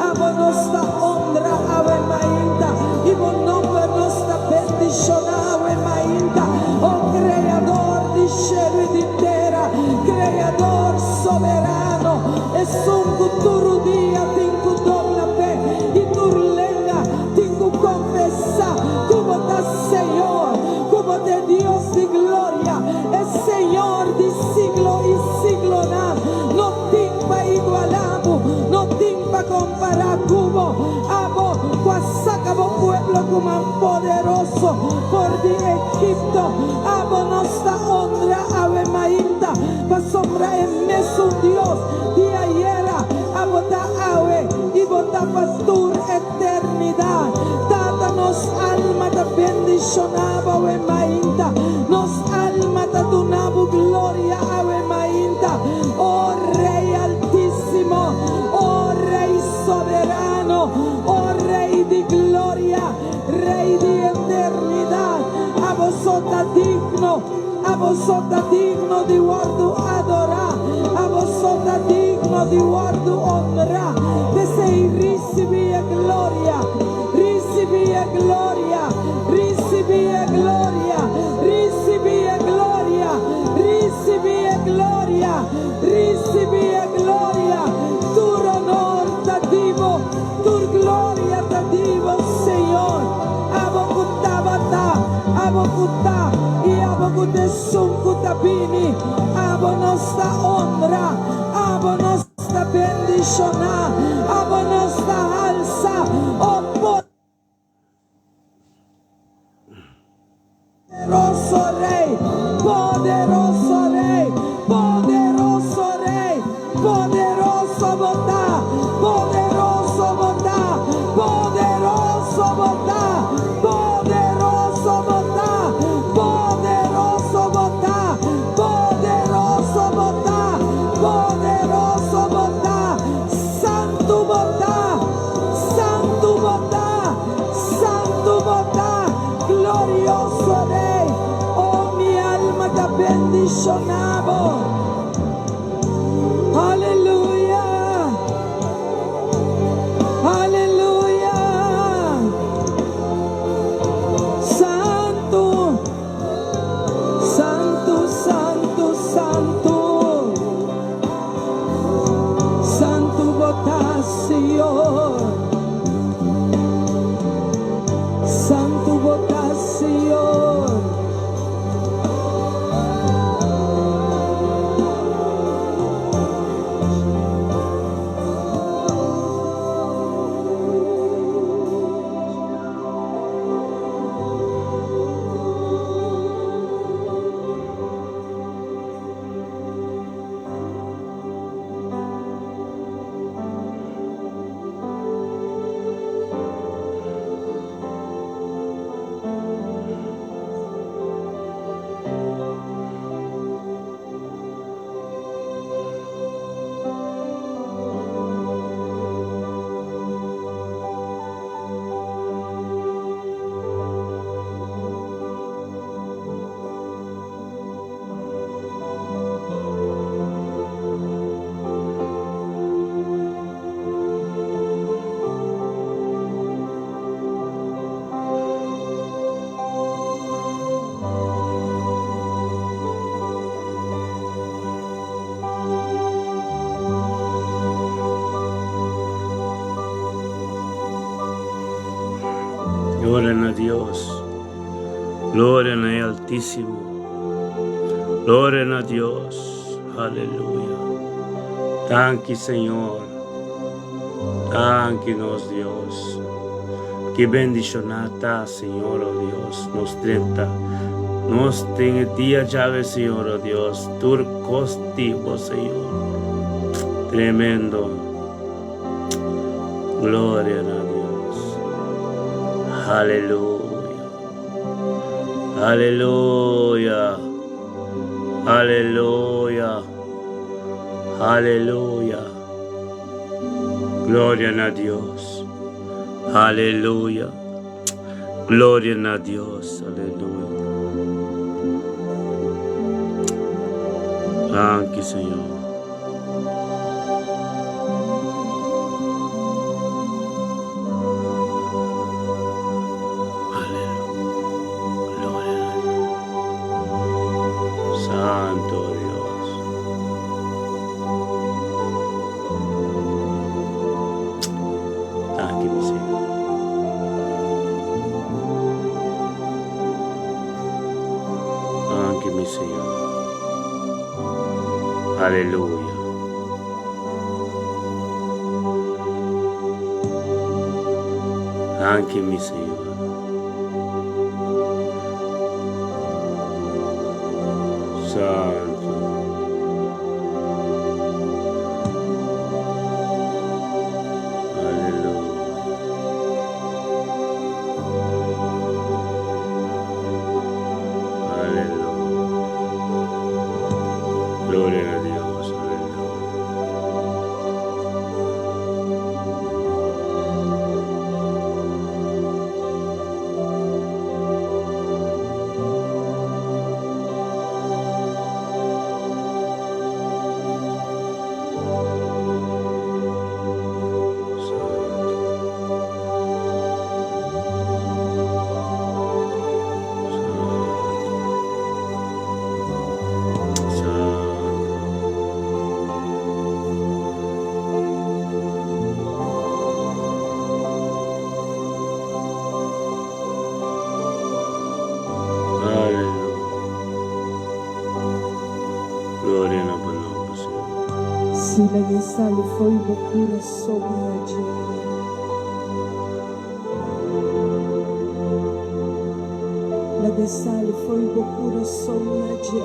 Abo nos ta honra awe mainta, i bo nomber nos ta bendishoná awe mainta, o Kreador di shelu i di tera, Kreador soberano, esun ku tur dia tin ku dobla p'e i tur lenga tin ku konfesá ku bo ta Señor, ku bo ta e Dios di gloria, e Señor di siglo i siglonan. No tin pa igualá bo, no tin pa kompará ku bo. Abo ku a saka bo pueblo ku man poderoso for di Egipto, abo nos ta honra awe mainta, pasobra e mesun Dios di ayera abo ta awe i bo ta pa tur eternidat. Tata, nos alma ta bendishoná bo awe mainta, nos alma ta duna bo gloria awe mainta, o Rei Altísimo, o Rei Soberano, o Rei di gloria, Rei di eternidat. Abo so ta digno, abo so ta digno di wòrdu adorá, abo so ta digno di wòrdu honrá. P'esei risibí e gloria, risibí e gloria, risibí e gloria, risibí e gloria, risibí e gloria, risibí e gloria. Tur honor ta di bo, tur gloria ta di bo, Señor. Abo ku tabata, abo ku ta, i abo ku ta esun ku ta bini. Abo nos ta honra, abo nos ta bendishoná, abo nos ta halsa, o Poderoso Rey, poderoso Rey, poderoso Rey, poderoso bo ta, poderoso bo ta, poderoso bo ta, poderoso bo ta, poderoso bo ta, poderoso bo ta, poderoso bo ta, santu bo ta, santu bo ta, santu bo ta. Glorioso Rey, oh mi alma ta bendiciona bo. Aleluya! Aleluya! Santu, santu, santu, santu. Santu bo ta, Señor. Santu bo ta, Señor. Gloria na Dios. Gloria na e Altísimo. Gloria na Dios. Aleluya. Danki, Señor. Danki nos Dios. Ki bendishoná ta, Señor, o Dios, nos drenta. Nos den e dia djawe, Señor, o Dios, tur kos di bo, Señor. Tremendo. Gloria na Dios. Aleluya. Aleluya. Aleluya. Aleluya. Gloria na Dios. Aleluya. Gloria na Dios. Aleluya. Danki, Señor. Aleluya. Gloria na Dios. Santo Dios. Danki, mi Señor. Danki, mi Señor. Aleluya. Danki, mi Señor. Santo. Aleluya. Aleluya. Gloria a Dios. Aleluya. Santo. Santo. Santo. Aleluya. Gloria na bo nomber, Señor. Si lag'é sali fo'i bo kurason na dje. Lag'é sali fo'i bo kurason na dje.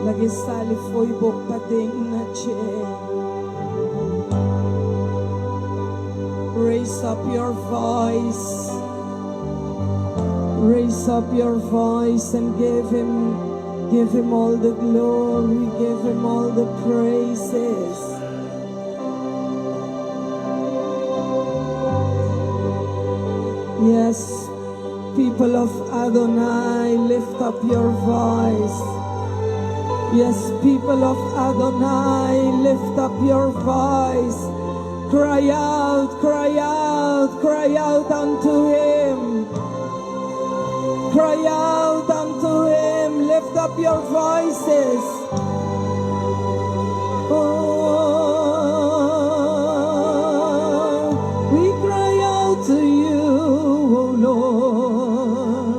Lag'é sali fo'i bo paden na dje. Raise up your voice. Raise up your voice and give him all the glory, give him all the praises. Yes, people of Adonai, lift up your voice. Yes, people of Adonai, lift up your voice. Cry out, cry out, cry out unto him. Cry out unto him. Lift up your voices. Oh, we cry out to you, O Lord.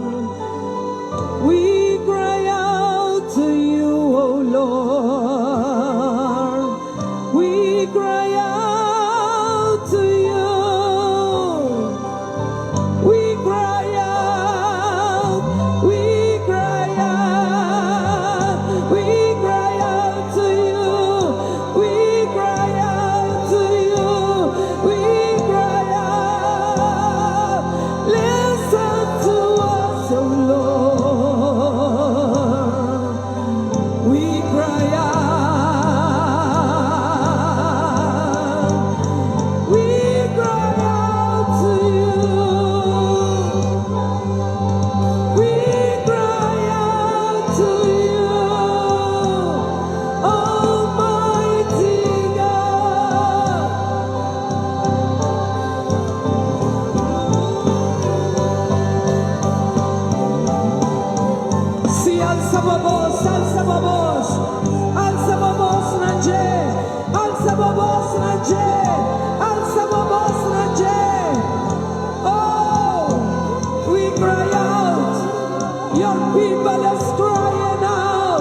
We cry out to you, O Lord. We cry out to you. We cry out, we cry out, we cry out to you. We cry out to you. We cry out. Listen to us, O Lord. We cry out. We cry out to you. We cry out to you, Almighty God. Si alsa bo bos, alsa bo bos, alsa bo bos na dje, alsa bo bos na dje, alsa bo bos na dje. Oh, we cry out. Your people is crying out.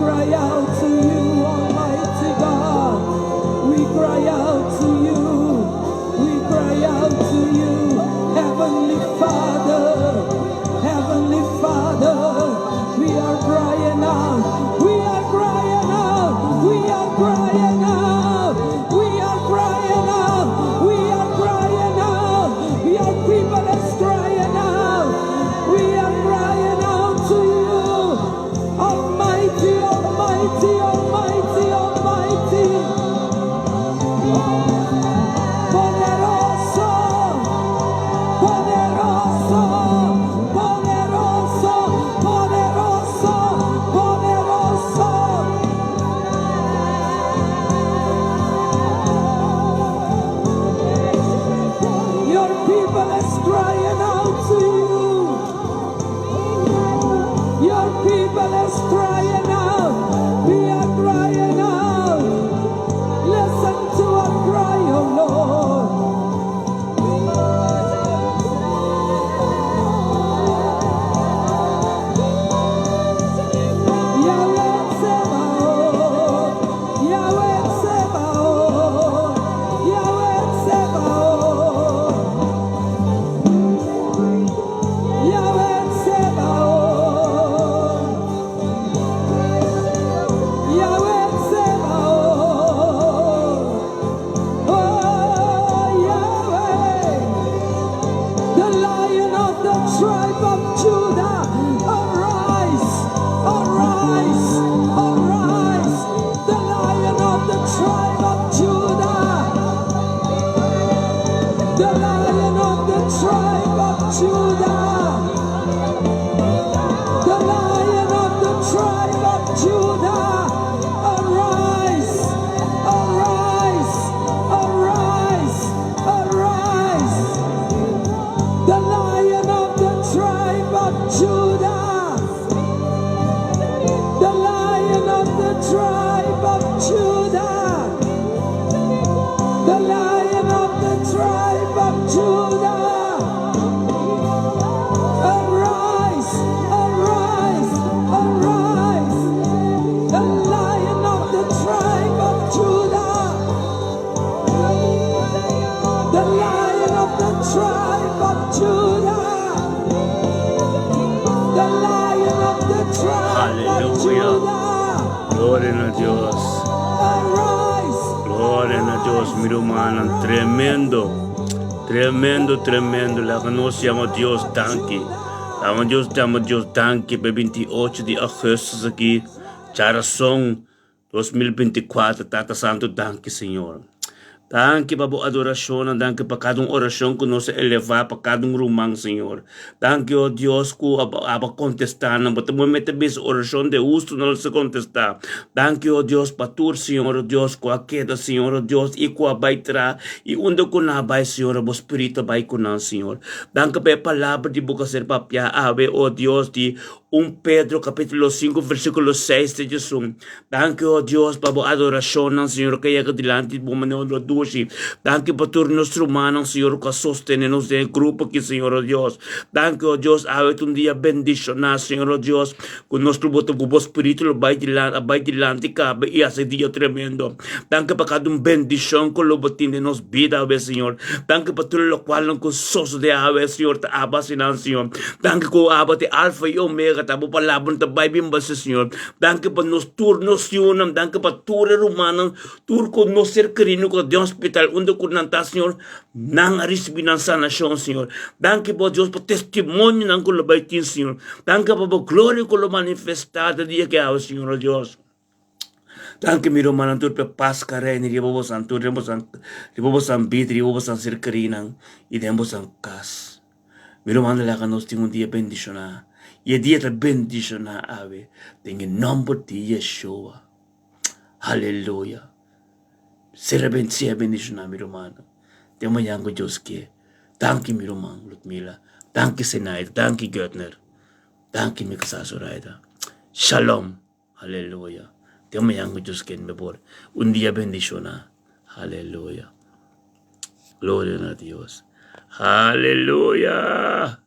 cry out to you, Almighty God. We cry out to you. We cry out to you, Heavenly Father. Heavenly Father, we are crying out. We are crying out. We are crying out. We are crying out. We are crying out. Your people is crying out. We are crying out to you. Almighty, Almighty, Almighty, Almighty. Poderoso, poderoso, poderoso, poderoso, poderoso. Your people is crying out to you. Your people is crying out. We are crying out. Listen to our cry, O Lord. Yahweh Sebaot, Yahweh Sebaot, Yahweh Sebaot, Yahweh Sebaot, Yahweh Sebaot. Oh, Yahweh, the Lion of the tribe of Judah, arise, arise, arise, the Lion of the tribe of Judah, the Lion of the tribe of Judah, the Lion of the tribe of Judah, arise, arise, arise, arise. The Lion of the tribe of Judah, the Lion of the tribe of Judah, the Lion of the tribe of Judah. Arise, arise, arise. The Lion of the tribe of Judah, the Lion of the tribe of Judah, the Lion of the tribe of Hallelujah. Judah. Gloria na Dios. Arise, Gloria na Dios, mi rumannan. Tremendo. Tremendo, tremendo. Laga nos yama Dios danki. Laga Dios yama Dios danki. Pa 28 di augustus aki. Djarason 2024. Tata Santu, danki, Señor. Danki pa bo adorashon, danki pa kada un orashon ku nos a elevá pa kada un ruman, Señor. Danki, o Dios, ku abo a kontestá nan, bo ta mete bes orashon di hustu no ser kontestá. Danki, o Dios, pa tur, Señor, o Dios, ku a keda, Señor, o Dios, i ku a bai traha, i unda ku nan a bai, Señor, bo Spiritu bai ku nan, Señor. Danki pa e palabra di bo ku a ser papiá awe, o Dios, di 1 Pedro kapítulo 5 versíkulo 6 te 11. Danki, o Dios, pa bo adorashonnan, Señor, ku a yega dilanti di bo manera lo dushi. Danki pa tur nos rumannan, Señor, ku a sostené nos den e grupo aki, Señor, o Dios. Danki, o Dios, awe ta un dia bendishoná, Señor, o Dios, ku nos lo bo ta ku bo Spiritu lo bai dilanti, a bai dilanti kaba i hasi dia tremendo. Danki pa kada un bendishon ku lo bo tin den nos bida awe, Señor. Danki pa tur lokualnan ku sosodé awe, Señor, ta aba asinan, Señor. Danki ku aba ta e Alfa i Omega, ta bo palabra ta bai bin base, Señor. Danki pa nos tur nos yunan, danki pa tur e rumannan, tur ku nos ser kerido ku ta den hospital, unda ku nan ta, Señor, nan a risibí nan sanashon, Señor. Danki bo Dios pa testimonionan ku lo bai tin, Señor. Danki pa bo gloria ku lo manifestá den dia ke awe, Señor, o Dios. Danki mi rumannan tur pa e pas ku a reina riba bosan tur, den bosan, riba bosan bida, riba bosan ser kerinan i den bosan kas. Mi rumannan laga nos tin un dia bendishoná i e dia ta bendishoná awe den e nòmber di Yeshua. Aleluya. Ser sea bendishoná mi rumannan. Te mañan ku Dios ke. Danki mi ruman Ludmila. Danki Zenaida. Danki Götner. Danki mi kasá Zoraida. Shalom. Aleluya. Te mañan ku Dios ken mi por. Un dia bendishoná. Aleluya. Gloria na Dios. Aleluya.